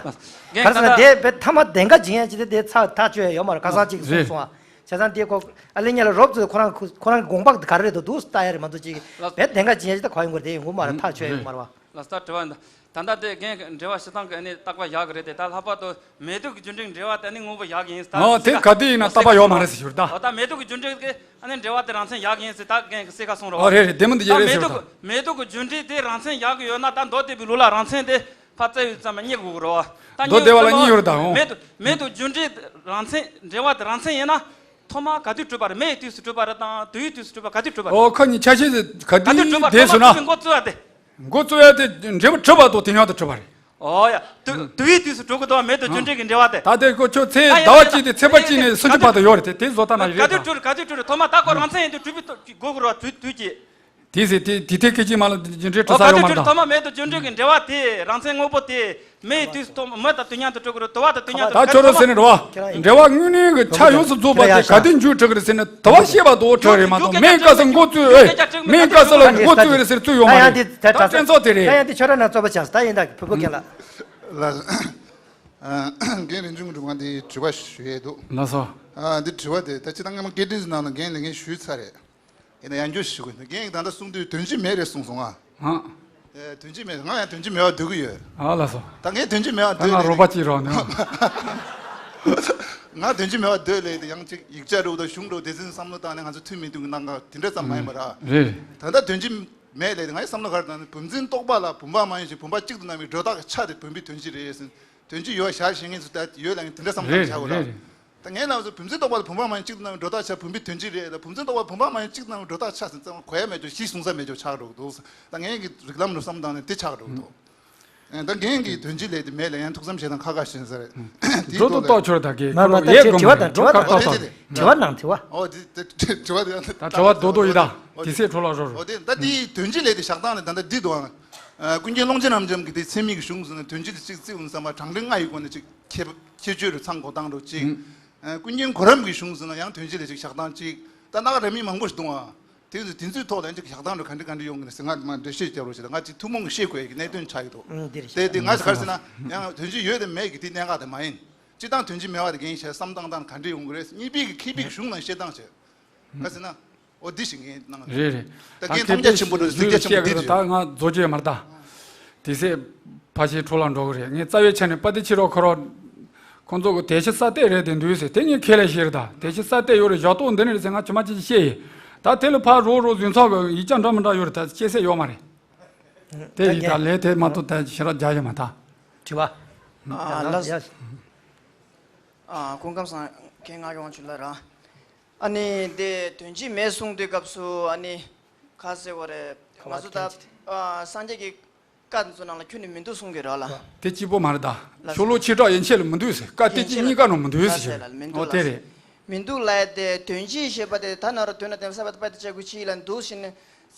གང་ལྟར་གར་སོང་ན་དེ་བས་ཐ་མ་གདེང་ཁ་འཇིང་ཡ་ཅི་དེ་དེ་ཚ་ཐག་ཆོད་ཡ་ཡོད་མ་རེད། ག་ས་ཅིག་གསུངས་སོང་ཨ། བྱས་ཙང་དེ་ཁོ་ཨ་ལེ་ཉལ་ལ་རོབ་ཙམ་ཁོ་རང་ཁོ་རང་གི་དགོངས་པ་ག་རེ་རེད་འདུག་ལྟ་ཡ་རེད་མ་གཏོགས་ཅིག་བས་གདེང་ཁ་འཇིང་ཡ་ཅི་ད་ག་ཡོང་གི་རེད། དེ་ཡོང་གི་མ་རེད། ཐག་ཆོད་ཡ་ཡོད་མ་རེད་བ། ལ་ལྟ་དྲི་བ་འདི། ད་ལྟ་དེ་རྒན་གྱི་འགྲེལ་བ་ཞུ་སྟངས་ཀྱི་ཨ་ནི་བརྟག་པ་བཞག་གི་རེད་དེ། ད་ལྷག་པར་དུ་མེ་དུག་གི་རྒྱུ་འབྲས་ཀྱི་འགྲེལ་བ་དེ་ཨ་ནི་དངོས་པོ་བཞག་གི་ཡིན། ད་ཨ་དེ་ག་དུས་ཡིན་ན་བརྟག་པ་ཡོད་མ་རེད་ཟེར་ཞུ་རེད་ད། འོ་ད་མེ་དུག་གི་རྒྱུ་འབྲས་ཀྱི་ཨ་ནི་འགྲེལ་བ་དེ་རང་མཚན་བཞག་གི་ཡིན་ཟེར་ད་རྒན་གྱིས་གསལ་ཁ་གསུངས་རོགས། ཨོ་རེད་རེད། དེ་མི་འདི་ད་རེད་ཟེར་མེ་རོགས་དུག་ད། མེ་དུག་གི་རྒྱུ་འབྲས་དེ་རང་མཚན་བཞག་གི་ཡོད་ན། ད་མདོ་སྡེ་པའི་ལུགས་ལ་རང་མཚན་དེ་ཕར་བཙལ་ཡོད་ཙམ་མ་རྙེད་དགོས་ཀྱི་རེད་བ། ད་མདོ་སྡེ་པ་ལ་གཉིས་ཡོད་རེད་ད། འོ་མེ་དུག་མེ་དུག་རྒྱུ་འབྲས་རང་མཚན་འགྲེལ་བ་དེ་རང་མཚན་ཡིན་ན། ཐོག་མ་ག་དུས་གྲུབ་པ་རེད། མེ་ཡི་དུས་སུ་གྲུབ་པ་རེད་དང་དུས་ཡི་དུས་སུ་གྲུབ་པ་ག་དུས་གྲུབ་པ་རེད། ཨོ་ཁ་གཉིས་ཆ་ཤས་ག་ག་དུས་དུས་གྲུབ་པ་དེ་ཐོག་མ་སུ་ན་གྲུབ་པའི་འགོ་བཙུགས་ཡ་དེ། འགོ་བཙུགས་ཡ་དེ་འགྲེལ་པ་གྲུབ་པ་དང་དེ་སྔོན་དུ་གྲུབ་པ་རེད། ཨོ་ཡ། དུ་དུ་ཡི་དུས་སུ་གྲུབ་ཀྱི་འདུག་བ། མེ་དུག་རྒྱུ་འབྲས་ཀྱི་འགྲེལ་བ་དེ། ད་དེ་ཁོ་ཆོ་ཚེས་ཟླ་བ་གཅིག་དེ་ཚེས་པ་གཅིག་ནས་སུམ་ཅུ་བར་དུ་ཡོད་རེད་དེ། དེ་བཟོ་ལྟ་ན་རེད་ག་དུས་ད། གྲུབ་ག་དུས་གྲུབ་རེད། ཐོག་མ་ད་ཁོ་རང་མཚན་ཡིན་དུས་གྲུབ་པའི་ཐོག་གི་སྒོ་གི་རོ་དུས་དུས་ཀྱི། དེ་ཟེར་དེ་དེ་ཐད་ཀྱི་ཅིག་མ་ལ་རྒྱུ་འབྲས་གྲུབ་ས་ཡོད་མ་རེད་ད། ཐོག་མ་མེ་དུག་རྒྱུ་འབྲས་ཀྱི་འགྲེལ་བ་དེ་རང་མཚན་དངོས་པོ་དེ་མེ་ཡི་དུས་སུ་ཐོག་མ་མེ་དང་དུས་མཉམ་དུ་གྲུབ་ཀྱི་རེད། དུ་བ་དང་དུས་མཉམ་དུ་ད་ཁྱོད་རང་ཟེར་ནི་རེད་བ། འགྲེལ་བ་དངོས་གནས་ཀྱི་ཆ་ཡོངས་སུ་རྫོགས་པ་དེ་ག་དུས་མཇུག་གྲུབ་ཀྱི་རེད་ཟེར་ན། དུ་བ་ཤེས་པ་དང་གྲུབ་རེད་མ་གཏོགས་མེ་ག་ས་འགོ་བཙུགས་ཨེ་མེ་ག་ས་ལ་འགོ་བཙུགས་རེད་ཟེར་བཙུགས་ཡོད་མ་རེད། ད་སྤྱི་ཚོགས་དེ་རེད། ཡང་ཡང་དེ་ཁྱོད་རང་ནང་རྩོད་པ་བྱས་ད་ཡིན་ད་བུ་བུ་རྒན་ལགས། ལ་རྒན་རིན་ཆུང་གི་འདྲི་བ་འདི་དྲི་བ་ཞུ་ཡས་འདུག་ལགས་སོ། འདི་དྲི་བ་དེ་ད་ཅི་ད་སྔ་མ་སྐད་འཕྲིན་ནང་ལ་རྒན་ལས་འགན་ཞུས་ཚར་རེད། ཡིན་ན་ཡང་བསྐྱར་ཞུ་དགོས་འདུག་རྒན་གྱིས་ད་ལྟ་གསུང་དུས་དོན་སྤྱི་མེད་རེད་གསུངས་སོང་ཨ། ཨ། ཨེ་དོན་སྤྱི་མེད། ང་ཡང་དོན་སྤྱི་མེད་པ་འདོད་ཀྱི་ཡོད། ཨ་ལགས་སོ། ད་ངས་དོན་སྤྱི་མེད་པ་ད་འདོད་ང་ལས་རོགས་པ་གཅིག་རོགས་ནས། ང་དོན་སྤྱི་མེད་པ་འདོད་ལས་དེ་ཡང་ཅིག་ཡིག་ཆ་རུ་དང་གཞུང་རུ་སྡེ་ཚན་བསམ་བློ་བཏང་ནས་ང་ཚོ་མཐུན་མི་མཐུན་གྱི་གནད་འགག་དེ་འདྲ་ཙམ་མ་ཡིན་པ་ར། རེད། ད་ལྟ་དོན་སྤྱི་མེད་ལས་དེ་ངའི་བསམ་བློ་ག་རེ་བཏང་ན། བུམ་འཛིན་རྟོག་པ་ལ་བུམ་པ་མ་ཡིན་ཞིང་བུམ་པ་གཅིག་ཏུ་སྣང་བའི་སྒྲོ་བཏགས་ཀྱི་ཆ་དེ་བུམ་པའི་དོན་སྤྱི་རེད་ཟེར། དོན་སྤྱི་ཡོད་བཞག་བཞིན་ངེས་སུ་ད་ཡོད་ལ་ངས་དེ་འདྲ་བསམ་བློ་རེད་བྱ་དགོས་ར། རེད་རེད། ད་ངའི་ལམ་སང་བུམ་འཛིན་རྟོག་པ་དང་བུམ་པ་མ་ཡིན་གཅིག་ཏུ་སྣང་བའི་སྒྲོ་བཏགས་ཆ་བུམ་པའི་དོན་སྤྱི་རེད་ལ། བུམ་འཛིན་རྟོག་པ་བུམ་པ་མ་ཡིན་གཅིག་ཏུ་སྣང་བའི་སྒྲོ་བཏགས་ཆ་ཟེར་ཙང་གོ་ཡ་མེད་དུ་གཞི་གསུང་ས་མེད་ཅོག་ཆགས་འགྲོ་གི་འདུག་ད་ངའི་གི་རིགས་ལམ་རུ་བསམ་བཏང་ནས་དེ་ཆགས་འགྲོ་གི་འདུག་ཨེ་ད་རྒན་གྱི་དོན་སྤྱི་ལས་དེ་མེད་ལ་ཡང་ཐུགས་བསམ་བཞེས་དང་ཁ་ཁ་ཞེན་ས་རེད། དེའི་སྒྲོ་ཐོག་ལ་འདོགས་ཆོག་རེད་ད་གི་མ་མ་ཁོ་ད་ཡས་ཅེ་དྲི་བ་དང་དྲི་བ་ཁ་ཁ་ཐོག་ཐོག་དྲི་བ་ནང་དྲི་བ། ཨོ་དེ་དེ་དྲི་བ་དེ་ད་དྲི་བ་རྡོག་རྡོག་ཡིན་ད། ཨོ་དེ་དེ་སྲས་འཕྲོ་ལ་རོ་རོ། ཨོ་དེ་ད་དེའི་དོན་སྤྱི་ལས་དེ་བཞག་སྟངས་ལས་ད་ད་འདི་འདུག་ཨ། ཀུན་མཁྱེན་ཀློང་ཆེན་རབ་འབྱམས་ཀྱི་དེ་ཚད་མིག་གི་གཞུང་ཟེར་ན་དོན་སྤྱི་དེ་གཅིག་བརྩི་འོང་བསམ་པ་དྲང་འདྲེན་ལྔ་ཡི་སྒོ་ནས་གཅིག་ཁྱད་ཁྱད་ཆོས་རུ་ཚང་གོ་སྟངས་རུ་གཅིག་ཨ། ཀུན་མཁྱེན་གོ་རམས་ཀྱི་གཞུང་ཟེར་ན་ཡང་དོན་སྤྱི་ལས་གཅིག་བཞག་སྟངས་གཅིག་ད་སྣ་ཁ་རེ་མིག་མང་པོ་ཞིག་འདུག་ཨ། དེ་ཚོ་དེ་ཚོའི་ཐོག་ལ་ཡང་ཅིག་བཞག་སྟངས་རུ་ག་འདྲ་ག་འདྲ་ཡོང་གི་ན་ཟེར་ང་མ་འགྲེལ་བཤད་རྒྱབ་རོགས་བྱེད་དང་། ང་ཅིག་ཐུན་མོང་གི་ཤེས་དགོས་ཀྱི་གནད་དོན་ཆགས་ཀྱི་འདུག་ཨུམ་འདི་རེད་ཤག་དེ་དེ་ང་ཅིག་ག་རེ་ཟེར་ན་ཡང་དོན་སྤྱི་ཡོད་དེ་མེད་ཀྱི་དེ་གནད་འགག་དེ་མ་ཡིན། སྤྱི་བཏང་དོན་སྤྱི་མེད་པ་དེ་རྒན་ཡིན་ཤག་བསམ་སྟངས་སྟངས་ག་འདྲ་ཡོང་གི་རེད། གཉིས་པའི་གི་མཁས་པའི་གི་གཞུང་ནང་བཤད་སྟངས་བྱས། ག་རེ་ཟེར་ན། ཨོ་འདི་ཞིག་ངས་གནང་། རེད་རེད། ད་ད་རྒན་མཁས་མཐོང་རྒྱ་པའི་ཆེན་པོ་འདུག་ཟེར། རྒྱ་ཆེན་པོ་འདི་རེད། ད་ང་རྫོགས་རྒྱུ་ཡོད་མ་རེད་ད། དེ་སྲས་ཕ་ཤེས་འཕྲོ་ལ་འགྲོ་གི་རེད། ངས་རྩ་བའི་ཆ་ནས་པ་ཏི་ཆེ་རོགས་ཁོ་རོགས། ཁོང་ཚོ་གི་དེ་ཤི་ས་ཏེ་རེད་དེ་འདུག་ཟེར། དེ་ངས་ཁས་ལེན་ཤེས་རེད་ད། དེ་ཤི་ས་ཏེ་ཡོད་རེད། ཞག་ཏོག་འདི་ནས་རེད་ཟེར། ང་ཆུ་མ་ཅིག་བཤད་ཡིན། ད་དེ་ལ་ཕར་རོགས་རོགས་བཟོས་ཚོགས་གི་ཡིག་ཆ་འདྲ་མི་འདྲ་ཡོད་རེད། ད་བཤད་སྲོལ་ཡོད་མ་རེད། དེ་ཡིན་ད་ལས་དེ་མ་གཏོགས་ད་ཞེ་དྲག་རྒྱག་ཡོད་མ་ད། དྲི་བ། ཨ་ལགས། ཨ་སྐུ་ཁམས་བཟང་། རྒན་ང་ཡོང་ཆུ་ལ་ར། ཨ་ནི་དེ་དོན་སྤྱི་མེད་གསུང་དུས་སྐབས་སུ་ཨ་ནི་ག་ཟེར་བ་རེད། ང་ཚོ་ད་ཨ་སངས་རྒྱས་ཀྱི་བཀའ་དེ་ཚོ་ནང་ལ་ཁྱོན་ནས་མི་འདུག་གསུང་གི་རེད་ལ། དེ་གཅིག་པོ་མ་རེད་ད། ལགས་སོ། ཤོ་ལོ་ཆེ་དྲག་ཡན་ཆད་ལ་མི་འདུག་ཟེར། བཀའ་དེ་གཅིག་གཉིས་ཀ་ནང་མི་འདུག་ཟེར། ལགས་སོ་ལགས། མི་འདུག་ཨོ་དེ་ལགས་སོ། རེད། མི་འདུག་ལབ་ཡ་དེ་དོན་སྤྱི་ཞེས་པ་དེ་ད་ན་རོ་དོན་ལ་དེ་ས་བ་དཔེ་དེ་བྱ་དགོས་ཆི་ལ་འདུག་ཞེས་ནས།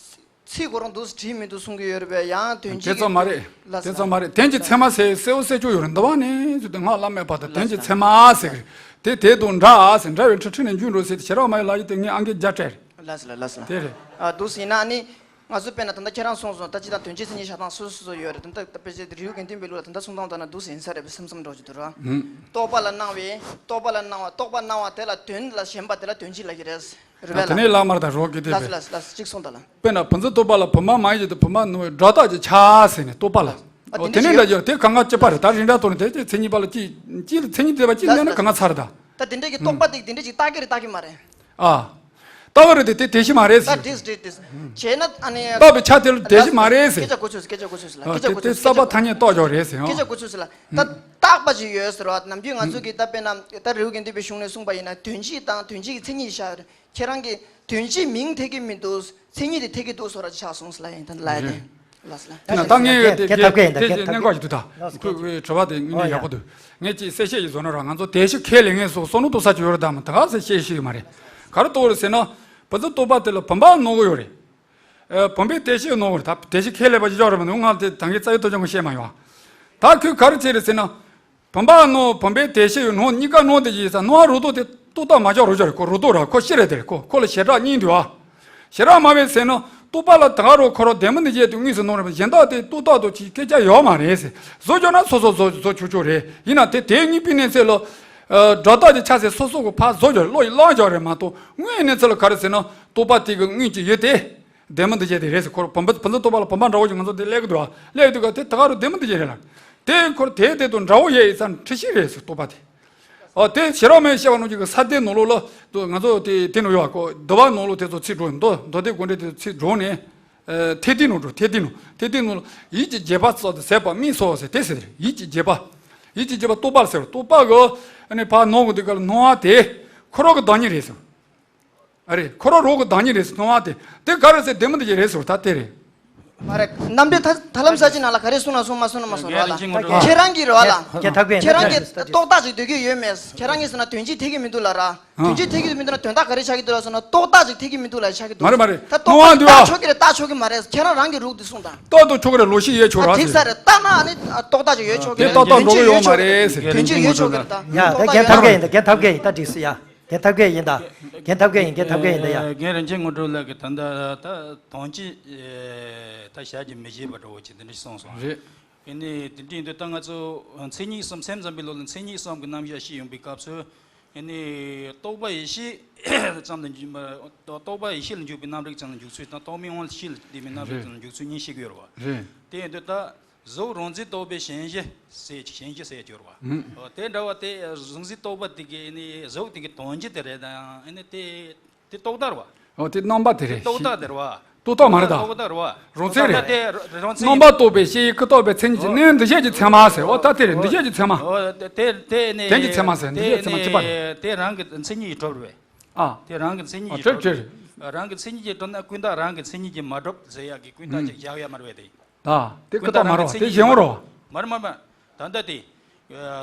ཚིག་ཁོ་རང་འདུག་སེ་བྲིས་མི་འདུག་གསུང་གི་ཡོད་རེད་པས། ཡང་དོན་སྤྱི་དེ་ཙམ་མ་རེད། ལགས་སོ། དེ་ཙམ་མ་རེད། དོན་གྱི་ཚད་མ་ཟེར་གསལ་བོ་གསལ་ཆོག་ཡོད་རེད། འདི་བ་ནི་ཟེར་ཏེ་ངག་བླ་མེད་བར་དུ་དོན་གྱི་ཚད་མ་ཟེར་གི་རེད། དེ་དེ་དང་འདྲ་ཟེར། འདྲ་བའི་ཁྲི་ཁྲི་ནས་འཇུག་འགྲོ་ཟེར་ཏེ་ཞེ་དྲག་མ་ཡོད་ལ་ཡོད་དེ་ངས་ཨང་ཀི་བརྒྱ་སྤྲད་རེད། ལགས་སོ་ལགས་སོ། དེ་རེད། ཨ་འདུག་སེ་ཡིན་ན་ནི་ང་ཚོ་དཔེར་ན་ད་ལྟ་ཁྱེད་རང་གསུངས་སོང་། ད་ཅི་ད་དོན་སྤྱི་མཚན་ཉིད་བཞག་སྟངས་སོ་སོ་སོ་ཡོད་རེད། ད་ལྟ་དཔེ་ཆ་དེ་རི་བོ་དགེ་ལྡན་པའི་ལུགས་ལ་ད་ལྟ་གསུང་སྟངས་ལྟར་ན་འདུག་སེ་ཡིན་ས་རེད་པས་བསམ་བསམ་འགྲོ་གི་འདུག་ར། རྟོག་པ་ལ་སྣང་བའི་རྟོག་པ་ལ་སྣང་བ་རྟོག་པ་སྣང་བ་དེ་ལ་དོན་ལ་ཞེན་པ་དེ་ལ་དོན་སྤྱི་ལབ་ཀྱི་རེད། རེད་པས་ལགས། དེ་ནས་ལགས་མར་དང་རོགས་ཀྱི་དེ་ལགས་སོ་ལགས་སོ་ལགས་སོ། གཅིག་གསུངས་དང་ལགས། དཔེར་ན་བུམ་འཛིན་རྟོག་པ་ལ་བུམ་པ་མ་ཡིན་ཞིང་དུ་བུམ་པ་སྣང་བའི་སྒྲོ་བཏགས་ཀྱི་ཆ་ཟེར་ནས་རྟོག་པ་ལ། ཨ་ཨོ་དེ་དེ་ནས་འདྲ་ཡོད་རེད། དེ་གང་ག་གཅིག་པ་རེད། ད་རིགས་འདྲ་གཏོང་ནས་དེ་དེ་མཚན་ཉིད་པ་ལ་གཅིག་གཅིག་ལ་མཚན་ཉིད་དེ་བ་གཅིག་ལབ་ན་གང་ག་ཚར་ད། ད་དེ་འདྲ་གི་རྟོག་པ་དེ་དེ་འདྲ་ཅིག་བཏགས་ཀྱི་རེད་བཏགས་ཀྱི་མ་རེད། ཨ། བཏགས་པ་རེད་དེ་དེ་དེ་བཞིན་མ་རེད་ད་ཟེར། བྲིས་བྲིས་བྲིས། བྱས་ན་ཨ་ནི། བཏགས་པའི་ཆ་དེ་ལ་དེ་བཞིན་མ་རེད་ཟེར། སྐད་ཆ་གོ་ཆོད་སྐད་ཆ་གོ་ཆོད་ལ་ཨ་སྐད་ཆ་དེ་གོ་དེ་ཆོད་གསར་པ་ཐ་སྙད་གཏོགས་ཡོད་རེད་ཟེར། ཨ། སྐད་ཆ་གོ་ཆོད་ལ། ད་བཏགས་པ་ཅིག་ཡོད་ཟེར་བ་ནམ་རྒྱུན་ང་ཚོ་གི་ད་དཔེར་ན་ད་རི་བོ་དགེ་ལྡན་པའི་གཞུང་ནས་གསུངས་པ་ཡིན་ན་དོན་སྤྱི་དང་དོན་སྤྱི་གི་མཚན་ཉིད་བཞག་ཡོད་རེད། ཁྱེད་རང་གིས་དོན་སྤྱིའི་མིང་ཐེག་གི་མི་འདུག་མཚན་ཉིད་དེ་ཐེག་གི་འདུག་བཟོ་འདྲ་ཅིག་ཆགས་སོང་ཟེར་ལབ་ཡིན་ད་ལབ་ཡ་དེ། ལགས་སོ་ལགས། ཡིན་ན་ད་ངས་དེ་དེ་དེ་དེ་གནད་འགག་ཅིག་འདུག་ད། ཁོས་དྲི་བ་དེ་དངོས་གནས་ཡག་པོ་འདུག་ངས་ཅིག་གསལ་བཤད་ཅིག་བཟོ་ན་ར། ང་ཚོ་དེ་ཤི་ཁས་ལེན་ངེས་སོ་སོ་ནུ་ཏོ་ས་ཅིག་ཡོད་རེད་ད། མ་ད་ག་ཟེར་བཤད་ཤེས་ཀྱི་མ་རེད། ག་རེ་གཏོགས་རེད་ཟེར་ན། བུ་ཚོ་རྟོག་པ་དེ་ལ་བུམ་པ་སྣང་གི་ཡོད་རེད། ཨ། བུམ་པའི་དེ་ཤི་སྣང་གི་རེད། ད་དེ་ཤི་ཁས་ལེན་པ་ཅིག་ཡོད་རེད་མ་གཏོགས། ང་དེ་ད་ངས་རྩ་བའི་ཐོག་ཅང་གི་བཤད་མ་ཡོང་། ད་ཁོས་ག་རེ་བྱས་རེད་ཟེར་ན། བུམ་པ་སྣང་བུམ་པའི་དེ་ཤི་ཡོད་སྣང་གཉིས་ཀ་སྣང་དེ་ཡིན་ས་སྣང་བ་རུ་ཏོ་དེ་ཏོ་ཏོ་མ་ཆགས་རུ་ཆགས་རེད། ཁོ་རུ་ཏོ་ར་ཁོ་ཤི་རེད་དེ། ཁོ་ཁོ་ལ་ཞེ་དྲག་སྙིང་འདུག་ཨ། ཞེ་དྲག་མ་བས་ཟེར་ན་རྟོག་པ་ལ་ད་ག་རུ་ཁོ་ར་བདེན་པ་འདི་བྱས་དུས་དངོས་སུ་སྣང་རེད་པ། གཞན་དག་དེ་ཏོ་ཏོ་དོ་ཅིག་སྐད་ཆ་ཡོད་མ་རེད་ཟེར། བཟོ་ཆོག་ན་སོ་སོ་བཟོ་བཟོ་ཆོག་ཆོག་རེད། ཡིན་ན་དེ་དེ་གཉིས་པའི་གནས་ཚད་ལ། ཨ། སྒྲོ་བཏགས་ཀྱི་ཆ་ཟེར་སོ་སོ་གི་ཕར་བཟོ་ཆོག་རེད། བློ་ཡིས་བླངས་ཆོག་རེད་མ་གཏོགས་དངོས་གནས་ཚད་ལ་ག་རེ་ཟེར་ན་རྟོག་པ་དེ་གི་དངོས་ཀྱི་ཡོད་དེ། བདེན་པ་འདི་བྱས་དེ་རེད་ཟེར། ཁོ་བུམ་པ་བུམ་པ་རྟོགས་པ་ལ་བུམ་པ་འདྲ་བོ་ཞིག་ང་ཚོ་དེ་སླེབས་ཀྱི་འདུག་ཨ། སླེབས་ཀྱི་འདུག་ག་དེ་ད་ག་རུ་བདེན་པ་འདི་བྱས་རེད་ལ། དེ་ཁོ་དེ་དེ་དང་འདྲ་བོ་ཡས་ཡིན་ཙང་འཁྲུལ་གཞི་རེད་ཟེར་རྟོག་པ་དེ། ཨ་དེ་ཤེས་རབ་མའི་བཤད་པ་ནང་གི་ས་སྡེ་ནང་ལོགས་ལ་ང་ཚོ་དེ་དེ་ནང་ཡོད་ཨ། ཁོ་འདུལ་བ་ནང་ལོགས་དེ་ཚོ་ཚིག་འགྲོ་མདོ་མདོ་སྡེ་དགོངས་འགྲེལ་དེ་ཚོ་ཚིག་འགྲོ་ནས། ཨ་ཐེག་བསྡུས་ནང་འགྲོ། ཐེག་བསྡུས་ནང་ཐེག་བསྡུས་ནང་ལ་ཡིད་ཀྱི་བྱེད་པ་སོགས་དང་ཟད་པ་དམིགས་སོ་ཟེར་དེ་ཟེར་དེ་རེད། ཡིད་ཀྱི་བྱེད་པ། ཡིད་ཀྱི་བྱེད་པ་རྟོག་པ་ཟེར་རྟོག་པ་གི་ཨ་ནི་ཕར་སྣང་གི་དུས་སྐབས་ལ་སྣང་བ་དེ་ཁོ་རང་གི་བདག་ཉིད་རེད་ཟེར། ཨ་རེད། ཁོ་རང་རང་གི་བདག་ཉིད་རེད་ཟེར་སྣང་བ་དེ། དེ་ག་རེ་ཟེར་བདེན་པ་འདི་ཅིག་རེད་ཟེར་ད་དེ་རེད། མ་རེད། རྣམ་འགྲེལ་ཐ་ཐར་ལམ་ས་ཅི་ནང་ལ་ག་རེ་གསུངས་ན་གསུངས་མ་གསུངས་ན་མ་གསུངས་རོགས་ལ། ཁྱེད་རང་གིས་རོགས་ལ། ཁྱེད་ཐབས་མཁས་ཁྱེད་རང་གིས་རྟོག་བཏགས་ཅིག་འདོད་ཀྱི་ཡོད་མེད། ཁྱེད་རང་གིས་ཟེར་ན་དོན་སྤྱི་འཐད་ཀྱི་མི་འདུག་ལ་ར། དོན་སྤྱི་འཐད་ཀྱི་མི་འདུག་ན་དོན་དག་ག་རེ་ཆགས་ཀྱི་འདུག་ལ་ཟེར་ན་རྟོག་བཏགས་ཅིག་འཐད་ཀྱི་མི་འདུག་ལ་ཆགས་ཀྱི་འདུག་མ་རེད་མ་རེད། ད་རྟོག་སྣང་བ་འདུག་བཏགས་ཆོག་གི་རེད། བཏགས་ཆོག་གི་མ་རེད། ཁྱེད་རང་རང་གི་རུག་འདི་གསུངས་དང་། རྟོག་ཏུ་ཆོག་གི་རེད། ལོག་ཤེས་ཡོད་ཆོག་ར་ཟེར། ཨ་ཐིག་ས་རེད། བཏགས་ན་ཨ་ནི་རྟོག་བཏགས་ཅིག་ཡོད་ཆོག་གི་རེད། དེ་རྟོག་བཏགས་འགྲོ་གི་ཡོད་མ་རེད་ཟེར། དོན་སྤྱི་ཡོད་ཆོག་གི་རེད་ད། ཡ་ད་རྒན་ཐབས་མཁས་ཡིན་ད། རྒན་ཐབས་མཁས་ཡིན་ད། འགྲིག་སོ་ཡ། རྒན་ཐབས་མཁས་ཡིན་ད། རྒན་ཐབས་མཁས་ཡིན་རྒན་ཐབས་མཁས་ཡིན་ད་ཡ། རྒན་རིན་ཆེན་དངོས་གྲུབ་ལགས་ཀྱིས་ད་ལྟ་ད་དོན་སྤྱི་ད་བྱ་རྒྱུ་མི་བྱེད་པ་འདྲ་བོ་ཅིག་འདི་འདྲ་གསུངས་སོང་། རེད། ཨ་ནི་དེ་འདྲ་ཡིན་དུས་ད་ང་ཚོ་མཚན་ཉིད་གསུམ་སེམས་ཙམ་པའི་ལུགས་ལ་མཚན་ཉིད་གསུམ་གྱི་རྣམ་གཞག་བཤད་ཡོང་པའི་སྐབས་སུ། ཨ་ནི་རྟོག་པ་ཡེ་ཤེས་ཙམ་དུ་འཇུག་རྟོག་པ་ཡེ་ཤེས་ལ་འཇུག་པའི་རྣམ་རིག་ཙམ་ལ་འཇུག་ཚུལ་དང་རྟོག་མེད་དབང་ཤེས་ལ་ལྡན་པའི་རྣམ་རིག་ཙམ་ལ་འཇུག་ཚུལ་གཉིས་བཤད་ཀྱི་ཡོད་རེད་བ། རེད། དེ་ཡིན་དུས་ད། གཟུགས་རང་འཛིན་རྟོག་པའི་ཞེན་གཞི་ཟེར་ཞེན་གཞི་ཟེར་གྱི་ཡོད་རེད་བ། ཨོ་དེ་འདྲ་བ་དེ་གཟུགས་འཛིན་རྟོག་པ་དེ་གི་ནི་གཟུགས་དེ་གི་དོན་སྤྱི་དེ་རེད་དང་ཨ་ནི་དེ་དེ་རྟོག་བཏགས་རེད་བ། ཨོ་དེ་རྣམ་པ་དེ་རེད། རྟོག་བཏགས་དེ་རེད་བ། རྟོག་བཏགས་མ་རེད་ད། རྟོག་བཏགས་རེད་བ། རང་མཚན་རེད། རྟོག་བཏགས་དེ་རང་མཚན་རྣམ་པ་རྟོག་པའི་ཞེན་གཞི་སྐུར་བཏགས་པའི་མཚན་ཉིད་ཀྱི་ནི་འདུ་བྱེད་ཀྱི་མཚན་མ་ཟེར། ཨོ་ད་དེ་རེད། འདུ་བྱེད་ཀྱི་མཚན་མ། ཨོ་དེ་དེ་ནི་དོན་གྱི་མཚན་མ་ཟེར། འདུ་བྱེད་མཚན་མ་གཅིག་པ་རེད། དེ་རང་གི་མཚན་ཉིད་ཀྱིས་གྲུབ་རེད་བས། ཨ། དེ་རང་གི་མཚན་ཉིད་ཨ་ཀྱིས་གྲུབ་རེད། རང་གི་མཚན་ཉིད་ཀྱིས་གྲུབ་ན་ཀུན་བཏགས་རང་གི་མཚན་ཉིད་ཀྱིས་མ་གྲུབ་ཟེར་ཡག་གི་ཀུན་བཏགས་ཀྱི་བཞག་ཡ་མ་རེད་བས་དེ། ད། དེ་ཀུན་བཏགས་རང་གི་མཚན་ཉིད་ཀྱིས་གྲུབ། མ་རེད་མ་རེད་མ་རེད། ད་ལྟ་དེ།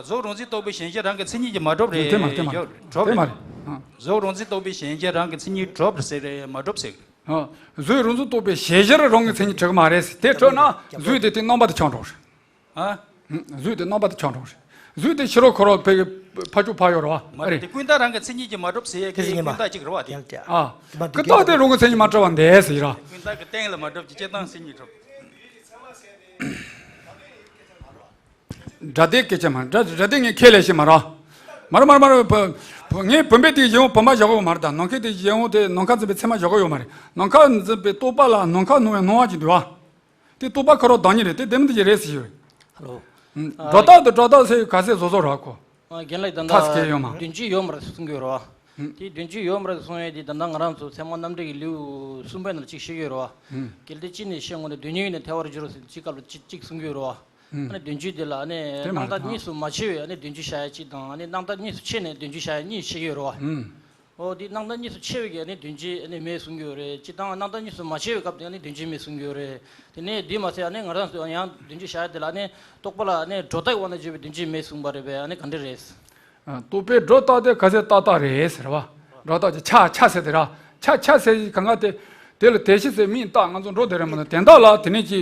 གཟུགས་རང་འཛིན་རྟོག་པའི་ཞེན་གཞི་རང་གི་མཚན་ཉིད་ཀྱིས་མ་གྲུབ་རེད། དེ་མ་རེད་དེ་མ་རེད། གྲུབ་དེ་མ་རེད། རེད། ཨ། གཟུགས་རང་འཛིན་རྟོག་པའི་ཞེན་གཞི་རང་གི་མཚན་ཉིད་གྲུབ་ཟེར་རེད་མ་གྲུབ་ཟེར། ཨ། གཟུགས་རང་འཛིན་རྟོག་པའི་ཞེན་གཞིར་རང་གི་མཚན་ཉིད་གྲུབ་ཀྱི་མ་རེད་ཟེར། དེ་གྲུབ་ན་གཟུགས་དེ་དེ་རྣམ་པ་དེ་ཆགས་འགྲོ་རེད། ཨ། གཟུགས་དེ་རྣམ་པ་དེ་ཆགས་འགྲོ་རེད། གཟུགས་དེ་ཕྱི་རོལ་ཁོ་རང་ཕ་གི་ཕ་ཕྱོགས་ཕ་ཡོད་རེད་བ། མ་རེད་དེ། ཀུན་བཏགས་རང་གི་མཚན་ཉིད་ཀྱིས་མ་གྲུབ་ཟེར་ཡག་གི་ཀུན་བཏགས་གཅིག་རེད་བ་དེ། ཨ། ཀུན་བཏགས་དེ་རང་གི་མཚན་ཉིད་མ་གྲུབ་པ་འདས་ཟེར་ར། ཀུན་བཏགས་ཀྱི་སྟེང་ལ་མ་གྲུབ་ཀྱི་སྤྱིར་བཏང་མཚན་ཉིད་གྲུབ། སྒྲ་དེ་སྐད་ཆ་མ་སྒྲ་སྒྲ་དེ་ངས་ཁས་ལེན་ཤེས་མ་ར། མ་ར་མ་ར་མ་ར་བུ་བུ་ངས་བུམ་པའི་དེ་གཞན་དབང་བུམ་པ་བཞག་གི་ཡོད་མ་རེད་ད། ནམ་མཁའི་དེ་གཞན་དབང་དེ་ནམ་མཁའ་འཛིན་པའི་ཚད་མ་བཞག་གི་ཡོད་མ་རེད། ནམ་མཁའ་འཛིན་པའི་རྟོག་པ་ལ་ནམ་མཁའ་སྣང་བའི་སྣང་བ་ཅིག་འདུག་ཨ། དེ་རྟོག་པ་ཁོ་རང་བདག་ཉིད་རེད། དེ་བདེན་པ་འདི་ཅིག་རེད་ཟེར་ཞུ། ཧ་ལོ། སྒྲོ་བཏགས་དང་སྒྲོ་བཏགས་ཟེར་ག་ཚད་བཟོ་བཟོ་ར་ཁོ། རྒན་ལགས་ད་ཐག་སྐད་ཡོད་མ། ལྟ་དོན་སྤྱི་ཡོད་མ་རེད་གསུང་གི་ཡོད་རེད་བ། དེ་དོན་སྤྱི་ཡོད་མ་རེད་གསུང་ཡས་དེ་ད་ལྟ་ང་རང་ཚོ་ཚད་མ་རྣམ་འགྲེལ་གྱི་ལེའུ་གསུམ་པའི་ནང་ལ་གཅིག་བཤད་ཀྱི་ཡོད་རེད་བ། གལ་ཏེ་སྤྱི་ནས་བཤད་ངོ་ནས་དོན་སྙིང་ཡོད་ནས་ཐལ་བར་འགྱུར་རོ་ཟེར་གཅིག་སྐབས་ལ་གཅིག་གཅིག་གསུང་གི་ཡོད་རེད་བ། ཨ་ནི་དོན་སྤྱི་དེ་ལ་ཨ་ནི་དེ་མ་རེད་སྣང་བཏགས་ད། གཉིས་སུ་མ་ཕྱེ་བའི་ཨ་ནི་དོན་སྤྱི་བཤད་ཡས་གཅིག་དང་ཨ་ནི་སྣང་བཏགས་གཉིས་སུ་ཕྱེ་ནས་དོན་སྤྱི་བཤད་ཡས་གཉིས་བཤད་ཀྱི་ཡོད་རེད་བ། ཨོ་དེ་སྣང་བཏགས་གཉིས་སུ་ཕྱེ་བའི་གི་ཨ་ནི་དོན་སྤྱི་ཨ་ནི་མེད་གསུང་གི་ཡོད་རེད། སྤྱིར་བཏང་སྣང་བཏགས་གཉིས་སུ་མ་ཕྱེ་བའི་སྐབས་དེ་ཨ་ནི་དོན་སྤྱི་མེད་གསུང་གི་ཡོད་རེད། དེ་ནས་དེ་མ་ཟད་ཨ་ནི་ང་རང་ཚོ་ཡང་དོན་སྤྱི་བཤད་ཡ་དེ་ལ་ཨ་ནི་རྟོག་པ་ལ་ཨ་ནི་སྒྲོ་བཏགས་ཀྱི་དབང་དུ་གྱུར་པའི་དོན་སྤྱི་མེད་གསུངས་པ་རེད་པས། ཨ་ནི་ག་འདྲ་རེད། ཨ། རྟོག་པས་སྒྲོ་བཏགས་ཏེ་ག་ཚད་ཏག་ཏག་རེད་ཟེར་བ། སྒྲོ་བཏགས་ཀྱི་ཆ་ཆ་ཟེར་དེ་ར། ཆ་ཆ་ཟེར་གང་ག་དེ། དེ་ལ་དེ་བཞིན་ཟེར་མིང་བཏགས་ང་ཚོ་འགྲོ་དེ་རེད་མ་གཏོགས་དོན་དག་ལ་དེ་ནས་ཀྱི་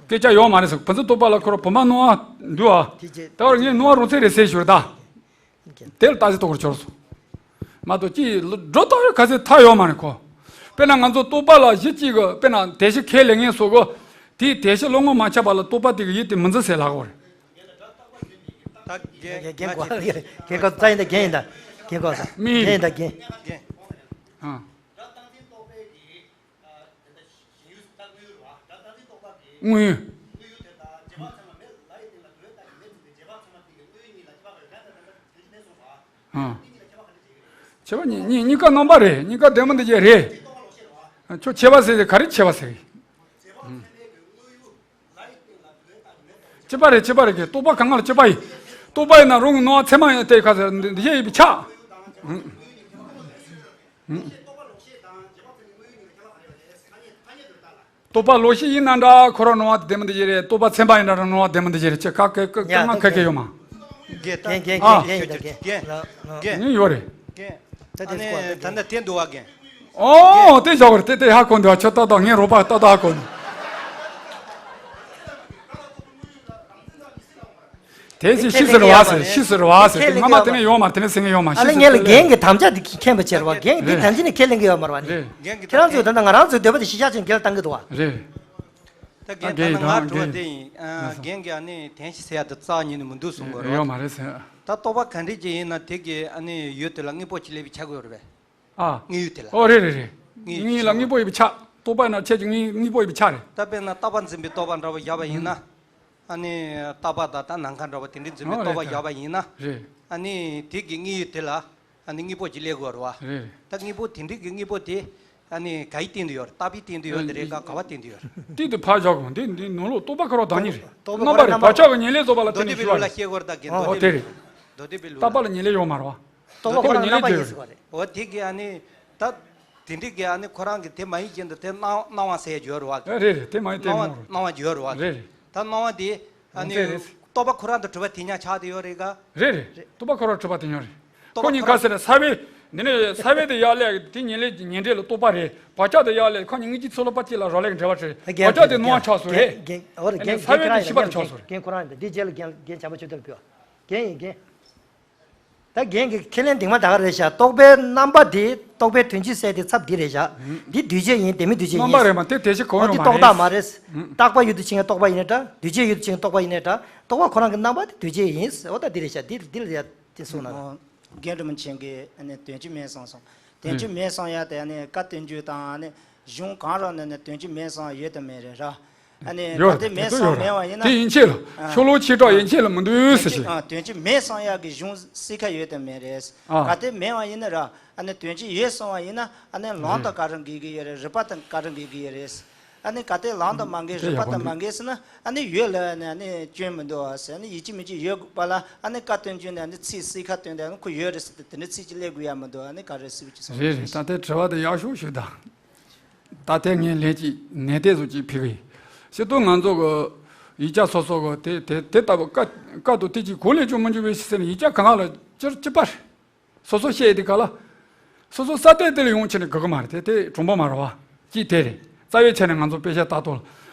སྐད་ཆ་ཡོད་མ་རེད་ཟེར། བུ་ཚོ་རྟོག་པ་ལ་ཁོ་རང་བུམ་པ་སྣང་བ་འདུག་ཨ། དེ་རྗེས་ད་བར་ངས་སྣང་བ་རང་མཚན་རེད་ཟེར་ཞུ་རེད་ད། དེ་ལ་རྟགས་གཞི་རྟོགས་པར་གྱུར་སོང་། མ་གཏོགས་ཅི་སྒྲོ་བཏགས་ཡོད་ག་ཚད་ཐ་ཡོད་མ་རེད་ཁོ། དཔེར་ན་ང་ཚོ་རྟོག་པ་ལ་གཞི་གཅིག་གི་དཔེར་ན་དེ་བཞིན་ཁས་ལེན་ངེས་སོ་གོ། དེའི་དེ་བཞིན་བློ་ངོར་མ་ཆགས་པ་ལ་རྟོག་པ་དེ་གི་ཡུལ་དེ་མི་འཛིན་ཟེར་ལབ་དགོས་རེད། ད་རྒན་རྒན་གོ་རྒན་གོ་ད་ཡིན་ད་རྒན་ཡིན་ད་རྒན་གོ་ད་མི་རྒན་ཡིན་ད་རྒན། ཨ། དངོས་ཡུལ། ཨ། ཁྱད་པར་གཉིས་གཉིས་གཉིས་ཀ་རྣམ་པ་རེད། གཉིས་ཀ་བདེན་པ་འདི་ཅིག་རེད། ཁྱོད་ཁྱད་པར་ཟེར་དེ་ག་རེ་ཁྱད་པར་ཟེར། གཅིག་པ་རེད། གཅིག་པ་རེད་ཀྱི་རྟོག་པ་གང་ག་ལ་གཅིག་པ་ཡིན། རྟོག་པ་ཡིན་ན་རང་གི་སྣང་བ་ཚད་མ་ཡིན་ཏེ་ག་ཟེར་འདི་འདི་ཤེས་ཡིན་པས་ཆགས། རྟོག་པ་ལོག་ཤེས་ཡིན་ན་འདྲ་ཁོ་རང་སྣང་བ་དེ་བདེན་པ་འདི་ཅིག་རེད། རྟོག་པ་ཚད་མ་ཡིན་ན་འདྲ་སྣང་བ་བདེན་པ་འདི་ཅིག་རེད། ཅེས་ཁ་ཁ་ཁ་ཁ་ཁ་ཁ་ཡོད་མ། རྒན་ད་རྒན་རྒན་རྒན་ཡིན་ད་རྒན། རྒན་ཡིན་ཡོད་རེད། རྒན། ད་དེ་ཨ་ནི་ད་ལྟ་དེ་འདུག་བ་རྒན། ཨོ་དེ་ཞོག་རེད། དེ་དེ་ཧ་གོ་འདུག་བ། ཁྱོད་ཏག་ཏག་ངའི་རོགས་པ་ཏག་ཏག་ཧ་གོ་འདུག་དེ་ཞིག་ཤི་ཟེར་བ་ཟེར་ཤི་ཟེར་བ་ཟེར་དེ་སྔ་མ་དེ་ནས་ཡོང་མ་དེ་ནས་སེང་གེ་ཡོང་མ་ཨ་ལ་ཤི་ངས་ཟེར་ལ་རྒན་གྱི་དམ་བཅའ་དེ་མཁྱེན་པ་བྱེད་ར་བ། རྒན་གྱི་དེ་རེད། དམ་བཅའ་ནས་ཁས་ལེན་གི་ཡོད་མ་རེད་བ། ནི་རྒན་གྱི་ཁྱེད་རང་ཚོས་ད་ལྟ་ང་རང་ཚོའི་འདོད་པ་དེ་གཞི་བཞག་ཅིང་འགན་ལ་བཏང་གི་འདུག་བ། རེད། ད་རྒན་ད་ལྟ་ང་ལ་འགྲོ་བ་དེ་ཡིན། རྒན་གྱི་ཨ་ནི་དེ་ཤི་ཟེར་ཡ་དེ་རྩ་ཉིད་ནས་མི་འདུག་གསུང་གི་རེད་བ། ཡོད་མ་རེད་ཟེར། ད་རྟོག་པ་ག་འདྲས་ཅིག་ཡིན་ན་དེ་གི་ཨ་ནི་ཡུལ་དེ་ལ་དངོས་པོ་ཅིག་སླེབས་པའི་ཆགས་ཀྱི་ཡོད་རེད་པས། ཨ། དངོས་ཡུལ་དེ་ལ། ཨོ་རེད་རེད་རེད། དངོས་ཡུལ་ལ་དངོས་པོ་ཡོད་པའི་ཆགས། རྟོག་པ་ན་ཁྱེད་ཀྱི་དངོས་དངོས་པོ་ཡིན་པའི་ཆ་རེད། ད་དཔེར་ན་རྟག་པ་འཛིན་པའི་རྟོག་པ་འདྲ་བོ་བཞག་པ་ཡིན་ན། ཨ་ནི་རྟག་པ་དང་ད་ནམ་མཁའ་འདྲ་བོ་དེ་འདྲའི་འཛིན་པའི་ཨ་རྟོག་པ་རེད་བཞག་པ་ཡིན་ན། རེད། ཨ་ནི་དེ་གི་དངོས་ཡུལ་དེ་ལ་ཨ་ནི་དངོས་པོ་ཅིག་སླེབས་དགོས་རེད་བ། རེད། ད་དངོས་པོ་དེ་འདྲའི་གི་དངོས་པོ་དེ་ཨ་ནི་ག་ཡི་སྟེང་དུ་ཡོད་རེད། རྟག་པའི་སྟེང་དུ་ཡོད་དེ་རེད་ག་ག་བ་སྟེང་དུ་ཡོད་རེད། སྟེང་དུ་ཕར་བཞག་གོ། འདི་འདི་ནང་ལོགས་རྟོག་པ་ཁོ་རང་བདག་ཉིད་རེད། རྟོག་པ་རྣམ་པ་རེད། བག་ཆགས་ཀྱི་ཉེར་ལེན་རྫོགས་པ་ལ་མདོ་བརྟེན་ནས་སྡེ་པའི་ཞུ་བ་ལུགས་ལ་རེད། སྐྱེ་དགོས་རེད་ད་གི། ཨོ་མདོ་དེ་སྡེ་རེད། པའི་མདོ་སྡེ་པའི་ལུགས་རྟག་པ་ལ། ལ་ཉེར་ལེན་ཡོད་མ་རེད་བ། རྟོག་པ་ཁོ་རང་རྣམ་པ་ཡིན་ཟེར་བ་རེད། འོ་དེ་གི་ཨ་ནི་ད་དེ་འདྲའི་གི་ཨ་ནི་ཁོ་རང་གི་དེ་མ་ཡིན་རྐྱེན་དུ་དེ་སྣང་སྣང་བ་ཟེར་ཡ་ཡོད་རེད་བ། རེད་རེད། དེ་མ་ཡིན་དེ་སྣང་བ་མོ་རེད། སྣང་བ་ཡོད་རེད་བ། རེད་རེད། ད་སྣང་བ་དེ་ཨ་ནི་རང་རྩལ་རེད། རྟོག་པ་ཁོ་རང་དང་གྲུབ་པ་དེ་ཉག་ཆགས་དེ་ཡོད་རེད་ག། རེད་རེད། རྟོག་པ་ཁོ་རང་གྲུབ་པ་དེ་ཉག་རེད། རྟོག་པ་ཁོ་གཉིས་ཁོ་རང་ག་ཟེར་ན་ས་བོན། འདི་ནི་ས་བོན་དེ་ཡར་སླེབས་དེ་ཉེར་ལེན་ཉེར་འབྲེལ་ལ་རྟོག་པ་རེད། བག་ཆགས་དེ་ཡར་སླེབས་ཁོ་གཉིས་དངོས་གཞི་ཚོགས་ལ་པ་གཅིག་ལ་རག་ལས་ཀྱི་འབྲེལ་བ་རེད། རྒན་བག་ཆགས་དེ་སྣང་བ་ཆགས་སོང་རེད། རྒན་ཨོ་རེད། ཨ་ནི་རྒན་ས་བོན་དེ་ཤེས་པ་ལ་ཆགས་སོང་རེད། རྒན་ཁོ་རང་འདི་འདི་རྗེས་ལ་རྒན་རྒན་བྱམས་པ་ཆོས་ལྡན་ལ་ཕུལ་བ། རྒན་ཡིན་རྒན། ད་རྒན་གྱི་ཁས་ལེན་གདིང་མ་ད་ག་རེད་བཞག་རྟོག་པའི་རྣམ་པ་དེ་རྟོག་པའི་དོན་སྤྱི་གསལ་དེ་ཚབ་འདི་རེད་བཞག་འདི་འདུས་བྱས་ཡིན་དེ་མིན་འདུས་བྱས་ཡིན། རྣམ་པ་རེད་མ་དེ་དེ་ཞིག་གང་ཡོད་མ་རེད། འདི་རྟོག་བཏགས་མ་རེད། རྟག་པ་ཡོད་དུ་ཕྱིན་ན་རྟོག་པ་ཡིན་ནའི་འདྲ། འདུས་བྱས་ཡོད་དུ་ཕྱིན་ན་རྟོག་པ་ཡིན་ནའི་འདྲ། རྟོག་པ་ཁོ་རང་གི་རྣམ་པ་དེ་འདུས་བྱས་ཡིན། འོ་ད་འདི་རེད་བཞག་འདི་འདི་ལ་ཡ་དེ་གསུངས་ན། རྒན་དྲི་མ་ཆེན་གྱིས་དོན་སྤྱི་མེད་གསུངས་སོང་། དོན་སྤྱི་མེད་གསུངས་ཡ་དེ་ནི་བཀའ་བསྟན་བཅོས་དང་ནི་གཞུང་གང་རུང་ནས་ནི་དོན་སྤྱི་མེད་གསུངས་ཡ་ཡོད་དམ་མེད་རེད་ར། ཨ་ནི་ཡོད་གལ་ཏེ་རེད། དེ་མེད་ཚོ་གསུངས་ཡོད་མེད་པ་ཡིན་ན། རེད། དེ་ཡན་ཆད་ལ་ཨ་ཤོ་ལོ་ཆོས་གྲགས་ཡན་ཆད་ལ་མི་འདུག་ཟེར་ཞིང་། ཨ་དོན་སྤྱི་མེད་གསུངས་ཡག་གི་གཞུང་གསལ་ཁ་ཡོད་དམ་མེད་རེད། ཨ་གལ་ཏེ་མེད་པ་ཡིན་ན་ར། ཨ་ནི་དོན་སྤྱི་ཡོད་གསུངས་པ་ཡིན་ན་ཨ་ནི་ལུང་དང་ག་རེ་འགལ་གི་ཡོད་རེད། རིགས་པ་དང་ག་རེ་འགལ་གི་ཡོད་རེད། ཨ་ནི་གལ་ཏེ་ལུང་དང་མ་འགལ་རིགས་པ་དང་མ་འགལ་ཟེར་ན་ཨ་ནི་ཡོད་ལབ་ནས་ཨ་ནི་སྐྱོན་མི་འདུག་ཟེར། ཨ་ནི་ཡིད་ཆེས་མི་བྱེད་ཡོད་པ་ལ་ཨ་ནི་བཀའ་བསྟན་བཅོས་ནས་ཨ་ནི་ཚིག་གསལ་ཁ་བཏོན་ཏེ་ཨ་ནི་ཁོ་ཡོད་རེད་ཟེར་ཏེ་དེ་འདྲའི་ཚིག་ཅིག་སླེབས་དགོས་ཡ་མི་འདུག་ཨ་ནི་ག་རེ་ཟེར་བ་ཅིག་གསུངས། རེད་རེད། ད་ལྟའི་དྲི་བ་དེ་ཡག་ཤོས་ཞུས་དང་། ད་ལྟའི་ངས་ལན་གཅིག་ནན་ཏན་བཟོ་གཅིག་ཕུལ་གི་ཡིན། སྤྱིར་བཏང་ང་ཚོ་གི་ཡིག་ཆ་སོ་སོ་གི་དེ་དེ་དེ་ལྟ་བུ་བཀའ་བཀའ་དང་དེ་གཅིག་གོ་ལེན་བྱུང་མི་འཇུག་པའི་ཕྱིར་ཟེར་ནས་ཡིག་ཆ་གང་ག་ལ་ཅིར་ཅི་པར། སོ་སོ་བཤད་དེ་ག་ལ། སོ་སོ་ས་སྟེང་དེ་ལ་ཡོང་ཕྱིན་ནས་དགའ་གི་མ་རེད། དེ་དེ་གྲུང་པོ་མ་རེད་བ། གཅིག་དེ་རེད། རྩ་བའི་ཆ་ནས་ང་ཚོ་དཔེ་ཆ་ལྟ་ཐུབ་ལ།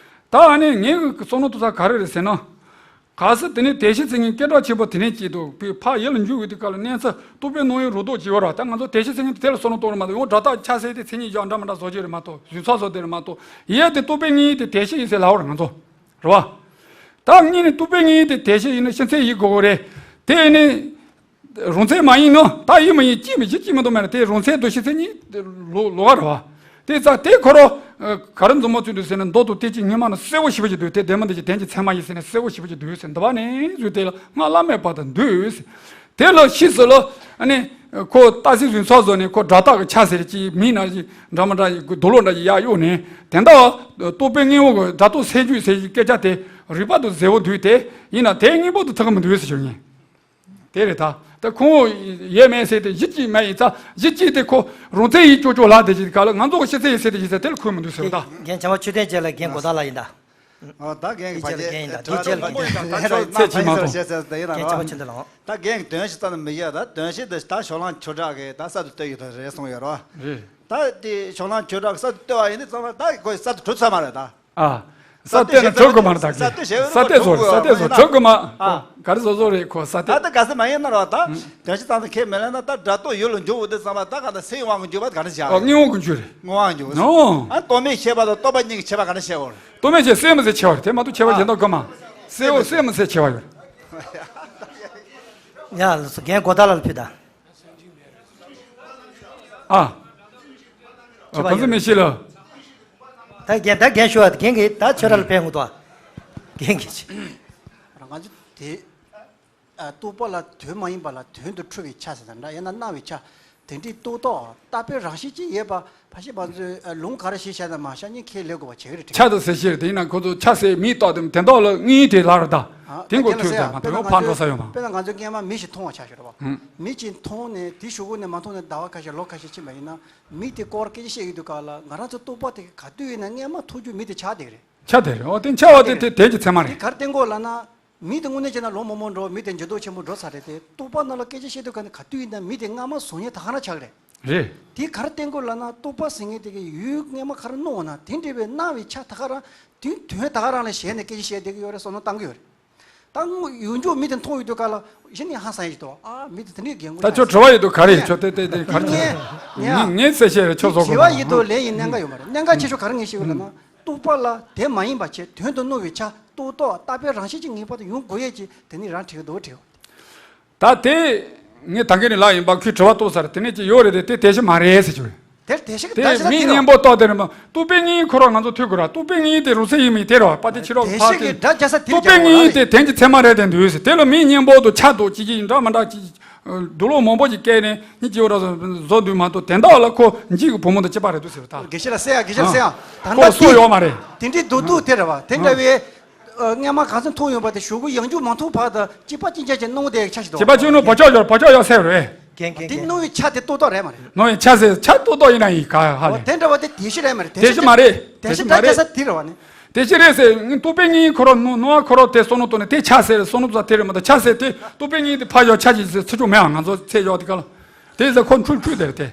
ད་ཨ་ནི་ངའི་བསམ་བློ་གཏོང་ས་ག་རེ་རེད་ཟེར་ན། གལ་སྲིད་དེ་ནས་དེ་བཞིན་ཚིག་ངན་སྐད་གྲགས་ཆེན་པོ་དེ་ནས་སྐྱེས་འདུག་པའི་ཕ་ཡུལ་ལ་འཇུག་འོས་དེ་ག་ལ་གནས་ཚུལ་རྟོག་པའི་སྣང་བའི་རོ་ཏོག་ཅིག་ཡོད་ར། ད་ང་ཚོ་དེ་བཞིན་ཚིག་ངན་དེ་ལ་བསམ་བློ་གཏོང་རེད་མ་གཏོགས་ཡང་སྒྲ་རྟགས་ཆ་ཟེར་དེ་མཚན་ཉིད་བཞག་འདྲ་མི་འདྲ་བཟོ་རྒྱུ་རེད་མ་གཏོགས་བཟོས་ཚར་བཟོ་དེ་རེད་མ་གཏོགས་ཡས་དེ་རྟོག་པའི་དངོས་ཡུལ་དེ་དེ་བཞིན་ཡིན་ཟེར་ལབ་པ་རེད་ང་ཚོ། རེད་བ། ད་དངོས་ནས་རྟོག་པའི་དངོས་ཡུལ་དེ་དེ་བཞིན་ཡིན་ན་ཤེས་ཚད་ཡིན་དགོས་གོ་རེད། དེ་ནི། རང་མཚན་མ་ཡིན་ནོ། ད་ཡིན་མ་ཡིན་གཅིག་མི་གཅིག་གཅིག་མི་འདུག་མེད་ན་དེ་རང་མཚན་དང་ཤེས་ཚད་གཉིས་ལོ་ལོགས་ཀ་རེད་བ། དེ་ཙང་དེ་ཁོ་རང་ག་རེ་མཛུབ་མོ་བཙུགས་འདུག་ཟེར་ན་མདོ་དང་དེ་གཅིག་སྔོན་མ་ན་གསལ་བོ་ཞེ་པོ་ཅིག་འདུག་དེ་ལྡན་མིན་འདི་ཅིག་ལྡན་གྱི་མཚན་མ་ཡིན་ཟེར་ན་གསལ་བོ་ཞེ་པོ་ཅིག་འདུག་ཟེར་འདི་བ་ནས་བཟོས་དེ་ལ་སྔགས་བླ་མེད་པ་དང་འདུས་ཟེར། དེ་ལ་ཕྱིས་སུ་ལ་ཨ་ནི་ཁོ་རྟགས་གསལ་བཟོས་ཚར་བཟོ་ནས་ཁོ་སྒྲ་རྟགས་ཀྱི་ཆ་ཟེར་གྱི་མིང་ན་འདྲ་མི་འདྲ་རྡོ་ལོ་འདྲ་ཡག་གཡོག་ནས་དེ་འདྲ་རྟོག་པའི་དངོས་པོ་གི་སྒྲ་རྟོག་སེལ་རྒྱུ་ཟེར་གྱི་སྐད་ཆ་དེ་རིགས་པ་དང་ཟེར་བོ་འདུག་དེ་ཡིན་ན་དེ་དངོས་པོ་དང་ཐུག་གི་མི་འདུག་ཟེར་ཞུ་ངེས། དེ་རེད་ད། ད་ཁོང་ཡོད་མེད་ཟེར་ཏེ་གཞི་གཅིག་མེད་ཡིན་ཙང་གཞི་གཅིག་དེ་ཁོ་རང་མཚན་ཡིན་ཅོག་ཅོག་ལ་དེ་བཞིན་ག་ལ་ང་ཚོ་ཤེས་ཚད་ཡིན་ཟེར་ཏེ་ཡིན་ཟེར་དེ་ལ་ཁོས་མི་འདུག་ཟེར་བ་ད། རྒན་བྱམས་པ་ཆོས་ལྡན་རྗེ་ལ་རྒན་གོ་ཐང་ལ་ཡིན་ད། ཨོ་ད་རྒན་གྱི་དེ་རྗེ་ལ་རྒན་ཡིན་ད་དེ་རྗེ་ལ་རྒན་ད་ཚད་ཆེ་མ་གཏོང་། རྒན་བྱམས་པ་ཆོས་ལྡན་ལགས། ད་རྒན་གྱི་དོན་ཞིག་ཙམ་མི་ཡ་ད་དོན་ཞིག་དེ་ད་ཞོགས་ལང་ཆོས་གྲགས་ཀྱི་ད་གསར་དུ་བཏོད་ཡོད་ད་རེད་གསུངས་ཡོད་རོ། རེད། ད་དེ་ཞོགས་ལང་ཆོས་གྲགས་ཀྱི་གསར་དུ་བཏོད་པ་ཡིན་དུས་ཙམ་ལ་ད་ཁོས་གསར་དུ་གྲུབ་ཚར་མ་རེད་ད། ཨ། ས་གཏད་ན་གྲུབ་དགོས་མ་རེད་ད་གི། ས་གཏད་ས་གཏད་བཟོ་རེད། ས་གཏད་བཟོ་གྲུབ་དགོས་མ། ཨ། ག་རེ་བཟོ་བཟོ་རེད་ཁོ་ས་ད་གཏད། ད་ག་ས་མ་ཡིན་ན་རོ་ད། དོན་ཞིག་ཙམ་དུ་ཁས་མི་ལེན་ན་ད་སྒྲ་རྟོག་ཡུལ་ལ་འཇུག་འོ་དེ་ཙམ་པ་ད་ག་ད་སེམས་དབང་གི་འཇུག་པ་ག་རེ་བྱ། ཨ་དངོས་དབང་གི་འཇུག་རེད། དངོས་དབང་འཇུག་ཨོ། ཨ་རྟོག་མེད་ཤེས་པ་དང་རྟོག་པ་གཉིས་ཀྱི་ཁྱད་པར་ག་རེ་བྱས་འོ། རྟོག་མེད་ཤེས་སེམས་མི་ཚེ་ཆེ་བ་རེད་དེ་མ་གཏོགས་ཁྱད་པར་གཞན་དག་དགོས་མ། སེམས་སེམས་མི་ཚེ་ཆེ་བ་ཡོད། ཡ་ལགས་སོ་རྒན་གོ་ད་ལ་ལ་ཕུལ་ད། ཨ། ཁྱེད་པ་ཁོང་ཚོ་ཡོད་མི་ཤེས་ལ། ད་རྒན་ད་རྒན་ཞུ་བ་རྒན་གྱིས་ད་ཁྱོད་ར་ལ་ཕན་ཧུ་ཏོ། རྒན་གྱིས་ཆེ། ང་ཚོ་དེ་ཨ་རྟོག་པ་ལ་དོན་མ་ཡིན་པ་ལ་དོན་དུ་འཁྲུལ་བའི་ཆ་ཟེར་ན་འདྲ་ཡང་ན་སྣང་བའི་ཆ་དེ་འདྲའི་རྟོག་ཐོག་རྟག་པའི་རང་བཞིན་ཅིག་ཡོད་པ་ཕ་ཤི་པ་ཚོས་ལུང་ག་རེ་ཞིག་བཤད་ན་མ་ཤ་ཉེ་ཁས་ལེན་དགོས་པ་བྱེད་ཀྱི་རེད། ཆ་དང་ཟེར་ཤེས་དེ་ཡིན་ན་ཁོ་ཚོ་ཆ་ཟེར་མིང་བཏགས་དེ་དེ་འདོག་ལ་དངོས་དེ་ལ་ར་ད། དེ་ངོ་ཐོས་ད་མ་ཐོས་ཕར་འགྲོ་ས་ཡོད་མ། དཔེར་ན་ང་ཚོའི་སྔས་མ་མི་ཞིག་མཐོང་བ་ཆ་ཤོར་བ། མི་གཅིག་མཐོང་ནས་དེ་གཞུག་གུ་ནས་མ་མཐོང་ནས་ཟླ་བ་ཁ་ཤས་ལོ་ཁ་ཤས་ཕྱིན་པ་ཡིན་ན་མི་དེ་སྐོར་སྐད་ཆ་བཤད་ཡོད་དུས་ག་ལ་ང་རང་ཚོ་རྟོག་པ་དེ་ག་དུས་ཡིན་ན་སྔས་མ་མཐོང་རྒྱུ་མི་དེ་ཆགས་བསྡད་ཀྱི་རེད། ཆགས་བསྡད་རེད། འོ་དེ་འཆར་བ་དེ་དེ་དེ་གི་ཚད་མ་དེ་རེད། ག་རེ་བསྟན་དགོས་ལབ་ན། མི་དེ་དངོས་གནས་བྱས་ན་ལོ་མང་པོ་འགྲོ་མི་དེ་འགྱུར་ལྡོག་ཆེན་པོ་འགྲོ་ཚར་རེད་དེ་རྟོག་པ་ནང་ལ་སྐད་ཆ་བཤད་དུས་ག་ནས་ག་དུས་ཡིན་ན་མི་དེ་སྔ་མ་བཟོ་མཁན་ད་ག་རང་ཆགས་རེད། རེད། དེ་ག་རེ་བསྟན་དགོས་ལབ་ན་རྟོག་པ་ཟེར་མཁན་དེ་གི་ཡུལ་སྔ་མ་ག་རེ་སྣང་བ་ན་དེ་འདྲ་བའི་སྣང་བའི་ཆ་ད་ག་རང་དེ་དོན་ད་ག་རང་ལ་ཞེན་ནས་སྐད་ཆ་བཤད་བསྡད་ཀྱི་ཡོད་རེད་བསམ་བློ་བཏང་གི་ཡོད་རེད། ད་དངོས་ཡོད་འཇོག་མི་དེ་མཐོང་ཡོད་དུས་ག་ལ་གཞི་ནས་ཧང་སང་ཡིན་ཞིག་འདུག་ཨ་མི་དེ་དེ་འདྲའི་རྒན་རྒོན་ད་ཁྱོད་དྲི་བ་ཡོད་དུས་ག་རེ་ཡིན་ཁྱོད་དེ་དེ་དེ་ག་རེ་བྱེད། ངས་ངས་ངས་ཚད་ཤེས་རེད་ཁྱོད་བཟོ་དགོས་མ་རེད། དྲི་བ་ཡོད་དུས་ལན་ཡིན་གནད་འགག་ཡོད་མ་རེད། གནད་འགག་ཆེ་ཤོས་ག་རེ་ངས་ཤེས་དགོས་ལབ་ན། རྟོག་པ་ལ་དེ་མ་ཡིན་པ་བྱས་དོན་དུ་སྣང་བའི་ཆ་རྟོག་རྟོག་རྟག་པའི་རང་བཞིན་གྱིས་ངེས་པར་དུ་ཡོང་དགོས་ཡས་ཀྱི་དེ་ནི་རང་བྲིས་འདུག་བྲིས། ད་དེ་ངས་ད་གིན་ནས་ལབ་ཡིན་པ་ཁོས་དྲི་བ་གཏོང་ས་རེད་དེ་ནས་ཅི་ཡོད་རེད་དེ་དེ་དེ་ཤི་མ་རེད་ཟེར་གྱི་རེད། དེར་དེ་ཞིག་དེ་སྒྲ་ཇི་ལྟར་མིའི་དེ་གཉེན་རོ། པོ་ཏོག་དེ་རེད་མ། རྟོག་པའི་གཉེན་ཁོ་རང་ང་ཚོ་ཐོས་དགོས་ར། རྟོག་པའི་གཉེན་དེ་རུ་ཚེ་ཡིན་མིན་དེ་ར། པ་དེ་ཕྱི་རོགས་དེ་ཕར་ཞིག་དེ་གི་སྒྲ་རྒྱ་ས་དེ་རྟོག་པའི་གཉེན་དེ་དོན་གྱི་ཚད་མ་རེད་དེ་འདུས་ཟེར། དེ་ལ་མིའི་གཉེན་པོ་དང་ཆ་དང་ཅི་ཅི་འདྲ་མ་འདྲ་ཅི་འདུག་ལོ་མང་པོ་ཅིག་སྐྱེས་ནས་ནི་ཅི་བ་ར་བཟོ་འདུས་མ་གཏོགས་དེ་འདྲ་ལ་ཁོ་འཇིག་གི་བུ་མོ་དང་གཅིག་པ་རེད་འདུག་ཟེར་ད། དགེ་བཤེས་ལ་གསལ་ཡ། དགེ་བཤེས་ལ་གསལ་ཡ། ད་ཁོ་ལྟ་སོ་ཡོད་མ་རེད། དེ་འདྲའི་རྡོག་རྡོག་དེ་རེད་བ། དེ་འདྲ་བའི་སྔས་མ་ག་ཚོད་མཐོང་ཡོད་པ་དེ་གཞུག་གུ་ཡང་འཇུག་མ་མཐོང་བར་དུ་གཅིག་པ་གཅིག་རྐྱང་གཅིག་སྣང་བ་དེ་ཆ་ཞིག་འདུག་གཅིག་པ་གཅིག་སྣང་བ་ཕོ་ཅོག་ཡོད། ཕོ་ཅོག་ཡོད་ཟེར་རེད། དེ་སྣང་བའི་ཆ་དེ་རྡོག་རྡོག་རེད་མ་རེད། སྣང་བའི་ཆ་ཟེར་ཆ་རྡོག་རྡོག་ཡིན་ན་ཡིན་ག་ཧ་ལས། དེ་འདྲ་བ་དེ་དེ་ཞིག་རེད་མ་རེད། དེ་ཞིག་མ་རེད། དེ་ཞིག་སྒྲ་རྒྱག་ས་དེ་རེད་བ་ནི། དེ་ཞིག་རེད་ཟེར། ངས་རྟོག་པའི་གཉེན་ཁོ་རང་སྣང་བ་ཁོ་རང་དེ་བསམ་བློ་གཏོང་ནས་དེ་ཆ་ཟེར་བསམ་བློ་གཏོང་ས་དེ་རེད་མ་གཏོགས་ཆ་ཟེར་དེ་རྟོག་པའི་གཉེན་དེ་ཕར་ཞོག་ཆ་ཞིག་ཟེར་ཚུར་ཅུང་མེད་ཨ། ང་ཚོ་ཚེ་ཞོག་དེ་ག་ལ་དེ་ཟེར་ཁོ་འཁྲུལ་འཁྲུལ་དེ་རེད་དེ།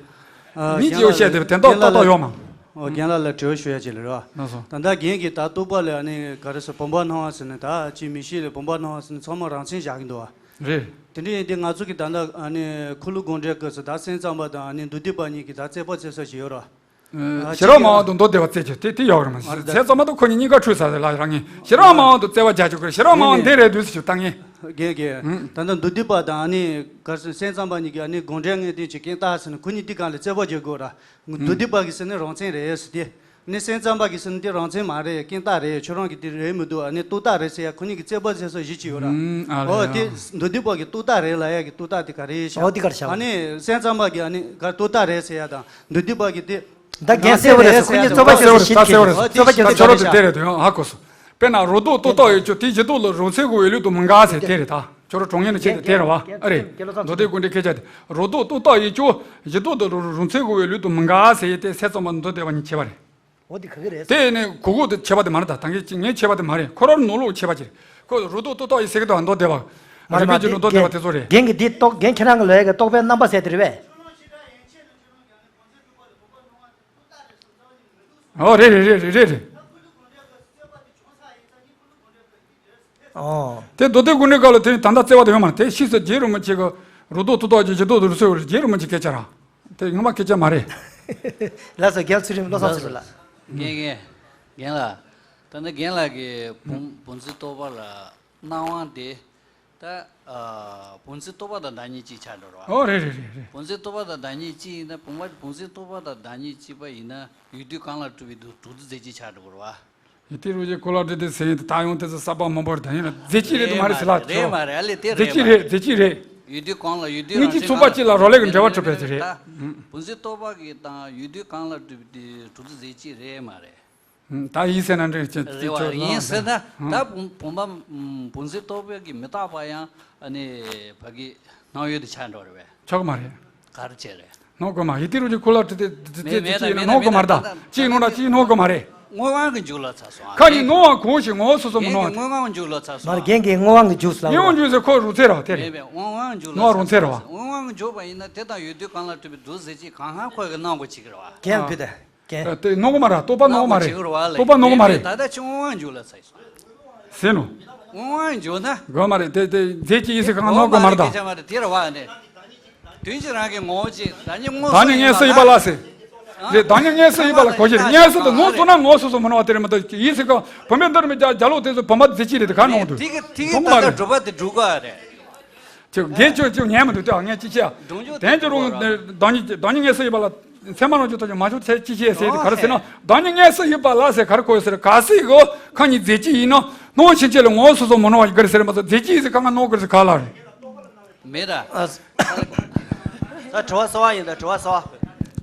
མི་གཅིག་ཡོད་བཤད་དེ་དེ་འདོག་ཏོག་ཏོག་ཡོད་མ། ཨོ་རྒན་ལགས་ལ་དྲི་བ་ཞུ་ཡ་ཅིག་ལ་རེད་བ། ལགས་སོ། ད་ལྟ་རྒན་གྱིས་ད་རྟོག་པ་ལ་ཨ་ནི་ག་རེ་ཟེར་བུམ་པ་སྣང་བ་ཟེར་ནས་ད་ཅིག་མི་ཤེས་ལ་བུམ་པ་སྣང་བ་ཟེར་ནས་ཚང་མ་རང་མཚན་བཞག་གི་འདུག་བ། རེད། དེ་འདྲ་ཡིན་དུས་ང་ཚོ་གི་ད་ལྟ་ཨ་ནི་འཁོར་ལོ་སྒོམ་འགྲེལ་སྐབས་སུ་ད་སེམས་ཙམ་པ་དང་ཨ་ནི་མདོ་སྡེ་པ་གཉིས་ཀྱིས་ད་རྩོད་པ་རྩོད་ས་ཞིག་ཡོད་ར། ཨ་ཞེ་དྲག་མང་བ་དང་མདོ་སྡེ་པ་རྩོད་རྒྱུ་དེ་དེ་ཡོད་རེད་མ། སེམས་ཙམ་པ་དང་ཁོ་གཉིས་གཉིས་ཀ་འཁྲུལ་ས་རེད་ལ་རང་ངས་ཞེ་དྲག་མང་བ་དང་རྩོད་པ་རྒྱག་རྒྱུ་གི་རེད། ཞེ་དྲག་མང་བ་དང་འདི་རེད་འདུག་ཟེར་ཞུ་ད་ངས། རྒན་རྒན། ད་ལྟ་མདོ་སྡེ་པ་དང་ཨ་ནི་ག་རེ་ཟེར་སེམས་ཙམ་པ་གཉིས་ཀྱིས་ཨ་ནི་སྒོམ་འགྲེལ་ངེས་དོན་གྱི་རྐྱེན་རྟགས་ཟེར་ནས་ཁོ་གཉིས་འདི་སྒང་ལ་རྩོད་པ་རྒྱག་དགོས་ར། མདོ་སྡེ་པ་གིས་ཟེར་ནས་རང་མཚན་རེད་ཟེར་ཏེ། ནི་སེམས་ཙམ་པ་གིས་ཟེར་ནས་འདི་རང་མཚན་མ་རེད། རྐྱེན་རྟགས་རེད། ཁྱོད་རང་གིས་འདི་རེད་མི་འདུག་ཨ་ནི་རྟོག་བཏགས་རེད་ཟེར་ཡ་ཁོ་གཉིས་ཀྱིས་རྩོད་པ་རྩོད་ས་གཞི་ཅིག་ཡོད་ར། ཨ་ཨོ་རེད་དེ་ཨང་། མདོ་སྡེ་པ་གིས་རྟོག་བཏགས་རེད་ལབ་ཡ་གི་རྟོག་བཏགས་དེ་ག་རེ་ཤག་ཨོ་དེ་ག་རེ་ཤག་ཨ་ནི་སེམས་ཙམ་པ་གིས་ཨ་ནི་ག་རེ་རྟོག་བཏགས་རེད་ཟེར་ཡ་དང་མདོ་སྡེ་པ་གིས་དེ་ད་རྒན་གསལ་བོ་རེད་ཟེར། ཁོ་གཉིས་རྩོད་པ་རྩོད་ས་གཞི་ཅིག་རེད། རྩོད་པ་རྩོད་པ་ད་ཁྱོད་རང་ཚོ་དེ་རེད་དོན་ཧ་གོ་སོང་། དཔེར་ན་རོ་ཏོག་ཏོག་ཏོག་ཡོད་ཅོ་དེ་གཞི་ཏོག་ལ་རང་མཚན་གོ་བའི་ལུས་དུ་མི་འགའ་ཟེར་དེ་རེད་ད། ཁྱོད་རང་གྲོང་ངེས་ནས་ཁྱེད་དེ་རེད་བ། ཨ་རེད། མདོ་སྡེ་ཀུན་འདྲའི་སྐད་ཆ་དེ་རོ་ཏོག་ཏོག་ཏོག་ཡོད་ཅོ་གཞི་ཏོག་ཏོག་ལ་རང་མཚན་གོ་བའི་ལུས་དུ་མི་འགའ་ཟེར་དེ་སེམས་ཙམ་པ་མདོ་སྡེ་པ་གཉིས་ཁྱད་པར་རེད། འོ་དེ་ག་གི་རེད། དེ་ནི་གོ་གོ་དེ་ཁྱད་པར་དེ་མ་རེད་ད། ད་གིན་ངའི་ཁྱད་པར་དེ་མ་རེད། ཁོ་རང་ནོར་ལུག་ཁྱད་པར་ཅིག་རེད། ཁོ་རོ་ཏོག་ཏོག་ཏོག་ཡོད་ཟེར་གི་འདུག་མདོ་སྡེ་པ། མ་རེད་རིག་པའི་མ་རྒྱུད་ལ་མདོ་སྡེ་པ་དེ་ཚོ་རེད། རྒན་གྱི་འདི་རྟོག་རྒན་ཁྱེད་རང་གི་ལོས་ཀྱི་རྟོག་པའི་རྣམ་པ་ཟེར་དེ་རེད་པས། ཨོ་རེད་རེད་རེད་རེད་རེད། ཨོ། དེ་མདོ་སྡེ་ཀུན་འདྲའི་སྐབས་ལ་དེ་ད་ལྟ་བརྩེ་བ་དེ་ཡོད་མ་རེད། དེ་ཕྱིས་སུ་རྗེ་རིན་པོ་ཆེ་གི་རོ་ཏོག་ཏོག་ཏོག་གི་གཞི་ཏོག་ཏོག་རུ་སོས་རྗེ་རིན་པོ་ཆེ་སྐད་ཆ་ར། དེ་ངོ་མ་སྐད་ཆ་མ་རེད། ལགས་སོ་རྒན་ཚུལ་ཁྲིམས་བློ་བཟང་ཚུལ་ཁྲིམས་ལགས། རྒན་རྒན་རྒན་ལགས། ད་ནི་རྒན་ལགས་ཀྱི་བུམ་བུམ་འཛིན་རྟོག་པ་ལ་སྣང་བ་དེ། ད་ཨ་བུམ་འཛིན་རྟོག་པ་དང་བདག་ཉིད་གཅིག་ཆགས་འགྲོ་ར། ཨོ་རེད་རེད་རེད་རེད། བུམ་འཛིན་རྟོག་པ་དང་བདག་ཉིད་གཅིག་ཡིན་ན་བུམ་པ་བུམ་འཛིན་རྟོག་པ་དང་བདག་ཉིད་གཅིག་པ་ཡིན་ན་ཡུལ་དུས་གང་ལ་གྲུབ་པའི་དུ་དྲུག་ཏུ་རྫས་གཅིག་ཆགས་འགྲོ་གི་རེད་བ། ཡུལ་དུས་རུ་གཅིག་གོ་ལ་སྒྲིལ་ཏེ་ཟེར་ཡིན་ད་ཡོང་དེ་ཚོ་ས་པ་མང་པོ་རེད། ད་ཡིན་ན་རྫས་གཅིག་རེད་དུ་མ་རེད་ཟེར་ལ་རེད་མ་རེད། ཨ་ལེ་དེ་རྫས་གཅིག་རེད་མ་རེད། རེད་རྫས་གཅིག་རེད། ཡུལ་དུས་གང་ལ་ཡུལ་དུས་དངོས་གཞི་རང་བཞིན་ཚུགས་པ་གང་ལ་གཅིག་ལ་རོ་ལས་ཀྱི་འབྲེལ་བ་གྲུབ་པའི་ཚེ་རེད། ད་བུམ་འཛིན་རྟོག་པ་གི་དང་ཡུལ་དུས་གང་ལ་གྲུབ་པའི་དུ་དྲུག་ཏུ་རྫས་གཅིག་རེད་མ་རེད། ད་ཡིན་ཟེར་ན་འདྲ་ཅིག་རེད་བ། ཡིན་ཟེར་ན་ད་བུམ་བུམ་པ་བུམ་འཛིན་རྟོག་པའི་གི་མི་རྟག་པ་ཡང་ཨ་ནི་ཕ་གི་སྣང་ཡུལ་དུ་ཆགས་འགྲོ་རེད་བས། ཆོག་གི་མ་རེད། ག་རེ་བྱས་རེད། སྣང་དགོས་མ་ཡུལ་དུས་རུ་གཅིག་གོ་ལ་སྒྲིལ་ཏེ་རྫས་གཅིག་ཡིན་ན་སྣང་དགོས་མ་རེད་ད། གཅིག་སྣང་ན་གཅིག་སྣང་དགོས་མ་རེད། དངོས་དབང་གི་འཇུག་ལ་ཚར་སོང་། ཁ་ཉིན་སྣང་བ་གང་ཞིག་ངོ་བོ་སོ་སོ་མི་སྣང་བ། དངོས་དབང་འཇུག་ལ་ཚར་སོང་། མར་རྒན་གྱིས་དངོས་དབང་གི་འཇུག་ལ་ངོ་བོ་འཇུག་ཟེར་ཁོ་རུ་ཚེ་ར་དེ་རེད། མེད་པས་དངོས་དབང་འཇུག་ལ་ཚར་སོང་། དངོས་དབང་རུ་ཚེ་ར་བ། དངོས་དབང་འཇུག་པ་ཡིན་ན་དེ་དང་ཡུལ་དུས་གང་ལ་གྲུབ་པའི་དུ་རྫས་གཅིག་གང་ཧ་ཁོ་གི་སྣང་དགོས་བྱེད་ཀྱི་རེད་བ། རྒན་ཕུད་དེ། ཨ་དེ་སྣང་གི་མ་རེད། རྟོག་པ་སྣང་གི་མ་རེད། རྟོག་པ་སྣང་གི་མ་རེད། ད་ལྟ་ཕྱི་དངོས་དབང་འཇུག་ལ་ཚར་སོང་། ཟེར་ནོ། དངོས་དབང་འཇུག་ན། དགོས་མ་རེད་དེ་དེ་རྫས་གཅིག་ཡིན་ཟེར་གང་སྣང་གི་མ་རེད་ད། སྐད་ཆ་མ་རེད་དེ་རེད་བ་ནི། དོན་གྱིས་རང་གི་ངོ་བོ་གཅིག་བདག་ཉིད་དངོས་བདག་ཉིད་ངེས་སུ་ཡོད་པ་ལ་ཟེར། རེད་བདག་ཉིད་ངེས་སུ་ཡོད་པ་ལ་གོ་ཞིག་ངེས་སུ་དུ་ངོ་བསོད་ན་ངོ་སོ་སོ་མི་སྣང་བ་དེ་རེད་མ་གཏོགས་ཡིན་ཟེར་གང་བུམ་པའི་མདོ་རུ་མི་རྒྱ་རྒྱ་ལོག་དེ་ཚོ་བུམ་པ་རྫས་གཅིག་རེད་དེ་གང་སྣང་དུ། དེ་གི་དེ་གི་སྣང་གི་མ་ད་ལྟ་རེད། སྒྲུབ་པ་དེ་སྒྲུབ་དགོས་རེད། ཅིག་རྒན་ཁྱོད་ཅིག་ཉན་མི་འདུག་ཏེ་ངས་ཅི་བྱེད་ཡ། སྒྲུང་ཆོག་དེན་ཅི་རུང་བདག་ཉིད་བདག་ཉིད་ངེས་སུ་ཡོད་པ་ལ་མཚན་མ་རང་བྱུང་དོན་ཅི་མ་བྱུང་ཚེ་ཅི་བྱེད་ཟེར་དེ་ག་རེ་ཟེར་ན་བདག་ཉིད་ངེས་སུ་ཡོད་པ་ལ་ཟེར་ག་རེ་གོ་ཟེར་ག་སྲིད་གོ་ཁ་ཉིད་རྫས་གཅིག་ཡིན་ན་སྣང་ཕྱིན་ཆད་ལ་ངོ་བོ་སོ་སོ་མི་སྣང་བ་ག་རེ་ཟེར་མ་ཟེར་རྫས་གཅིག་ཡིན་ཟེར་ག་ང་སྣང་ག་རེ་ཟེར་ག་ལ་རེད། མེད་ད། ད་དྲི་བ་གསར་བ་ཡིན་ད་དྲི་བ་གསར་བ།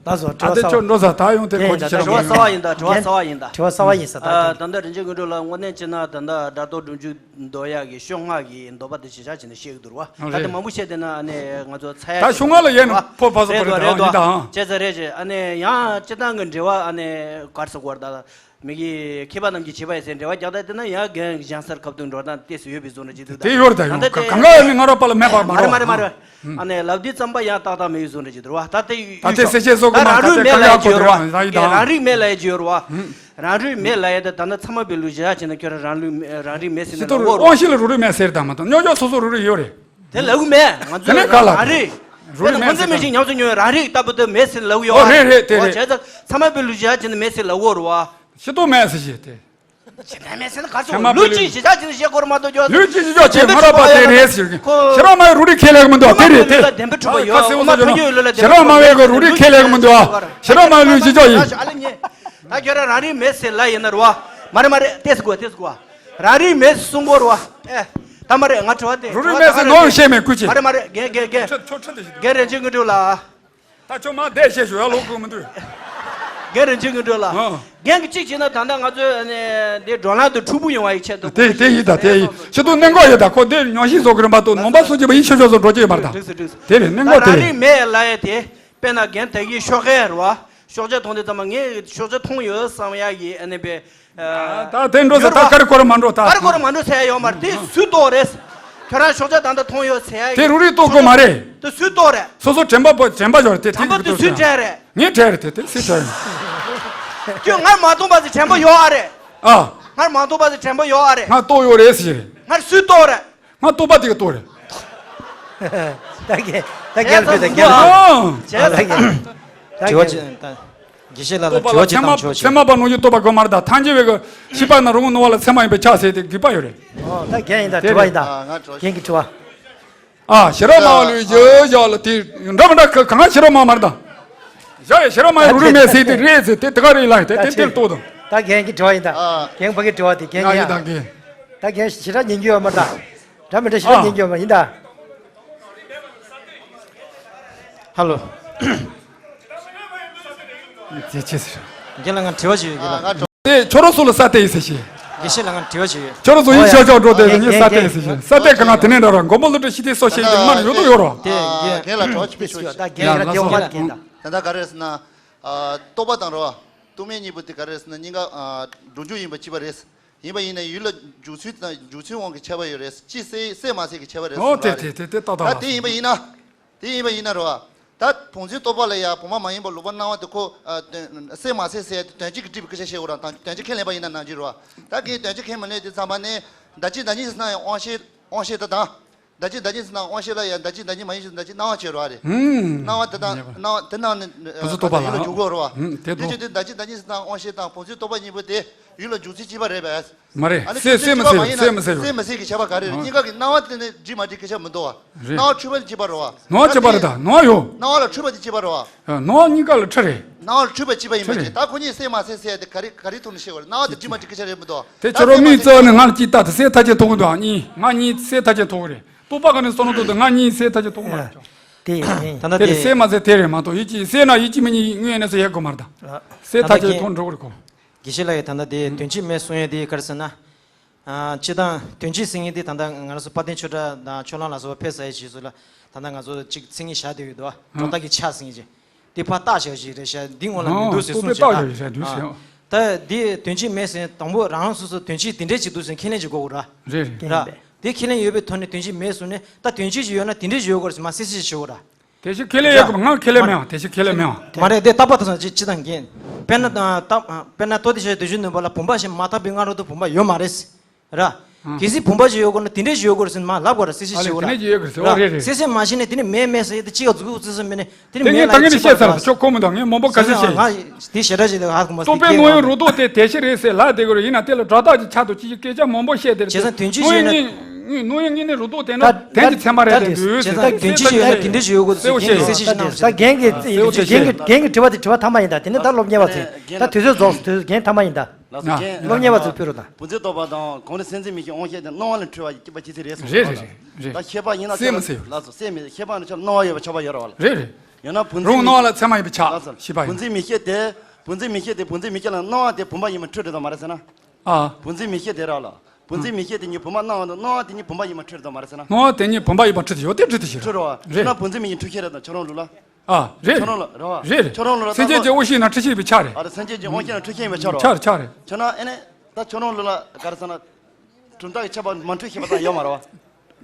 ལགས་སོ་དྲི་ཨ་བ་དེ་གསར་ཆོ་བ། འགྲོ་ས་ད་ཡོང་དེ་གོ་ཅི་ད་ཕྱིར་དྲི་བ་གསར་བ་ཡིན་ད་དྲི་བ་གསར་བ་ཡིན་ད། དྲི་བ་གསར་བ་ཡིན་ས་ད། ད་ད་ལྟ་རིན་ཆེན་དངོས་གྲུབ་ལ་དངོས་གནས་བྱས་ན་ད་ལྟ་སྒྲ་རྟོག་སྒྲུབ་མཆོག་འདོད་ཡག་གི་ཤོ་ལྔ་གི་འདོད་པ་དེ་གཞི་བཞག་བྱས་ནས་བཤད་ཀྱི་འདུག་ར། ད་དེ་མང་པོ་བཤད་དེ་ན་ཨ་ནི་ང་ཚོ་ཚ་ཡ་ད་ཤོ་ལྔ་ལ་ཡན་ཕོ་ཕ་སོ་རེད་པོ་རེད་དོ་རེད་དོ་ཡིན་ད། བྱས་ཙང་རེད་ཅེ་ཨ་ནི་ཡང་སྤྱི་བཏང་གི་འབྲེལ་བ་ཨ་ནི་གར་སོ་གོ་ར་ད་མི་གི་མཁས་པ་རྣམས་ཀྱིས་བྱས་པ་ཡིན་ཟེར་འབྲེལ་བ་རྒྱག་ད་དེ་ན་ཡང་རྒན་གཞན་སར་ཁབ་ཏུ་འགྲོ་ད་ཏེས་ཡོད་པའི་བཟོ་འདྲ་ཅིག་འདུག་ད་དེ་ཡོད་རེད་ད་ཡོང་ད་ག་དེ་གང་ག་ཡོད་ནི་ང་རོ་པ་ལ་མེད་པ་མ་མ་རེད་རོ། མ་རེད་མ་རེད། ཨ་ནི་ལབ་དུས་ཙམ་པ་ཡང་ཏག་ཏག་མི་ཡོད་བཟོ་འདྲ་ཅིག་འདུག་ར་ད་དེ་ད་དེ་སེ་ཆེ་སོ་གོ་ད་མ་རང་ད་ལུགས་དེ་མེད་ལ་ཡ་ཅི་ཡོད་ར་བ། རང་ལུགས་མེད་ལ་ཡ་ཅི་ཡོད་ར་བ། རང་རིག་མེད་ལབ་ཡ་དེ་ད་ནི་ཚད་མ་པའི་ལུགས་བཞག་བྱས་ན་ཁྱོད་རང་རང་ལུགས་རང་རིག་མེད་ཟེར་ནས་ལབ་དགོས་རེད། དབང་ཤེས་ལ་རང་རིག་མེད་ཟེར་དང་མ་གཏོགས་རྙོག་འཇོག་སོ་སོ་རང་རིག་ཡོད་རེད། དེ་ལབ་གི་མེད་ང་ཚོས་དེ་ནས་ག་ལ་རང་རིག་རང་རིག་མེད་ཟེར་ཁོ་ཚོས་མི་ཤེས་ཉམས་སུ་མྱོང་བའི་རང་རིག་ལྟ་བུ་དེ་མེད་ཟེར་ལབ་གི་ཡོད་ཨོ་རེད་རེད་དེ་རེད། བྱས་ཙང་ཚད་མ་པའི་ལུགས་བཞག་བྱས་ན་མེད་ཟེར་ལབ་དགོས་རེད་བ། ཤེས་རྟོགས་མེད་ཟེར་ཞེས་དེ། ཇི་ལྟར་མེད་ཟེར་ན་ག་ཚོད་ཚང་མ་ལུས་པའི་ལུས་ལུས་ཅི་ཞེ་དྲག་ཅིག་བཤད་དགོས་རེད་མ་གཏོགས། ལུས་ཅི་ཞེ་དྲག་ཅིག་མ་རག་པ་དེ་རེད་ཟེར་གི། ཁོ་ཤེས་རབ་མ་ཡི་རུ་རི་ཁས་ལེན་གི་མི་འདུག་དེ་རེད་དེ། ལྡན་པའི་གྲུབ་པ་ཡོད། ཨོ་མ་ཐོན་རྒྱུ་ཡོད་ལ་ལ་ཤེས་རབ་མ་ཡི་གི་རུ་རི་ཁས་ལེན་གི་མི་འདུག་ཤེས་རབ་མ་ཡི་ལུས་ཅི་ཞེ་དྲག་ཡིན། ད་ཁྱོད་རང་རང་རིག་མེད་ཟེར་ལ་ཡིན་ན་རུ་བ། མ་རེད་མ་རེད། ཏེས་གོ་ཏེས་གོ་རང་རིག་མེད་གསུང་གོ་རུ་བ། ཨེ། ད་མ་རེད། ང་དྲི་བ་དེ་རུ་རི་མེད་ཟེར་ནོར་བཤད་མེད་ཀུ་ཅི། མ་རེད་མ་རེད། རྒན་རྒན་རྒན། ཁྱོད་ཁྱོད་ཁྲིད་དེ་ཞིག་རྒན་རིན་ཆེན་དངོས་གྲུབ་ལགས། ད་ཁྱོད་མ་བསྡད་བཤད་ཞུ་ཡ་ལོག་དགོས་མི་འདུག་རྒན་རིན་ཆེན་དངོས་གྲུབ་ལགས། ཨ། རྒན་གྱིས་གཅིག་བྱས་ན་ད་ལྟ་ང་ཚོས་ནས་འདི་བགྲོ་གླེང་དུ་འཁྲུག་པོ་ཡོང་བ་ཡི་ཆེད་དུ། དེ་དེ་ཡིན་ད་དེ་ཡིན། ཤི་ཐུག་གནད་འགག་ཡོད་ད། ཁོ་འདི་ཉོག་བཤད་བཟོ་གི་རེད་མ་གཏོགས་ནོམ་པ་སོང་རྗེས་པ་ཡིན་ཤོད་ཤོད་བཟོ་འགྲོ་གི་ཡོད་མ་རེད་ད། འགྲིགས་སོ་འགྲིགས་སོ། དེ་རེད་གནད་ད་འགག་རང་དེ། རིག་མེད་ལ་ཡ་དེ། དཔེར་ན་རྒན་ད་གིན་ཤོག་ཁ་རུ་བ། ཤོག་བྱ་མཐོང་དུས་ཙམ་པ་ངས་ཤོག་བྱ་མཐོང་ཡོད་བསམ་ཡ་གི་ཨ་ནི་པའི། ད་དེ་འགྲོ་ཟེར་ད་ཀ་རི་ཀོ་རི་མ་འགྲོ་ད། ཀ་རི་ཀོ་རི་མ་འགྲོ་ཟེར་ཡ་ཡོད་མ་རེད། དེ་སུས་རྟོགས་རེད། ཁྱོད་རང་ཤོག་བྱ་ད་ལྟ་མཐོང་ཡོད་ཟེར་ཡ་དེ་རུ་རིག་རྟོགས་དགོས་མ་རེད། དེ་སུས་རྟོགས་རེད། སོ་སོ་དྲན་པ་པོ་དྲན་པ་ཡོད་རེད་དེ། དྲན་པ་དེ་སུས་དྲན་རེད། ངས་དྲན་རེད་དེ་དེ་སུས་དྲན་རེད། ཁྱོད་ང་མ་མཐོང་པ་ཟེར་དྲན་པ་ཡོད་ཨ་རེད། ཨ། ང་མ་མཐོང་པ་ཟེར་དྲན་པ་ཡོད་ཨ་རེད། ང་རྟོགས་ཡོད་རེད་ཟེར་རེད། ང་སུས་རྟོགས་རེད། ང་རྟོགས་པ་དེ་ག་རྟོགས་རེད། ད་གན་ད་གན་ཕུད་ད་གན་ཕུད། ཨང་། བྱས་ད་གན་ད་དྲི་བ་གན་ཅི་ད་དགེ་བཤེས་ལགས་ལ་རྟོགས་པ་དྲི་བ་ལ་ཅི་ཚད་མ་བཏང་ཆོག་ཚད་མ་པ་ནོར་རྒྱུ་རྟོགས་པ་དགོས་མ་རེད་ད། ཐང་ཆེ་བའི་གི་ཤི་པ་ན་རུང་ནོར་བ་ལ་ཚད་མ་ཡིན་པའི་ཆ་ཟེར་དེ་དགོས་པ་ཡོད་རེད། ཨོ་ད་གན་ཡིན་ད་དྲི་བ་ཡིན་ད། ཨ་ང་དྲི་བ་གན་གྱི་དྲི་བ། ཨ་ཤེས་རབ་མ་ལུས་ཡོད་ཡོད་ལ་དེ་འདྲ་མི་འདྲ་ག་གང་ཤེས་རབ་མ་མ་རེད་ད། ཡ་ཡ་ཤེས་རབ་མ་ཡི་རུ་རུ་མེད་ཟེར་དེ་རེད་ཟེར་དེ་དེ་ག་རེད་ལ་དེ་དེ་དེ་ལྟོས་དང་། ད་གན་གྱི་དྲི་བ་ཡིན་ད། ཨ་གན་ཕ་གི་དྲི་བ་དེ་གན་ཡ་ཡིན་ད་གན། ད་གན་ཞེ་དྲག་ཉན་རྒྱུ་ཡོད་མ་རེད་ད། འདྲ་མི་འདྲ་ཞེ་དྲག་ཨ་ཉན་རྒྱུ་ཡོད་མ་ཡིན་ད། ཧ་ལོ། ཅེ་ཅེ་ཟེར། རྒན་ལགས་ང་དྲི་བ་ཞིག་ཡོད་རྒན་ལགས། དེ་ཁྱོད་རང་ཚོ་ལ་ས་ཏེ་ཡིན་ཟེར་ཞེས། དགེ་བཤེས་ལགས་ང་དྲི་བ་ཞིག་ཡོད། ཁྱོད་རང་ཚོ་ཡིན་ཤོག་ཤོག་འགྲོ་དེ་ངས་ས་ཏེ་ཡིན་ཟེར་ཞེས། ས་ཏེ་གང་ང་དེ་ནས་འདྲ་ར་མགོན་པོ་ཀླུ་སྒྲུབ་ཤི་ཏེ་སོ་ཤེས་དེ་མ་ཡོད་དོ་ཡོད་ར། དེ་རྒན་ལགས་དྲི་བ་ཞིག་ཡོད། ད་རྒན་ལགས་དེ་བ་རྒན་ད། ད་ལྟ་ག་རེ་ཟེར་ན། རྟོག་པ་དང་རོ། རྟོག་མེད་གཉིས་པོ་དེ་ག་རེ་ཟེར་ན་གཉིས་ཀ་སྒྲོ་འཇུག་ཡིན་པ་གཅིག་པ་རེད། ཡིན་པ་ཡིན་ན་ཡུལ་ལ་འཇུག་ཚུལ་དང་འཇུག་ཚུལ་དབང་གིས་ཁྱབ་པ་ཡོད་རེད། ཅི་གསལ་གསལ་མ་གསལ་གྱིས་ཁྱབ་པ་རེད་ཨོ་གསུངས་དེ་པ་དེ་རེད། དེ་དེ་ཏག་ཏག་ད་ལ། དེ་ཡིན་པ་ཡིན་ན། དེ་ཡིན་པ་ཡིན་ན་རོ། ད་བུམ་འཛིན་རྟོག་པ་ལ་ཡང་བུམ་པ་མ་ཡིན་པ་ལོག་པར་སྣང་བ་དེ་ཁོ། གསལ་མ་གསལ་ཟེར་ཡ་དེ་དོན་སྤྱི་གིས་སྒྲིབ་པའི་སྐད་ཆ་བཤད་དགོས་ར་དང་དོན་སྤྱི་ཁས་ལེན་པ་ཡིན་ན་ནང་བཞིན་རོ། ད་གིན་དོན་སྤྱི་ཁས་མི་ལེན་དུས་ཙམ་པ་ནས་ད་ཅི་ད་ཉིད་ཟེར་ན་ཡང་དབང་ཤེས་དབང་ཤེས་ད་དང་། ད་ཅི་ད་ཉིད་ཟེར་ན་དབང་ཤེས་ལ་ཡང་ད་ཅི་ད་ཉིད་མ་ཡིན་ཞིག་ད་ཅི་སྣང་བ་བྱེད་རོ་ཨ་རེད། ཧུམ། སྣང་བ་དེ་དང་སྣང་བ་དེ་སྣང་ནས་བུ་ཚོ་རྟོག་པ་ལ་ཡུལ་ལ་འཇུག་དགོས་རོ་བ། ཧུམ་དེ་འདི་འདྲ་ཅོ་དེ་ད་ཅི་ད་ཉིད་ཟེར་ན་དབང་ཤེས་དང་བུམ་འཛིན་རྟོག་པ་གཉིས་པོ་དེ་ཡུལ་ལ་འཇུག་ཚུལ་གཅིག་པ་རེད་པས། མ་རེད། ཨ་ནི་སེ་སེ་མ་སེ་སེ་མ་སེ་སེ་མ་སེ་གི་ཁྱད་པར་ག་རེ་རེད། གཉིས་ཀ་གི་སྣང་བ་དེ་ནི་འགྲིག་མ་འགྲིག་སྐད་ཆ་མི་འདུག་བ། རེད། སྣང་བ་འཁྲུལ་པ་དེ་གཅིག་པ་རེད་བ། སྣང་བ་གཅིག་པ་རེད་ད་སྣང་བ་ཡོད། སྣང་བ་ལ་འཁྲུལ་པ་དེ་གཅིག་པ་རེད་བ། སྣང་བ་གཉིས་ཀ་ལ་འཁྲུལ་རེད། སྣང་བ་ལ་འཁྲུལ་པ་གཅིག་པ་ཡིན་པ་ཅི་ད་ཁོ་གཉིས་སེ་མ་སེ་སེ་དེ་ག་རེ་ག་རེ་ཐོག་ནས་བཤད་དགོས་རེད། སྣང་བ་དེ་འགྲིག་མ་འགྲིག་སྐད་ཆ་རེད་མི་འདུག་བ། དེ་ཁྱོད་རང་མིག་བཙལ་ནས་ང་ལ་གཅིག་ལྟ་དེ་སེ་ཐག་ཆོད་མཐོང་གི་འདུག་ཨ། གཉིས་ང་གཉིས་སེ་ཐག་ཆོད་མཐོང་གི་རེད། རྟོག་པ་ག་ནས་བསམ་བློ་གཏོང་དུས་ང་གཉིས་སེ་ཐག་ཆོད་མཐོང་མ་རེད། དེ་ཡིན་ད་ལྟ་དེ་དེ་སེ་མ་སེ་དེ་རེད་མ་གཏོགས་ཡིད་ཀྱི་སེ་ན་ཡིད་ཀྱི་མི་གཉིས་དངོས་གནས་སུ་ཡལ་དགོས་མ་རེད་ད། སེ་ཐག་ཆོད་མཐོང་འགྲོ་གི་རེད་ཁོ། དགེ་བཤེས་ལགས་ཀྱིས་ད་ལྟ་དེ་དོན་གཅིག་མེད་གསུང་ཡས་དེ་ག་རེ་ཟེར་ན། ཨ། སྤྱིར་བཏང་དོན་གཅིག་ཟེར་མཁན་དེ་ད་ལྟ་ང་རང་ཚོ་དཔལ་ལྡན་ཆོས་གྲགས་དང་ཕྱོགས་གླང་ལ་སོགས་པ་ཕེབས་ས་ཡི་རྗེས་སུ་ལ་ད་ལྟ་ང་ཚོ་གཅིག་མཚན་ཉིད་བཞག་བསྡད་ཡོད་དོ། སྒྲོ་བཏགས་ཀྱི་ཆ་ཟེར་མཁན་ཅིག་དེ་ཕར་བཏགས་བཞག་ཞིག་རེད་ཤག་འདི་སྔོན་ལ་མི་འདུག་ཟེར་གསུངས་བྱས་ད། ད་འདི་དོན་གཅིག་མེད་ཟེར་དང་པོ་རང་རང་སོ་སོ་དོན་གཅིག་དེ་འདྲས་ཅིག་འདུག་ཟེར་ཁས་ལེན་ཅིག་དགོས་དགོས་ར། རེད་རེད། ར། དེ་ཁས་ལེན་ཡོད་པའི་ཐོག་ནས་དོན་གཅིག་མེད་གསུངས་ནས་ད་དོན་གཅིག་ཅིག་ཡོད་ན་དེ་འདྲས་ཅིག་ཡོད་དགོས་རེད་ཟེར་མ་སེ་སེ་ཞིག་ཞུ་དགོས་ར། དེ་བཞིན་ཁས་ལེན་ཡོད་གི་ང་ཁས་ལེན་མེད་བ། དེ་བཞིན་ཁས་ལེན་མེད་བ། མ་རེད་དེ་རྟག་པ་དང་སང་ཅི་ཅི་དང་འགལ། དཔེར་ན་དང་དཔེར་ན་ལྟོ་ལྡིར་བྱས་དུས་རྒྱུན་ནུས་པ་ལ་བུམ་པ་ཞིག་མ་དག་པའི་སྔ་རོལ་དུ་བུམ་པ་ཡོད་མ་རེད། ར། གལ་སྲིད་བུམ་པ་ཞིག་ཡོད་དགོས་ན་དེ་འདྲས་ཞིག་ཡོད་དགོས་རེད་ཟེར་ན་མ་ལབ་དགོས་ར་སེ་སེ་ཞིག་ཡོད་ར། སེ་སེ་མ་ཤེས་ནས་དེ་ནས་མེད་མེད་ཟེར་ཡས་དེ་ཅི་ཡང་འཛུགས་འཛུགས་ཟེར་མེད་ནས་དེ་ནས་དེ་ངས་མེད་ལ་ད་ངས་ཅི་བཤད་ཚར་ད་ཁྱོད་གོ་མི་འདུག་ངས་མང་པོ་ག་ཚོད་བཤད་ཤེས། དེ་ཞེ་དྲག་ཅིག་ཧ་གོ་མ་སོང་། རྟོག་པའི་རྣོ་ཡོན་རུ་ཏོག་དེ་དེ་ཤི་རེད་ཟེར་ལབ་བསྡད་དགོས་རེད། ཡིན་ན་དེ་ལ་སྒྲོ་བཏགས་ཀྱི་ཆ་དུ་ཅི་ཞིག་སྐད་ཆ་མང་པོ་བཤད་དེ་རེད། བྱས་ཙང་དོན་གཅིག་ཞུས་ན། རྣོ་ཡོན་གཉིས་ནི་རུ་ཏོག་དེ་ན་དོན་གྱི་ཚད་མ་རེད་དེ་འདུག་བྱས་ཙང་དོན་གཅིག་ཞུས་ན་དེ་འདྲ་ཞིག་ཡོད་དགོས་ཟེར་རྒན་གྱིས་གསལ་བཤད་ཞིག་གནང་ཞིག་ད་རྒན་གྱི་རྒན་གྱི་རྒན་གྱི་དྲི་བ་དེ་དྲི་བ་མཐའ་མ་ཡིན་ད། དེ་ནས་ད་སློབ་གཉེར་བ་ཚོས་ད་དུས་ཚོད་རྫོགས་སོང་། དུས་ཚོད་རྒན་མཐའ་མ་ཡིན་ད། ལགས་སོ་རྒན། སློབ་གཉེར་བ་ཚོས་ཕུལ་རོགས་དང་། བུམ་འཛིན་རྟོག་པ་དང་གོང་རིམ་སེམས་འཛིན་མིག་ཤེས་དབང་ཤེས་དེ་སྣང་བ་ལས་འཁྲུལ་བ་ཡི་སྐྱེས་པ་ཅི་ཚེ་རེད་གསུངས། རེད་རེད་རེད། ད་ཤེས་པ་ཡིན་ན་སེམས་མི་སེམས་ཡོད། ལགས་སོ་སེམས་མི་ཤེས་པ་ནི་ཆ་སྣང་བ་ཡོད་པ་ཆགས་པ་ཡོད་རེད་བ་ལ། རེད་རེད། ཡང་ན་བུམ་འཛིན་རུང་མིག་སྣང་བ་ལ་ཚད་མ་ཡིན་པའི་ཆ། ལགས་སོ། ཤེས་པ་ཡིན། བུམ་འཛིན་མིག་ཤེས་དེ། བུམ་འཛིན་མིག་ཤེས་དེ་བུམ་འཛིན་མིག་ཤེས་ལ་སྣང་བ་དེ་བུམ་པ་ཡིན་པ་འཁྲུལ་འགྲོ་དང་མ་རེད་ཟེར་ན། ཨ། བུམ་འཛིན་མིག་ཤེས་དེ་ར་ལ། བུམ་འཛིན་མིག་ཤེས་དེ་ཉིད་བུམ་པ་སྣང་བ་དང་སྣང་བ་དེ་ཉིད་བུམ་པ་ཡིན་པ་འཁྲུལ་འགྲོ་དང་མ་རེད་ཟེར་ན། སྣང་བ་དེ་ཉིད་བུམ་པ་ཡིན་པ་འཁྲུལ་དེ་ཡོད་དེ་འཁྲུལ་དེ་ཞིག་འཁྲུལ་རོ། རེད། ན་བུམ་འཛིན་མིག་ཤེས་འཁྲུལ་ཤེས་རེད་དང་ཁྱོད་རང་ལུགས་ལ། ཨ། རེད། ཁྱོད་རང་ལ་རེད་བ། རེད་རེད། ཁྱོད་རང་ལུགས་ལ་སེམས་ཅན་གྱི་དབང་ཤེས་ན་འཁྲུལ་ཤེས་པའི་ཆ་རེད། ཨ་རེད་སེམས་ཅན་གྱི་དབང་ཤེས་ན་འཁྲུལ་ཤེས་པའི་ཆ་རོ། ཆ་རེད་ཆ་རེད། ཁྱོད་ན་ཨེ་ནས། ད་ཁྱོད་རང་ལུགས་ལ་ག་རེ་ཟེར་ན། གྲུབ་མཐའ་གི་ཁྱད་པར་མ་འཁྲུལ་ཤེས་པ་ཙམ་ཡོད་མ་རེད་བ།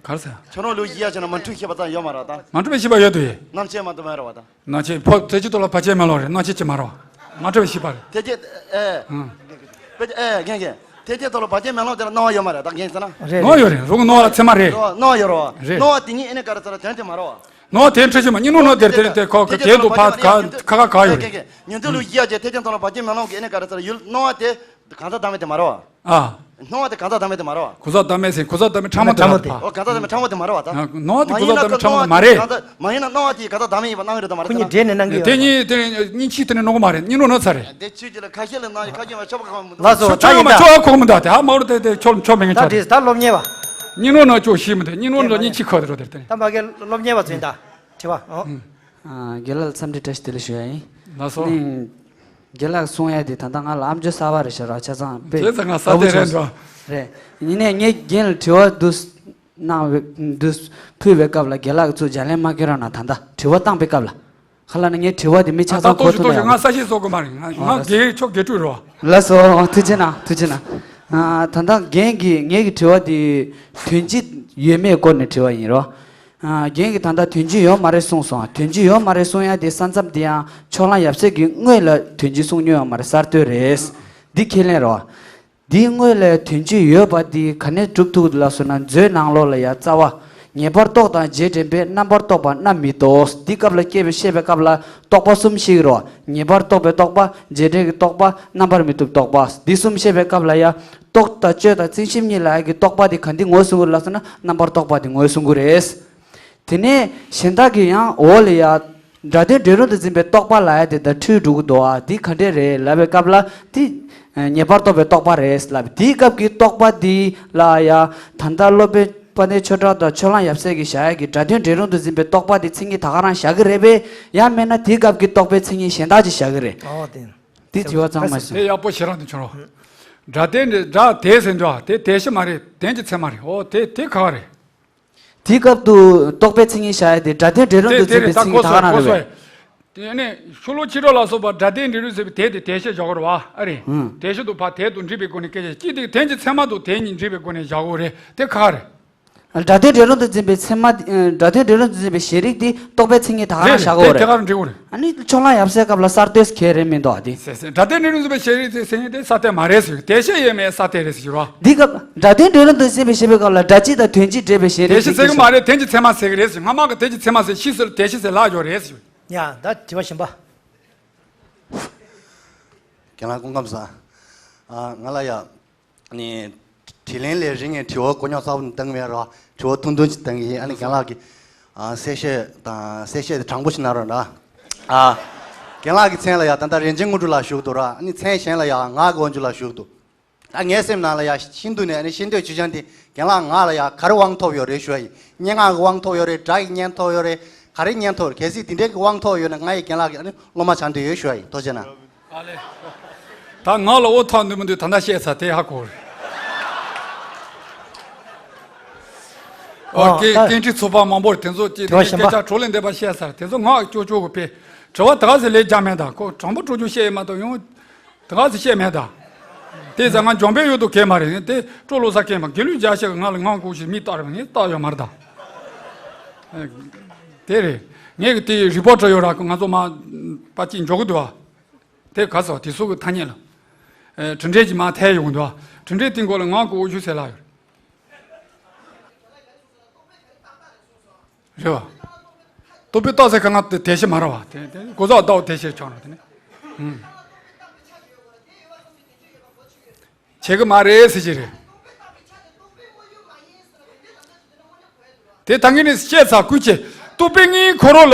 ག་རེ་ཟེར། ཁྱོད་རང་ལུགས་ཡིད་ཡ་བྱས་ན་མ་འཁྲུལ་ཤེས་པ་ཙམ་ཡོད་མ་རེད་བ་ད། མ་འཁྲུལ་པའི་ཤེས་པ་ཡོད་དོ་ཡེ། རྣམ་མཁྱེན་མ་གཏོགས་མེད་རེད་བ་ད། རྣམ་མཁྱེན་ཕོ་དེ་ཅི་ཐོག་ལ་བར་ཆད་མེད་ལོག་རེད། རྣམ་མཁྱེན་ཅི་མ་རེད་བ། མ་འཁྲུལ་པའི་ཤེས་པ་རེད། དེ་ཅི་ཨེ། ཨང་། དཔེ་ཅི་ཨེ་རྒན་རྒན། དེ་ཅི་ཐོག་ལ་བར་ཆད་མེད་ལོག་དེ་ལ་སྣང་བ་ཡོད་མ་རེད་ད་རྒན་ཟེར་ན། རེད་སྣང་བ་ཡོད་རེད། རུང་སྣང་བ་ལ་ཚད་མ་རེད། སྣང་བ་ཡོད་རེད་བ། རེད། སྣང་བ་དེ་ཉིད་ཨེ་ནས་ག་རེ་ཟེར་ན་དོན་དེ་མ་རེད་བ། སྣང་བ་དེ་འཁྲུལ་ཤེས་མ་གཉིས་སྣང་སྣང་དེ་དེ་དེ་ཁོ་ཁོ་དེ་ཐོག་ལ་དེ་ཐོག་ཕ་ཁ་ཁ་ཁ་ཁ་ཡོད་རེད། རྒན་རྒན། ཉོན་ཚོལ་ལུགས་ཡིད་ཡ་བྱས་དེ་ཅི་ཐོག་ལ་བར་ཆད་མེད་ལོག་གི་ཨེ་ནས་ག་རེ་ཟེར་ན་ཡུལ་སྣང་བ་དེ། གང་ཟག་བདག་མེད་དེ་མ་རེད་བ། ཨ། སྣང་བ་དེ་གང་ཟག་བདག་མེད་དེ་མ་རེད་བ། གང་ཟག་བདག་མེད་ཟེར་གང་ཟག་བདག་མེད་ཕྲ་མོ་དེ་ཕྲ་མོ་རེད་དེ། བ། ཨོ་གང་ཟག་བདག་མེད་ཕྲ་མོ་དེ་མ་རེད་བ་ད། ཨ། སྣང་བ་དེ་མ་ཡིན་ན་གང་ཟག་བདག་མེད་ཕྲ་མོ་མ་རེད། གང་ཟག་སྣང་བ་དེ་གང་ཟག་བདག་མེད་ཡིན་པ་སྣང་གི་རེད་ད་མ་རེད་ཁོ་གཉིས་ད། འདྲེས་ནས་གནང་གི་དེ་ཡོད་གཉིས་དེ་གཉིས་ཕྱི་དེ་ནས་གནང་གི་མ་རེད། གཉིས་ནོར་ན་ཚར་རེད། དེ་ཆོས་ཀྱི་ལ་ཁ་ཤས་ལ་གནང་ཡོད་ཁ་ཤས་མ་ཆོག་པ་གང་མི་འདུག་ལགས་སོ། ཆོག་ཆོག་ཡོད་མ་ཆོག་ཨ་ཁོག་མི་འདུག་དེ་ཨ་མ་རུ་དེ་དེ་ཆོག་ཆོག་མེད་ངན་ད་ཆོག་དེ་རེད། ད་སློབ་གཉེར་བ། གཉིས་ནོར་ན་ཆོག་ཤི་མི་འདུག་གཉིས་ནོར་ན་གཉིས་ཕྱི་ཁ་དེ་རོ་དེར་དེ། ད་མ་གི་སློབ་གཉེར་བ་ཚོ་ཡིན་ད། དྲི་བ། ཨོ། ཨ། རྒན་ལགས་འཚམས་འདྲི་བཀྲ་ཤིས་བདེ་ལེགས་ཞུ་ཡ་ཡིན། ལགས་སོ། ནི། རྒན་ལགས་གསུང་ཡ་དེ་ད་ལྟ་ང་ལ་ཨམ་ཅོག་གསར་པ་རེད་ཤག་ར་ཆ་ཚང་དཔེ་བྱས་ཙང་ང་ས་དེ་རེད་འགྲོ། རེད། ཡིན་ནའི་ངས་རྒན་ལ་དྲི་བ་འདུག་གནང་བའི་འདུག་ཕུལ་བའི་སྐབས་ལ་རྒན་ལགས་ཚོ་ལྗགས་ལན་མ་སྐྱོན་རོགས་གནང་། ད་ལྟ་དྲི་བ་བཏང་པའི་སྐབས་ལ་ཁ་ལ་ནི་ངའི་དྲི་བ་དེ་མི་ཆ་ད་ཚང་གཏོགས་གོ་ཤིག་ཐུབ་གཏོགས་ཤིག་ཡོད། ང་ས་ཞིག་བཟོ་དགོས་མ་རེད། ང་ང་རྒན་ཁྱོད་དགེ་ཕྲུག་རེད་བ། ལགས་སོ། ཐུགས་རྗེ་གནང་། ཐུགས་རྗེ་གནང་། ཨ། ད་ལྟ་རྒན་གྱིས་ངེད་ཀྱི་དྲི་བ་དེ་དོན་སྤྱི་ཡོད་མེད་སྐོར་ནས་དྲི་བ་ཡིན་རོ། ཨ། རྒན་གྱིས་ད་ལྟ་དོན་སྤྱི་ཡོད་མ་རེད་གསུངས་སོང་། དོན་སྤྱི་ཡོད་མ་རེད་གསུང་ཡ་དེ་ས་མཚམས་དེ་ཡང་ཕྱོགས་གླང་ཡབ་སྲས་ཀྱི་དངོས་ལ་དོན་སྤྱི་གསུང་མྱོང་ཡོད་མ་རེད། གསར་གཏོད་རེད། འདི་ཁས་ལེན་རོ། འདིའི་དངོས་ལ་དོན་སྤྱི་ཡོད་པ་འདི་ག་ནས་སྒྲུབ་ཐུབ་ལ་སོང་ན། མཛོད་ནང་ལོགས་ལ་ཡ་རྩ་བ། ངེས་པར་རྟོག་དང་རྗེས་དྲན་པས་རྣམ་པར་རྟོག་པ་རྣམ་མི་རྟོག་འདི་སྐབས་ལ་སྐྱེས་པའི་བཤད་པའི་སྐབས་ལ་རྟོག་པ་གསུམ་ཤེས་ཀྱི་རོ། ངེས་པར་རྟོག་པའི་རྟོག་པ། རྗེས་དྲན་གྱི་རྟོག་པ། རྣམ་པར་མི་རྟོག་རྟོག་པ། འདི་གསུམ་བཤད་པའི་སྐབས་ལ་ཡ། རྟོག་དང་དཔྱོད་དང་བརྩོན་ཤེས་གཉིས་ལ་ཡ་གི་རྟོག་པ་འདི་ག་འདི་ངོས་བཟུང་གི་ལ་སོང་ན་རྣམ་པར་རྟོག་པ་འདི་ངོས་བཟུང་གི་རེད། དེ་ནས་གཞན་དག་གི་ཡང་འོག་ལ་ཡ། སྒྲ་དོན་འབྲས་རུང་དུ་འཛིན་པའི་རྟོག་པ་ལ་ཡ་དེ་དང་འཁྲུལ་འགྲོ་གི་འདུག་ཨ། འདི་ག་འདྲས་རེད་ལབ་པའི་སྐབས་ལ་དེ། ངེས་པར་རྟོག་པའི་རྟོག་པ་རེད་ལབ། དེའི་སྐབས་ཀྱི་རྟོག་པ་འདི་ལ་ཡ། ད་ལྟ་སློབ་དཔོན་དཔལ་ལྡན་ཆོས་གྲགས་དང་ཕྱོགས་གླང་ཡབ་སྲས་ཀྱིས་བཞག་ཡ་གི་སྒྲ་དོན་འབྲས་རུང་དུ་འཛིན་པའི་རྟོག་པ་འདི་མཚན་ཉིད་ད་ག་རང་བཞག་གི་རེད་པས། ཡང་མིན་ན་དེའི་སྐབས་ཀྱི་རྟོག་པའི་མཚན་ཉིད་གཞན་དག་ཅིག་བཞག་གི་རེད། ཨོ་དེ། དེ་དྲི་བ་གཙང་མ་ཞིག་དེ་ཡག་པོ་ཞེ་དྲག་འདུག་ཁྱོད་རང་། སྒྲ་དོན་འབྲས་སྒྲ་དེ་ཟེར་འདུག་ཨ། དེ་དོན་སྤྱི་མ་རེད། དོན་གྱི་ཚད་མ་རེད། ཨོ་དེ་དེ་ག་བ་རེད། དེའི་སྐབས་དུ་རྟོག་པའི་མཚན་ཉིད་བཞག་ཡ་དེ་སྒྲ་དོན་འབྲས་རུང་དུ་འཛིན་པའི་མཚན་ཉིད་ད་ག་རང་རེད་པས། དེ་ནས་ཤོ་ལོ་ཀ་ཅི་རོ་ལ་སོགས་པ་སྒྲ་དོན་འབྲས་རུང་ཟེར་བའི་དེ་དེ་དོན་སྤྱི་བཞག་གི་རེད་བ། ཨ་རེད། ཨང་། དོན་སྤྱི་དུ་ཕར་དོན་དུ་འགྲིག་པའི་སྒོ་ནས་སྐད་ཆ་གཅིག་དེ་དོན་གྱི་ཚད་མ་དུ་དོན་གཉིས་འགྲིག་པའི་སྒོ་ནས་བཞག་གི་རེད། དེ་ག་རེད། སྒྲ་དོན་འབྲས་རུང་དུ་འཛིན་པའི་ཚད་མ། སྒྲ་དོན་འབྲས་རུང་དུ་འཛིན་པའི་གཞི་རིག་དེ་རྟོག་པའི་མཚན་ཉིད་ད་ག་རང་རེད་བཞག་གི་རེད། དེ་ག་རང་འགྲིག་གི་རེད། ཨ་ནི་ཕྱོགས་གླང་ཡབ་སྲས་སྐབས་ལ་གསར་གཏོད་གལ་རེད་མི་འདུག་ཨ་དེ། སྒྲ་དོན་འབྲས་རུང་དུ་འཛིན་པའི་གཞི་རིག་དེ་མཚན་ཉིད་དེ་གསར་གཏོད་མ་རེད་ཟེར། དོན་སྤྱི་ཡོད་མེད་གསར་གཏོད་རེད་ཟེར་གྱི་རོ། འདི་སྐབས་སྒྲ་དོན་འབྲས་རུང་དུ་འཛིན་པའི་ཞེས་པའི་སྐབས་ལ་སྒྲ་སྤྱི་དང་དོན་སྤྱི་འདྲེས་པའི་ཞེས་རེད། དོན་སྤྱི་ཟེར་གྱི་མ་རེད། དོན་གྱི་ཚད་མ་ཟེར་གྱི་རེད་ཟེར། སྔ་མ་གི་དོན་གྱི་ཚད་མ་ཟེར་ཤེས་ཟེར་དོན་སྤྱི་ཟེར་ལབ་ཡོད་རེད་ཟེར། ཡ་ད་དྲི་བ་གཞན་པ། རྒན་ལགས་སྐུ་ཁམས་བཟང་། ཨ་ང་ལ་ཡ་ནི་དྲིས་ལན་ལས་རིང་ངས་དྲི་བ་གོ་རྙོག་ཚ་པོ་བཏང་མེད་ར། དྲི་བ་ཐུང་ཐུང་ཅིག་བཏང་གི་ཡིན། ཨ་ནི་རྒན་ལགས་ཀྱི་ཨ་གསལ་བཤད་དང་གསལ་བཤད་དེ་དྲང་པོ་ཞིག་གནང་རོགས་གནང་། ཨ་རྒན་ལགས་ཀྱི་མཚན་ལ་ཡ་ད་ལྟ་རིན་ཆེན་དངོས་གྲུབ་ལགས་བཞུགས་འདུག་ར། ཨ་ནི་མཚན་གཞན་ལ་ཡ་ངག་གི་དབང་ཕྱུག་ལགས་བཞུགས་འདུག་ད་ངའི་སེམས་ནང་ལ་ཡ་ཤིན་ཏུ་ནས་ཨ་ནི་ཤེས་འདོད་ཆེ་ཆུང་དེ་རྒན་ལགས་ང་ལ་ཡ་ག་རེ་དབང་ཐོབ་ཡོད་རེད་ཞུ་བ་ཡིན། སྙན་ངག་གི་དབང་ཐོབ་ཡོད་རེད། སྒྲ་ཡི་སྙན་ཐོབ་ཡོད་རེད། ག་རེ་སྙན་ཐོབ་རེད། གལ་སྲིད་དེ་འདྲའི་གི་དབང་ཐོབ་ཡོད་ན་ང་ཡི་རྒན་ལགས་ཀྱི་ཨ་ནི་སློབ་མ་ཆགས་འདོད་ཡོད་ཞུ་བ་ཡིན། ཐུགས་རྗེ་གནང་། ཨ་ལེ། ད་ང་ལ་དབང་ཐོབ་འདུག་མི་འདུག་ད་ལྟ་བཤད་ཚར། དེ་ཧ་གོ་རེད། ཨོ་ཨ་སྐད་ད་སྐད་འཕྲིན་ཚོགས་པ་མང་པོར་དེ་ཚོ་ཅིག་དྲི་བ་གཞན་པ། སྐད་ཆ་བགྲོ་གླེང་བསྡད་པ་བཤད་ཚར། དེ་ཚོ་ངག་ཅོག་ཅོག་གི་དཔེ། དྲི་བ་ད་ག་ཟེ་ལས་རྒྱག་མེད་ད། ཁོ་དྲང་པོ་སྤྲོ་སྐྱོ་བཤད་ཡོད་མ་གཏོགས་ཡང་། དེ་ག་ཚོད་བཤད་མེད་ད། དེ་ཟ་ང་འཇོན་པའི་ཡོད་དོ་གས་མ་རེད། དེ་སྤྲོ་ལོ་ས་མཁན་མ་དགེ་ལུགས་རྒྱ་ཤེས་ང་ལ་ངང་གོ་ཞིག་མི་རྟག་རེད། ངས་རྟག་ཡོད་མ་རེད་ད། དེ་རེད། ངས་གི་དེ་རི་པོ་ཊར་ཡོད་ར། ང་ཚོ་མ་པ་ཅིག་འཇོག་གི་འདུག་བ། དེ་ག་ཚོད་དེ་ཚོ་གི་ཐ་སྙད་ལ། གྲུབ་འབྲས་ཀྱི་མ་ཐལ་ཡོང་གི་འདུག་བ། གྲུབ་འབྲས་དེ་མགོ་ལ་ངང་གོ་ཞུ་ཟེར་ལ་ཡོད། རེད་བ། རྟོག་པས་རྟོགས་ཟེར་ག་ང་དེ་དེ་ཤི་མ་ར་བ། དེ་དེ་གོ་ཟག་ལྟ་བུ་དེ་ཤི་ཆོག་ན་དེ་ནི། ཨུམ། བྱེད་གི་མ་རེད་ཟེར་གྱི་རེད། དེ་ད་ངས་ནི་བཤད་ཚར་ཀུ་ཅེ། རྟོག་པའི་ངའི་ཁོ་རོ་ལ་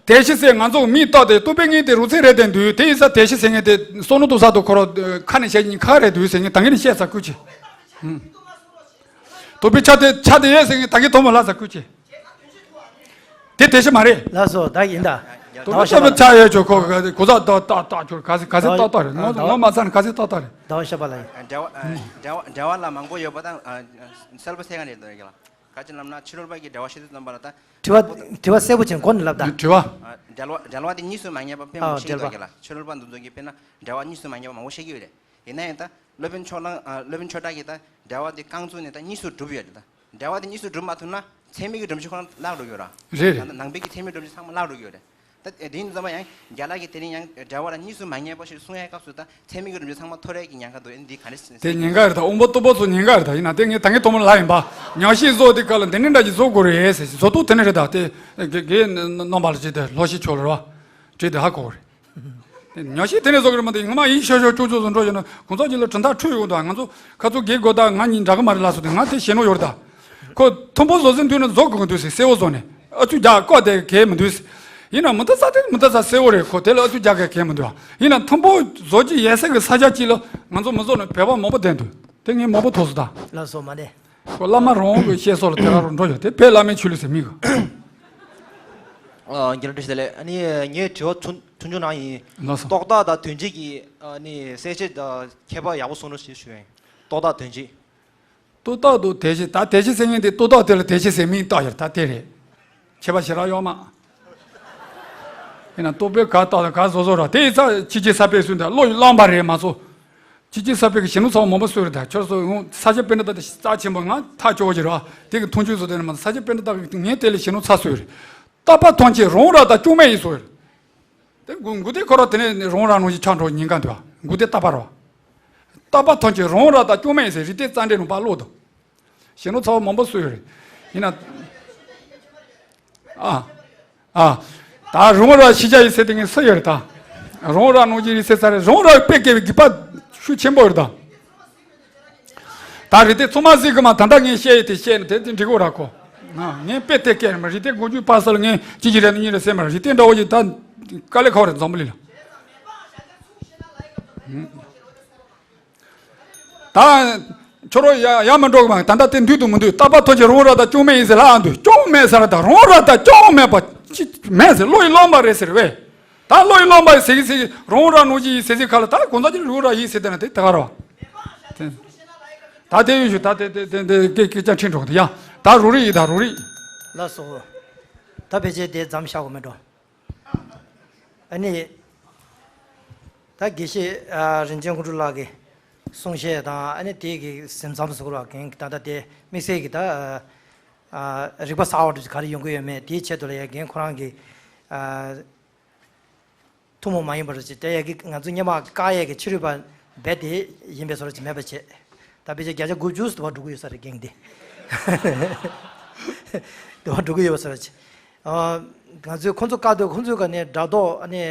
དེ་ཤི་ཟེར་ང་ཚོ་མིས་བཏགས་ཏེ་རྟོག་པའི་ངའི་དེ་རུ་ཚན་རེད་དེ་འདུག་དེ་ཡིན་ས་དེ་ཤི་ཟེར་ངས་དེ་སོ་ནུ་ཏུ་ས་དུ་ཁོ་རོ་ཁ་ནས་བཤད་ཉིན་ཁ་རེད་འདུག་ཟེར་ངས་ད་ངས་ནི་བཤད་ཚར་ཀུ་ཅེ། ཨུམ། རྟོག་པའི་ཆ་དེ་ཆ་དེ་ཡོད་ཟེར་ངས་ད་གིན་དོ་མོ་ལ་ཟ་ཁུ་ཆེ། དེ་དེ་ཤི་མ་རེད། ལགས་སོ་ད་ཡིན་ད། རྟོག་པའི་ཆ་དེ་ཆ་ཡོད་ཆོག་ཁོ་ག་ས་ཏག་ཏག་ཁྱོད་ག་ས་ག་ས་ཏག་ཏག་རེད། ངོ་ངོ་མ་ཚ་ན་ག་ས་ཏག་ཏག་རེད། ཟླ་བ་ཤོ་པ་ལ་ཡིན། འབྲེལ་བ་འབྲེལ་བ་འབྲེལ་བ་ལ་མང་པོ་ཡོད་པ་དང་གསལ་པོ་གསལ་ཁ་རེད་འདུག་ལ། ག་ཅི་ལབ་ན་ཕྱི་རོལ་པ་གི་འབྲེལ་བ་ཤེས་ཚུལ་བསམ་པ་ལ་ད། དྲི་བ་དྲི་བ་གསལ་པོ་ཅན་གོ་ནས་ལབ་ད། དྲི་བ། འབྲེལ་བ་འབྲེལ་བ་དེ་གཉིས་སུ་མ་ངེས་པ་དཔེ་མང་པོ་ཤེས་ཀྱི་འདུག་ལ། ཕྱི་རོལ་པ་འདུ་འཛོམས་ཀྱི་དཔེར་ན་འབྲེལ་བ་གཉིས་སུ་མ་ངེས་པ་མང་པོ་ཤེས་ཀྱི་ཡོད་རེད། ཡིན་ན་ཡང་ད་སློབ་དཔོན་ཕྱོགས་གླང་ཨ་སློབ་དཔོན་ཆོས་གྲགས་ཀྱིས་ད་འབྲེལ་བ་དེ་རྐང་བཙུགས་ནས་ད་གཉིས་སུ་གྲུབ་ཡོད་རེད་ད། འབྲེལ་བ་དེ་གཉིས་སུ་གྲུབ་མ་ཐུབ་ན་ཚད་མའི་གི་སྒྲུབ་བྱེད་ཁོ་རང་བརླག་འགྲོ་གི་ཡོད་ར། རེད་རེད། ད་ནང་པའི་གི་ཚད་མའི་སྒྲུབ་བྱེད་ཚང་མ་བརླག་འགྲོ་གི་ཡོད་རེད། ད་དེ་ཡིན་ཙམ་པ་ཡང་རྒན་ལགས་ཀྱིས་དེ་རིང་ཡང་འབྲེལ་བ་ལ་གཉིས་སུ་མ་ངེས་པ་ཞིག་གསུང་ཡའི་སྐབས་སུ་ད་ཚད་མའི་གི་སྒྲུབ་བྱེད་ཚང་མ་ཐོར་ཡས་ཀྱི་ཉེན་ཁ་འདུག་འདི་ག་རེ་ཟེར། དེ་ཉེན་ཁ་རེད་ད། དབང་པོ་སྟོང་པ་ཚོ་ཉེན་ཁ་རེད་ད། ཡིན་ན་དེ་ངས་ད་ངས་དོ་མོ་ལ་ཡིན་པ། ཉག་གཞིས་བཟོ་དེ་ག་ལ་འདི་འདྲ་འདྲ་ཞིག་བཟོ་དགོས་རེད་ཟེར་བཟོ་ཐུབ་དེ་ནས་རེད་ད། དེ་དགེ་དགེ་རྣམ་པ་ལ་བྱས་ཏེ་ལྷོ་ཤི་ཆོག་ལ་ར་བྲིས་ཏེ་ཧ་གོ་རེད། ཉག་གཞི་དེ་ནས་བཟོ་གི་རེད་མ་གཏོགས། ངོ་མ་ཡིན་ཤོག་ཤོག་ཅོག་ཅོག་བཟོ་འགྲོ་ཡོད་ན་གོང་ས་མཆོག་ལ་གྲུབ་མཐའ་འཁྲུལ་ཡོང་དང་། ང་ཚོ་ཁ་ཚུགས་རྒྱལ་དགོས་དང་། ང་གཉིས་འདྲ་གི་མ་རེད་ལབ་སོང་སྟེ། ང་དེ་ཞེད་སྣང་ཡོད་རེད་ད། ཁོ་མཐོན་པོ་བཟོ་ཟིན་དུས་ན་བཟོ་དགོས་གི་འདུག་ཟེར། གསལ་བོ་བཟོ་ནས་ཨ་ཚུགས་རྒྱག་བཀོད་དེ་གལ་མི་འདུག་ཟེར། ཡིན་ན་མུ་མཐའ་ས་དེ་མུ་མཐའ་ས་གསལ་བོ་རེད། ཁོ་དེ་ལ་ཨ་ཚུགས་རྒྱག་གི་གལ་མི་འདུག། ཡིན་ན་མཐོན་པོ་བཟོ་རྒྱུ་ཡོད་ས་གི་ས་ཆ་གཅིག་ལ་ང་ཚོ་མི་བཟོ་ན་བོད་པ་མང་པོ་བསྡད་འདུག། དེ་ངས་མང་པོ་ཐུག་སོང་ད། ལགས་སོ། མ་ནས། ཁོ་བླ་མ་རང་གི་བཤད་སྲོལ་ལ་དེ་ག་རུ་འགྲོ་ཡོད། དེ་བོད་བླ་མའི་ཆོས་ལུགས་ཟེར་མི་གི། ཨ། རྒན་ལགས་བཀྲ་ཤིས་བདེ་ལེགས། ཨ་ནི་ངའི་དྲི་བ་ཆུང་ཆུང་ཅིག་གནང་ཡིན། ལགས་སོ། རྟོག་བཏགས་དང་དོན་སྤྱི་གི་ཨ་ནི་གསལ་བཤད་དང་ཁྱད་པར་ཡག་པོ་གསུང་རོགས་ཞེས་ཞུ་ཡིན། རྟོག་བཏགས་དོན་སྤྱི། རྟོག་བཏགས་དང་དོན་སྤྱི། ད་དོན་སྤྱི་ཟེར་མཁན་དེ། རྟོག་བཏགས་དེ་ལ་དོན་སྤྱི་ཟེར་མིང་བཏགས་ཡོད་རེད། ད་དེ་རེད། ཁྱད་པར་ཞེ་དྲག་ཡོད་མ། ཡིན་ན་རྟོག་པས་ག་བཏགས་དང་ག་བཟོ་བཟོ་ར། དེ་ཡི་ཚ་ཕྱི་རྒྱལ་ས་པའི་སུན་ད་བློ་ཡི་བླངས་པ་རེད་མ་གཏོགས། ཕྱི་རྒྱལ་ས་པའི་གི་ཞེ་ནོ་ཚ་བོ་མང་པོ་སུ་རེད་ད། ཁྱོད་ཚོ་ས་སྐྱ་པཎྜི་ཏ་དེ་རྩ་ཆེན་པོ་ང་ཐག་ཆོད་ཀྱི་རེད་བ། དེ་གི་མཐོང་ཆོས་བཟོ་དེ་ནི་མ། ས་སྐྱ་པཎྜི་ཏ་གི་ངས་དེ་ལས་ཞེ་ནོ་ཚ་སུ་རེད། བཏགས་པ་ཐམས་ཅད་རང་ར་དང་བཅོས་མིན་ཡིན་སུ་རེད། དེ་མགུ་མགུ་ཏོ་ཁོ་ར་དེ་ནས་རང་ར་ནང་བཞིན་ཆགས་འགྲོ་ཉེན་ཁ་འདུག་བ། མགུ་ཏོ་བཏགས་པ་ར། བཏགས་པ་ཐམས་ཅད་རང་ར་དང་བཅོས་མིན་ཡིན་ཟེར། རིགས་གཏེར་རྩ་འགྲེལ་ནང་པར་ཀློག་དང་། ཞེ་ནོ་ཚ་བོ་མང་པོ་སུ་ཡོད་རེད། ཡིན་ན། ཨ། ཨ། ད་རང་ར་ཤེས་བྱ་ཡིན་ཟེར་དེ་ངས་སུ་ཡོད་རེད་ད། རང་ར་ནང་བཞིན་རིགས་གཏེར་རྩ་འགྲེལ། རང་ར་དཔེ་སྐྱེལ་བའི་དགོས་པ་ཤུགས་ཆེན་པོ་ཡོད་རེད་ད། ད་རིགས་གཏེར་ཚང་མ་གཟིགས་གི་མ། ད་ལྟ་ངས་བཤད་ཡི་དེ་བཤད་ནས་དེ་དེ་འགྲིག་གོ་ར་ཁོ། ང་ངས་དཔེ་དེ་སྐད་མ། རིགས་གཏེར་དགོངས་རྒྱུ་པ་སལ་ངས་ཅི་ཅི་རེད་ནི་གཉིས་རེད་ཟེར་མ། རིགས་གཏེར་འདྲ་བོ་ཞིག་ད་དཀའ་ལས་ཁག་རེད་འཛམ་བུ་གླིང་ལ། ད་ཁྱོད་རོ་ཡ་ཡ་མ་འགྲོ་གི་མ། ད་ལྟ་དེ་འདུས་དང་མི་འདུས། བཏགས་པ་ཐམས་ཅད་རང་ར་དང་བཅོས་མིན་ཡིན་ཟེར་ལབ་འདུག། བཅོས་མིན་ཟེར་ད་རང་ར་དང་བཅོས་མིན་པ་ཅི་མེད་ཟེར། བློ་ཡི་བླངས་པ་རེད་ཟེར་བས། ད་བློ་ཡི་བླངས་པ་ཟེར་གི་ཟེར་གི་རང་ར་ནང་བཞིན་ཡིན་ཟེར་ཟེར་ག་ལ། ད་གང་ཟག་གི་རང་ར་ཡིན་ཟེར་དེ་ན་དེ་ད་ག་ར་བ། ད་དེ་ཡོད་ཞུ། ད་དེ་དེ་དེ་དེ་སྐད་སྐད་ཆ་ཁྲིད་འགྲོ་གི་འདུག་ཡ། ད་རོ་རི་ཡིན་ད་རོ་རི། ལགས་སོ། ད་ཕལ་ཆེར་དེ་མཚམས་བཞག་དགོས་མེད་འགྲོ། ཨ་ནི། ད་དགེ་བཤེས་ཨ་རིན་ཆེན་དངོས་གྲུབ་ལགས་ཀྱི་གསུང་བཤད་དང་། ཨ་ནི་དེ་གི་ཟིན་མཚམས་སུ་གོ་ར་གན་ད་ལྟ་དེ་དམིགས་བསལ་གྱི་ད་ཨ་རིག་པ་གསར་བ་འདྲ་ག་རེ་ཡོང་གི་ཡོད་མེད། དེའི་ཆེད་དུ་ལ་ཡ་རྒན་ཁོ་རང་གི་ཨ་ཐུན་མོང་མ་ཡིན་པ་རེད་ཅེས། དེ་ཡ་གི་ང་ཚོ་སྔོན་མ་བཀག་ཡས་ཀྱི་ཕྱི་རོལ་པ་རྦད་དེ་ཡིན་པའི་བཟོ་འདྲ་ཅིག་མེད་པ་བྱས། ད་ཕལ་ཆེར་བརྒྱ་ཆ་དགུ་བཅུ་དུ་བ་འགྲོ་གི་ཡོད་ས་རེད་རྒན་འདི། དུ་བ་འགྲོ་གི་ཡོད་པ་བཟོ་འདྲ་ཅིག། ཨ་ང་ཚོས་ཁོང་ཚོ་བཀག་དུས་ཁོང་ཚོའི་ག་ནས་སྒྲ་རྟོག་ཨ་ནི་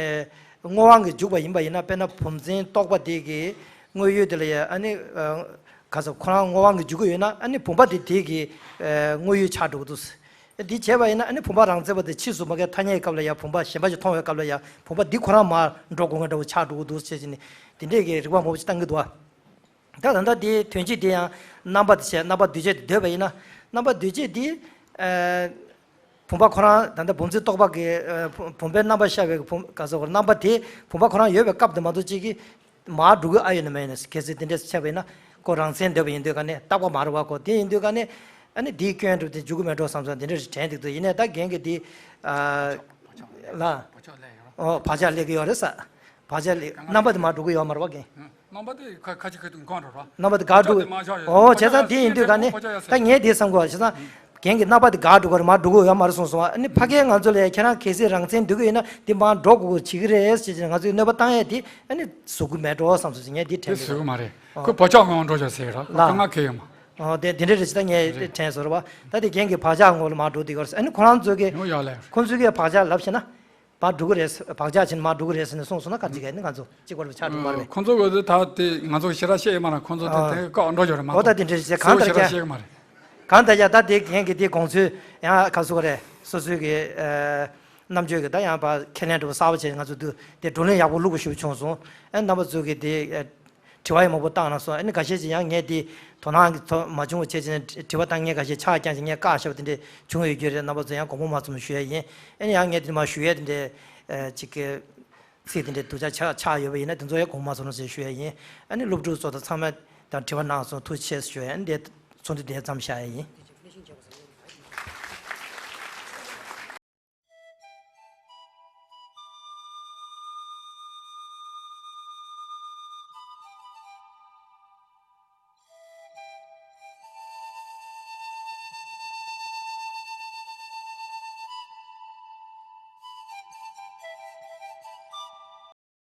དངོས་དབང་གིས་འཇུག་པ་ཡིན་པ་ཡིན་ན། དཔེར་ན་བུམ་འཛིན་རྟོག་པ་དེ་གི་དངོས་ཡུལ་དེ་ལ་ཡ་ཨ་ནི་ཨ་ག་ཚོད་ཁོ་རང་དངོས་དབང་གིས་འཇུག་གི་ཡོད་ན། ཨ་ནི་བུམ་པ་དེ་དེ་གི་ཨ་དངོས་ཡུལ་ཆགས་འགྲོ་གི་འདུག། འདི་བྱས་པ་ཡིན་ན། ཨ་ནི་བུམ་པ་རང་མཚན་པ་དེ་ཕྱིས་སུ་མ་གི་ཐ་སྙད་ཀྱི་སྐབས་ལ་ཡང་བུམ་པ་གཞན་པ་ཞིག་མཐོང་བའི་སྐབས་ལ་ཡང་བུམ་པ་འདི་ཁོ་རང་མར་འགྲོ་དགོས་ངེས་འདྲ་བོ་ཆགས་འགྲོ་གི་འདུག་ཟེར་བྱས་ནས་དེ་འདྲས་ཀྱི་རིགས་པ་མང་པོ་ཞིག་བཏང་གི་འདུག་ཨ། ད་ད་ལྟ་དེའི་དོན་སྤྱི་དེ་ཡང་རྣམ་པ་དེ་བྱས། རྣམ་པ་འདུས་བྱས་དེ་འདོད་པ་ཡིན་ན། རྣམ་པ་འདུས་བྱས་དེ་ཨ་བུམ་པ་ཁོ་རང་ད་ལྟ་བུམ་འཛིན་རྟོག་པ་གི་ཨ་བུམ་བུམ་པའི་རྣམ་པ་ཤར་བའི་བུམ་ག་ཟེར་དགོས། རྣམ་པ་དེ་བུམ་པ་ཁོ་རང་ཡོད་པའི་སྐབས་དེ་མ་གཏོགས་གཅིག་གིས་མར་འགྲོ་གི་ཨ་ཡོད་ན་མེད་ན། གལ་སྲིད་དེ་འདྲས་བྱས་པ་ཡིན་ན་ཁོ་རང་མཚན་འདོད་པ་ཡིན་དུས་ག་ནས་རྟག་པ་མ་རེད་བ། ཁོ་དེ་ཡིན་དུས་ག་ནས་ཨ་ནི་དེའི་སྐྱོན་འགྲུབ་སྟེ་འཇུག་གི་མེད་འགྲོ་བསམ་སོང་། དེ་འདྲས་དྲན་འདུག་ཏུ། ཡིན་ནའི་ད་རྒན་གྱིས་དེ་ཨ་ལ་ཨོ་བག་ཆགས་སླེབས་ཀྱི་ཡོད་རེད་ས། བག་ཆགས་སླེབས། རྣམ་པ་དེ་མར་འགྲོ་གི་ཡོད་མ་རེད་བ་རྒན། རྣམ་པ་དེ་ཁ་ཁ་ཅིག་ཁ་ཐུག་གང་འགྲོ་ར། རྣམ་པ་དེ་ག་འགྲོ་གི་ཨོ་བྱས་ཙང་དེ་ཡིན་དུས་ག་ནས་ད་ངས་དེ་བསམ་གི་བ། བྱས་ཙང་རྒན་གྱི་རྣམ་པ་དེ་ག་འགྲོ་གི་རེད། མར་འགྲོ་གི་ཡོད་མ་རེད་གསུངས་སོང་བ། ཨ་ནི་ཕ་གིར་ང་ཚོ་ལ་ཡ་ཁྱེད་རང་གལ་སྲིད་རང་མཚན་འདོད་ཀྱི་ཡོད་ན་དེ་མར་འགྲོ་དགོས་བྱེད་ཀྱི་རེད་ཟེར་བྱས་ང་ཚོས་གནོད་པ་བཏང་ཡས་དེ་ཨ་ནི་བཟོ་གི་མེད་འགྲོ་བསམ་སོང་ཟེར། ངས་དེ་དྲན་དེ་བཟོ་གི་མ་རེད། ཁོས་བག་ཆགས་ངང་འགྲོ་བྱ་ཟེར་ར། ཁོ་ལ་དཀའ་ངལ་ཁེལ་ཡོད་མ། ཨོ་དེ་དེ་འདྲ་རེད་ཅེས་ད་ངས་དྲན་སོང་ར་བ། ད་དེ་རྒན་གྱི་བག་ཆགས་ངོ་ལ་མར་འགྲོ་དེ་གར་ཨ་ནི་ཁོ་རང་ཚོ་གི་ཡོང་ཡག་ལས། ཁོ་ཚོ་གི་བག་ཆགས་ལབ་བྱས་ན། མར་འགྲོ་གི་རེད། བག་ཆགས་ཕྱིན་མར་འགྲོ་གི་རེད་ཟེར་ནས་གསུངས་སོང་ན་ག་ཅིག་ཨ་ནི་ང་ཚོ་གཅིག་པར་ཆགས་འགྲོ་མ་རེད། ཁོ་ཚོ་གི་ད་དེ་ང་ཚོ་ཞེ་དྲག་བཤད་ཡོད་མ་རེད། ཁོ་ཚོ་དེ་ཨ་དེ་བཀག་འགྲོ་ཡོད་རེད་མ་ཨོ་ད་གཏོགས། དེ་འདྲ་རེད་ཅེས་གང་ལྟར་ཀྱང་། གང་ལྟར་ཀྱང་ད་དེ་རྒན་གྱི་དེ་དགོངས་ཚུལ་ཡང་ག་ཚོད་རེད། སོ་སོའི་གི་ཨ་རྣམ་དཔྱོད་ཀྱི་ད་ཡང་པ་ཁས་ལེན་འགྲོ་བ་གསར་པ་བྱས་ང་ཚོ་དུ་དེ་བགྲོ་གླེང་ཡག་པོ་ལྷུག་པོ་ཞིག་བྱུང་སོང་། ཨ་རྣམ་པ་ཚོ་གི་དེ་ཨ་དྲི་བ་ཡང་མང་པོ་བཏང་གནང་སོང་། ཨ་ནི་འགའ་ཤས་ཅིག་ཡང་ངས་འདི་དོ་སྣང་གི་ཐོག་མ་བྱུང་བ་བྱས་ཙང་དྲི་བ་བཏང་མཁན་འགའ་ཤས་ཆག་རྐྱང་ཅིག་ངས་བཀག་བཞག་པ་དེ་འདྲས་བྱུང་ཡོད་རྒྱུ་རེད། རྣམ་པ་ཚོ་ཡང་དགོངས་པ་མ་ཚོམ་ཞུ་ཡ་ཡིན། ཨ་ནི་ཡང་ངས་འདི་མ་ཞུ་ཡས་དེ་འདྲས་ཅིག་གི་ཚིག་དེ་འདྲས་སྡུག་ཅག་ཆག་ཆག་ཡོད་པ་ཡིན་ན་དེ་ཚོ་ཡང་དགོངས་པ་མ་ཚོམ་ཟེར་ཞུ་ཡ་ཡིན། ཨ་ནི་སློབ་ཕྲུག་ཚོ་དང་ཚང་མ་དང་དྲི་བ་གནང་སོང་ཐུགས་རྗེ་ཆེ་ཞུ་ཡ་ཡིན། འདི་ཚོགས་འདུ་དེ་མཚམས་བཞག་ཡ་ཡིན།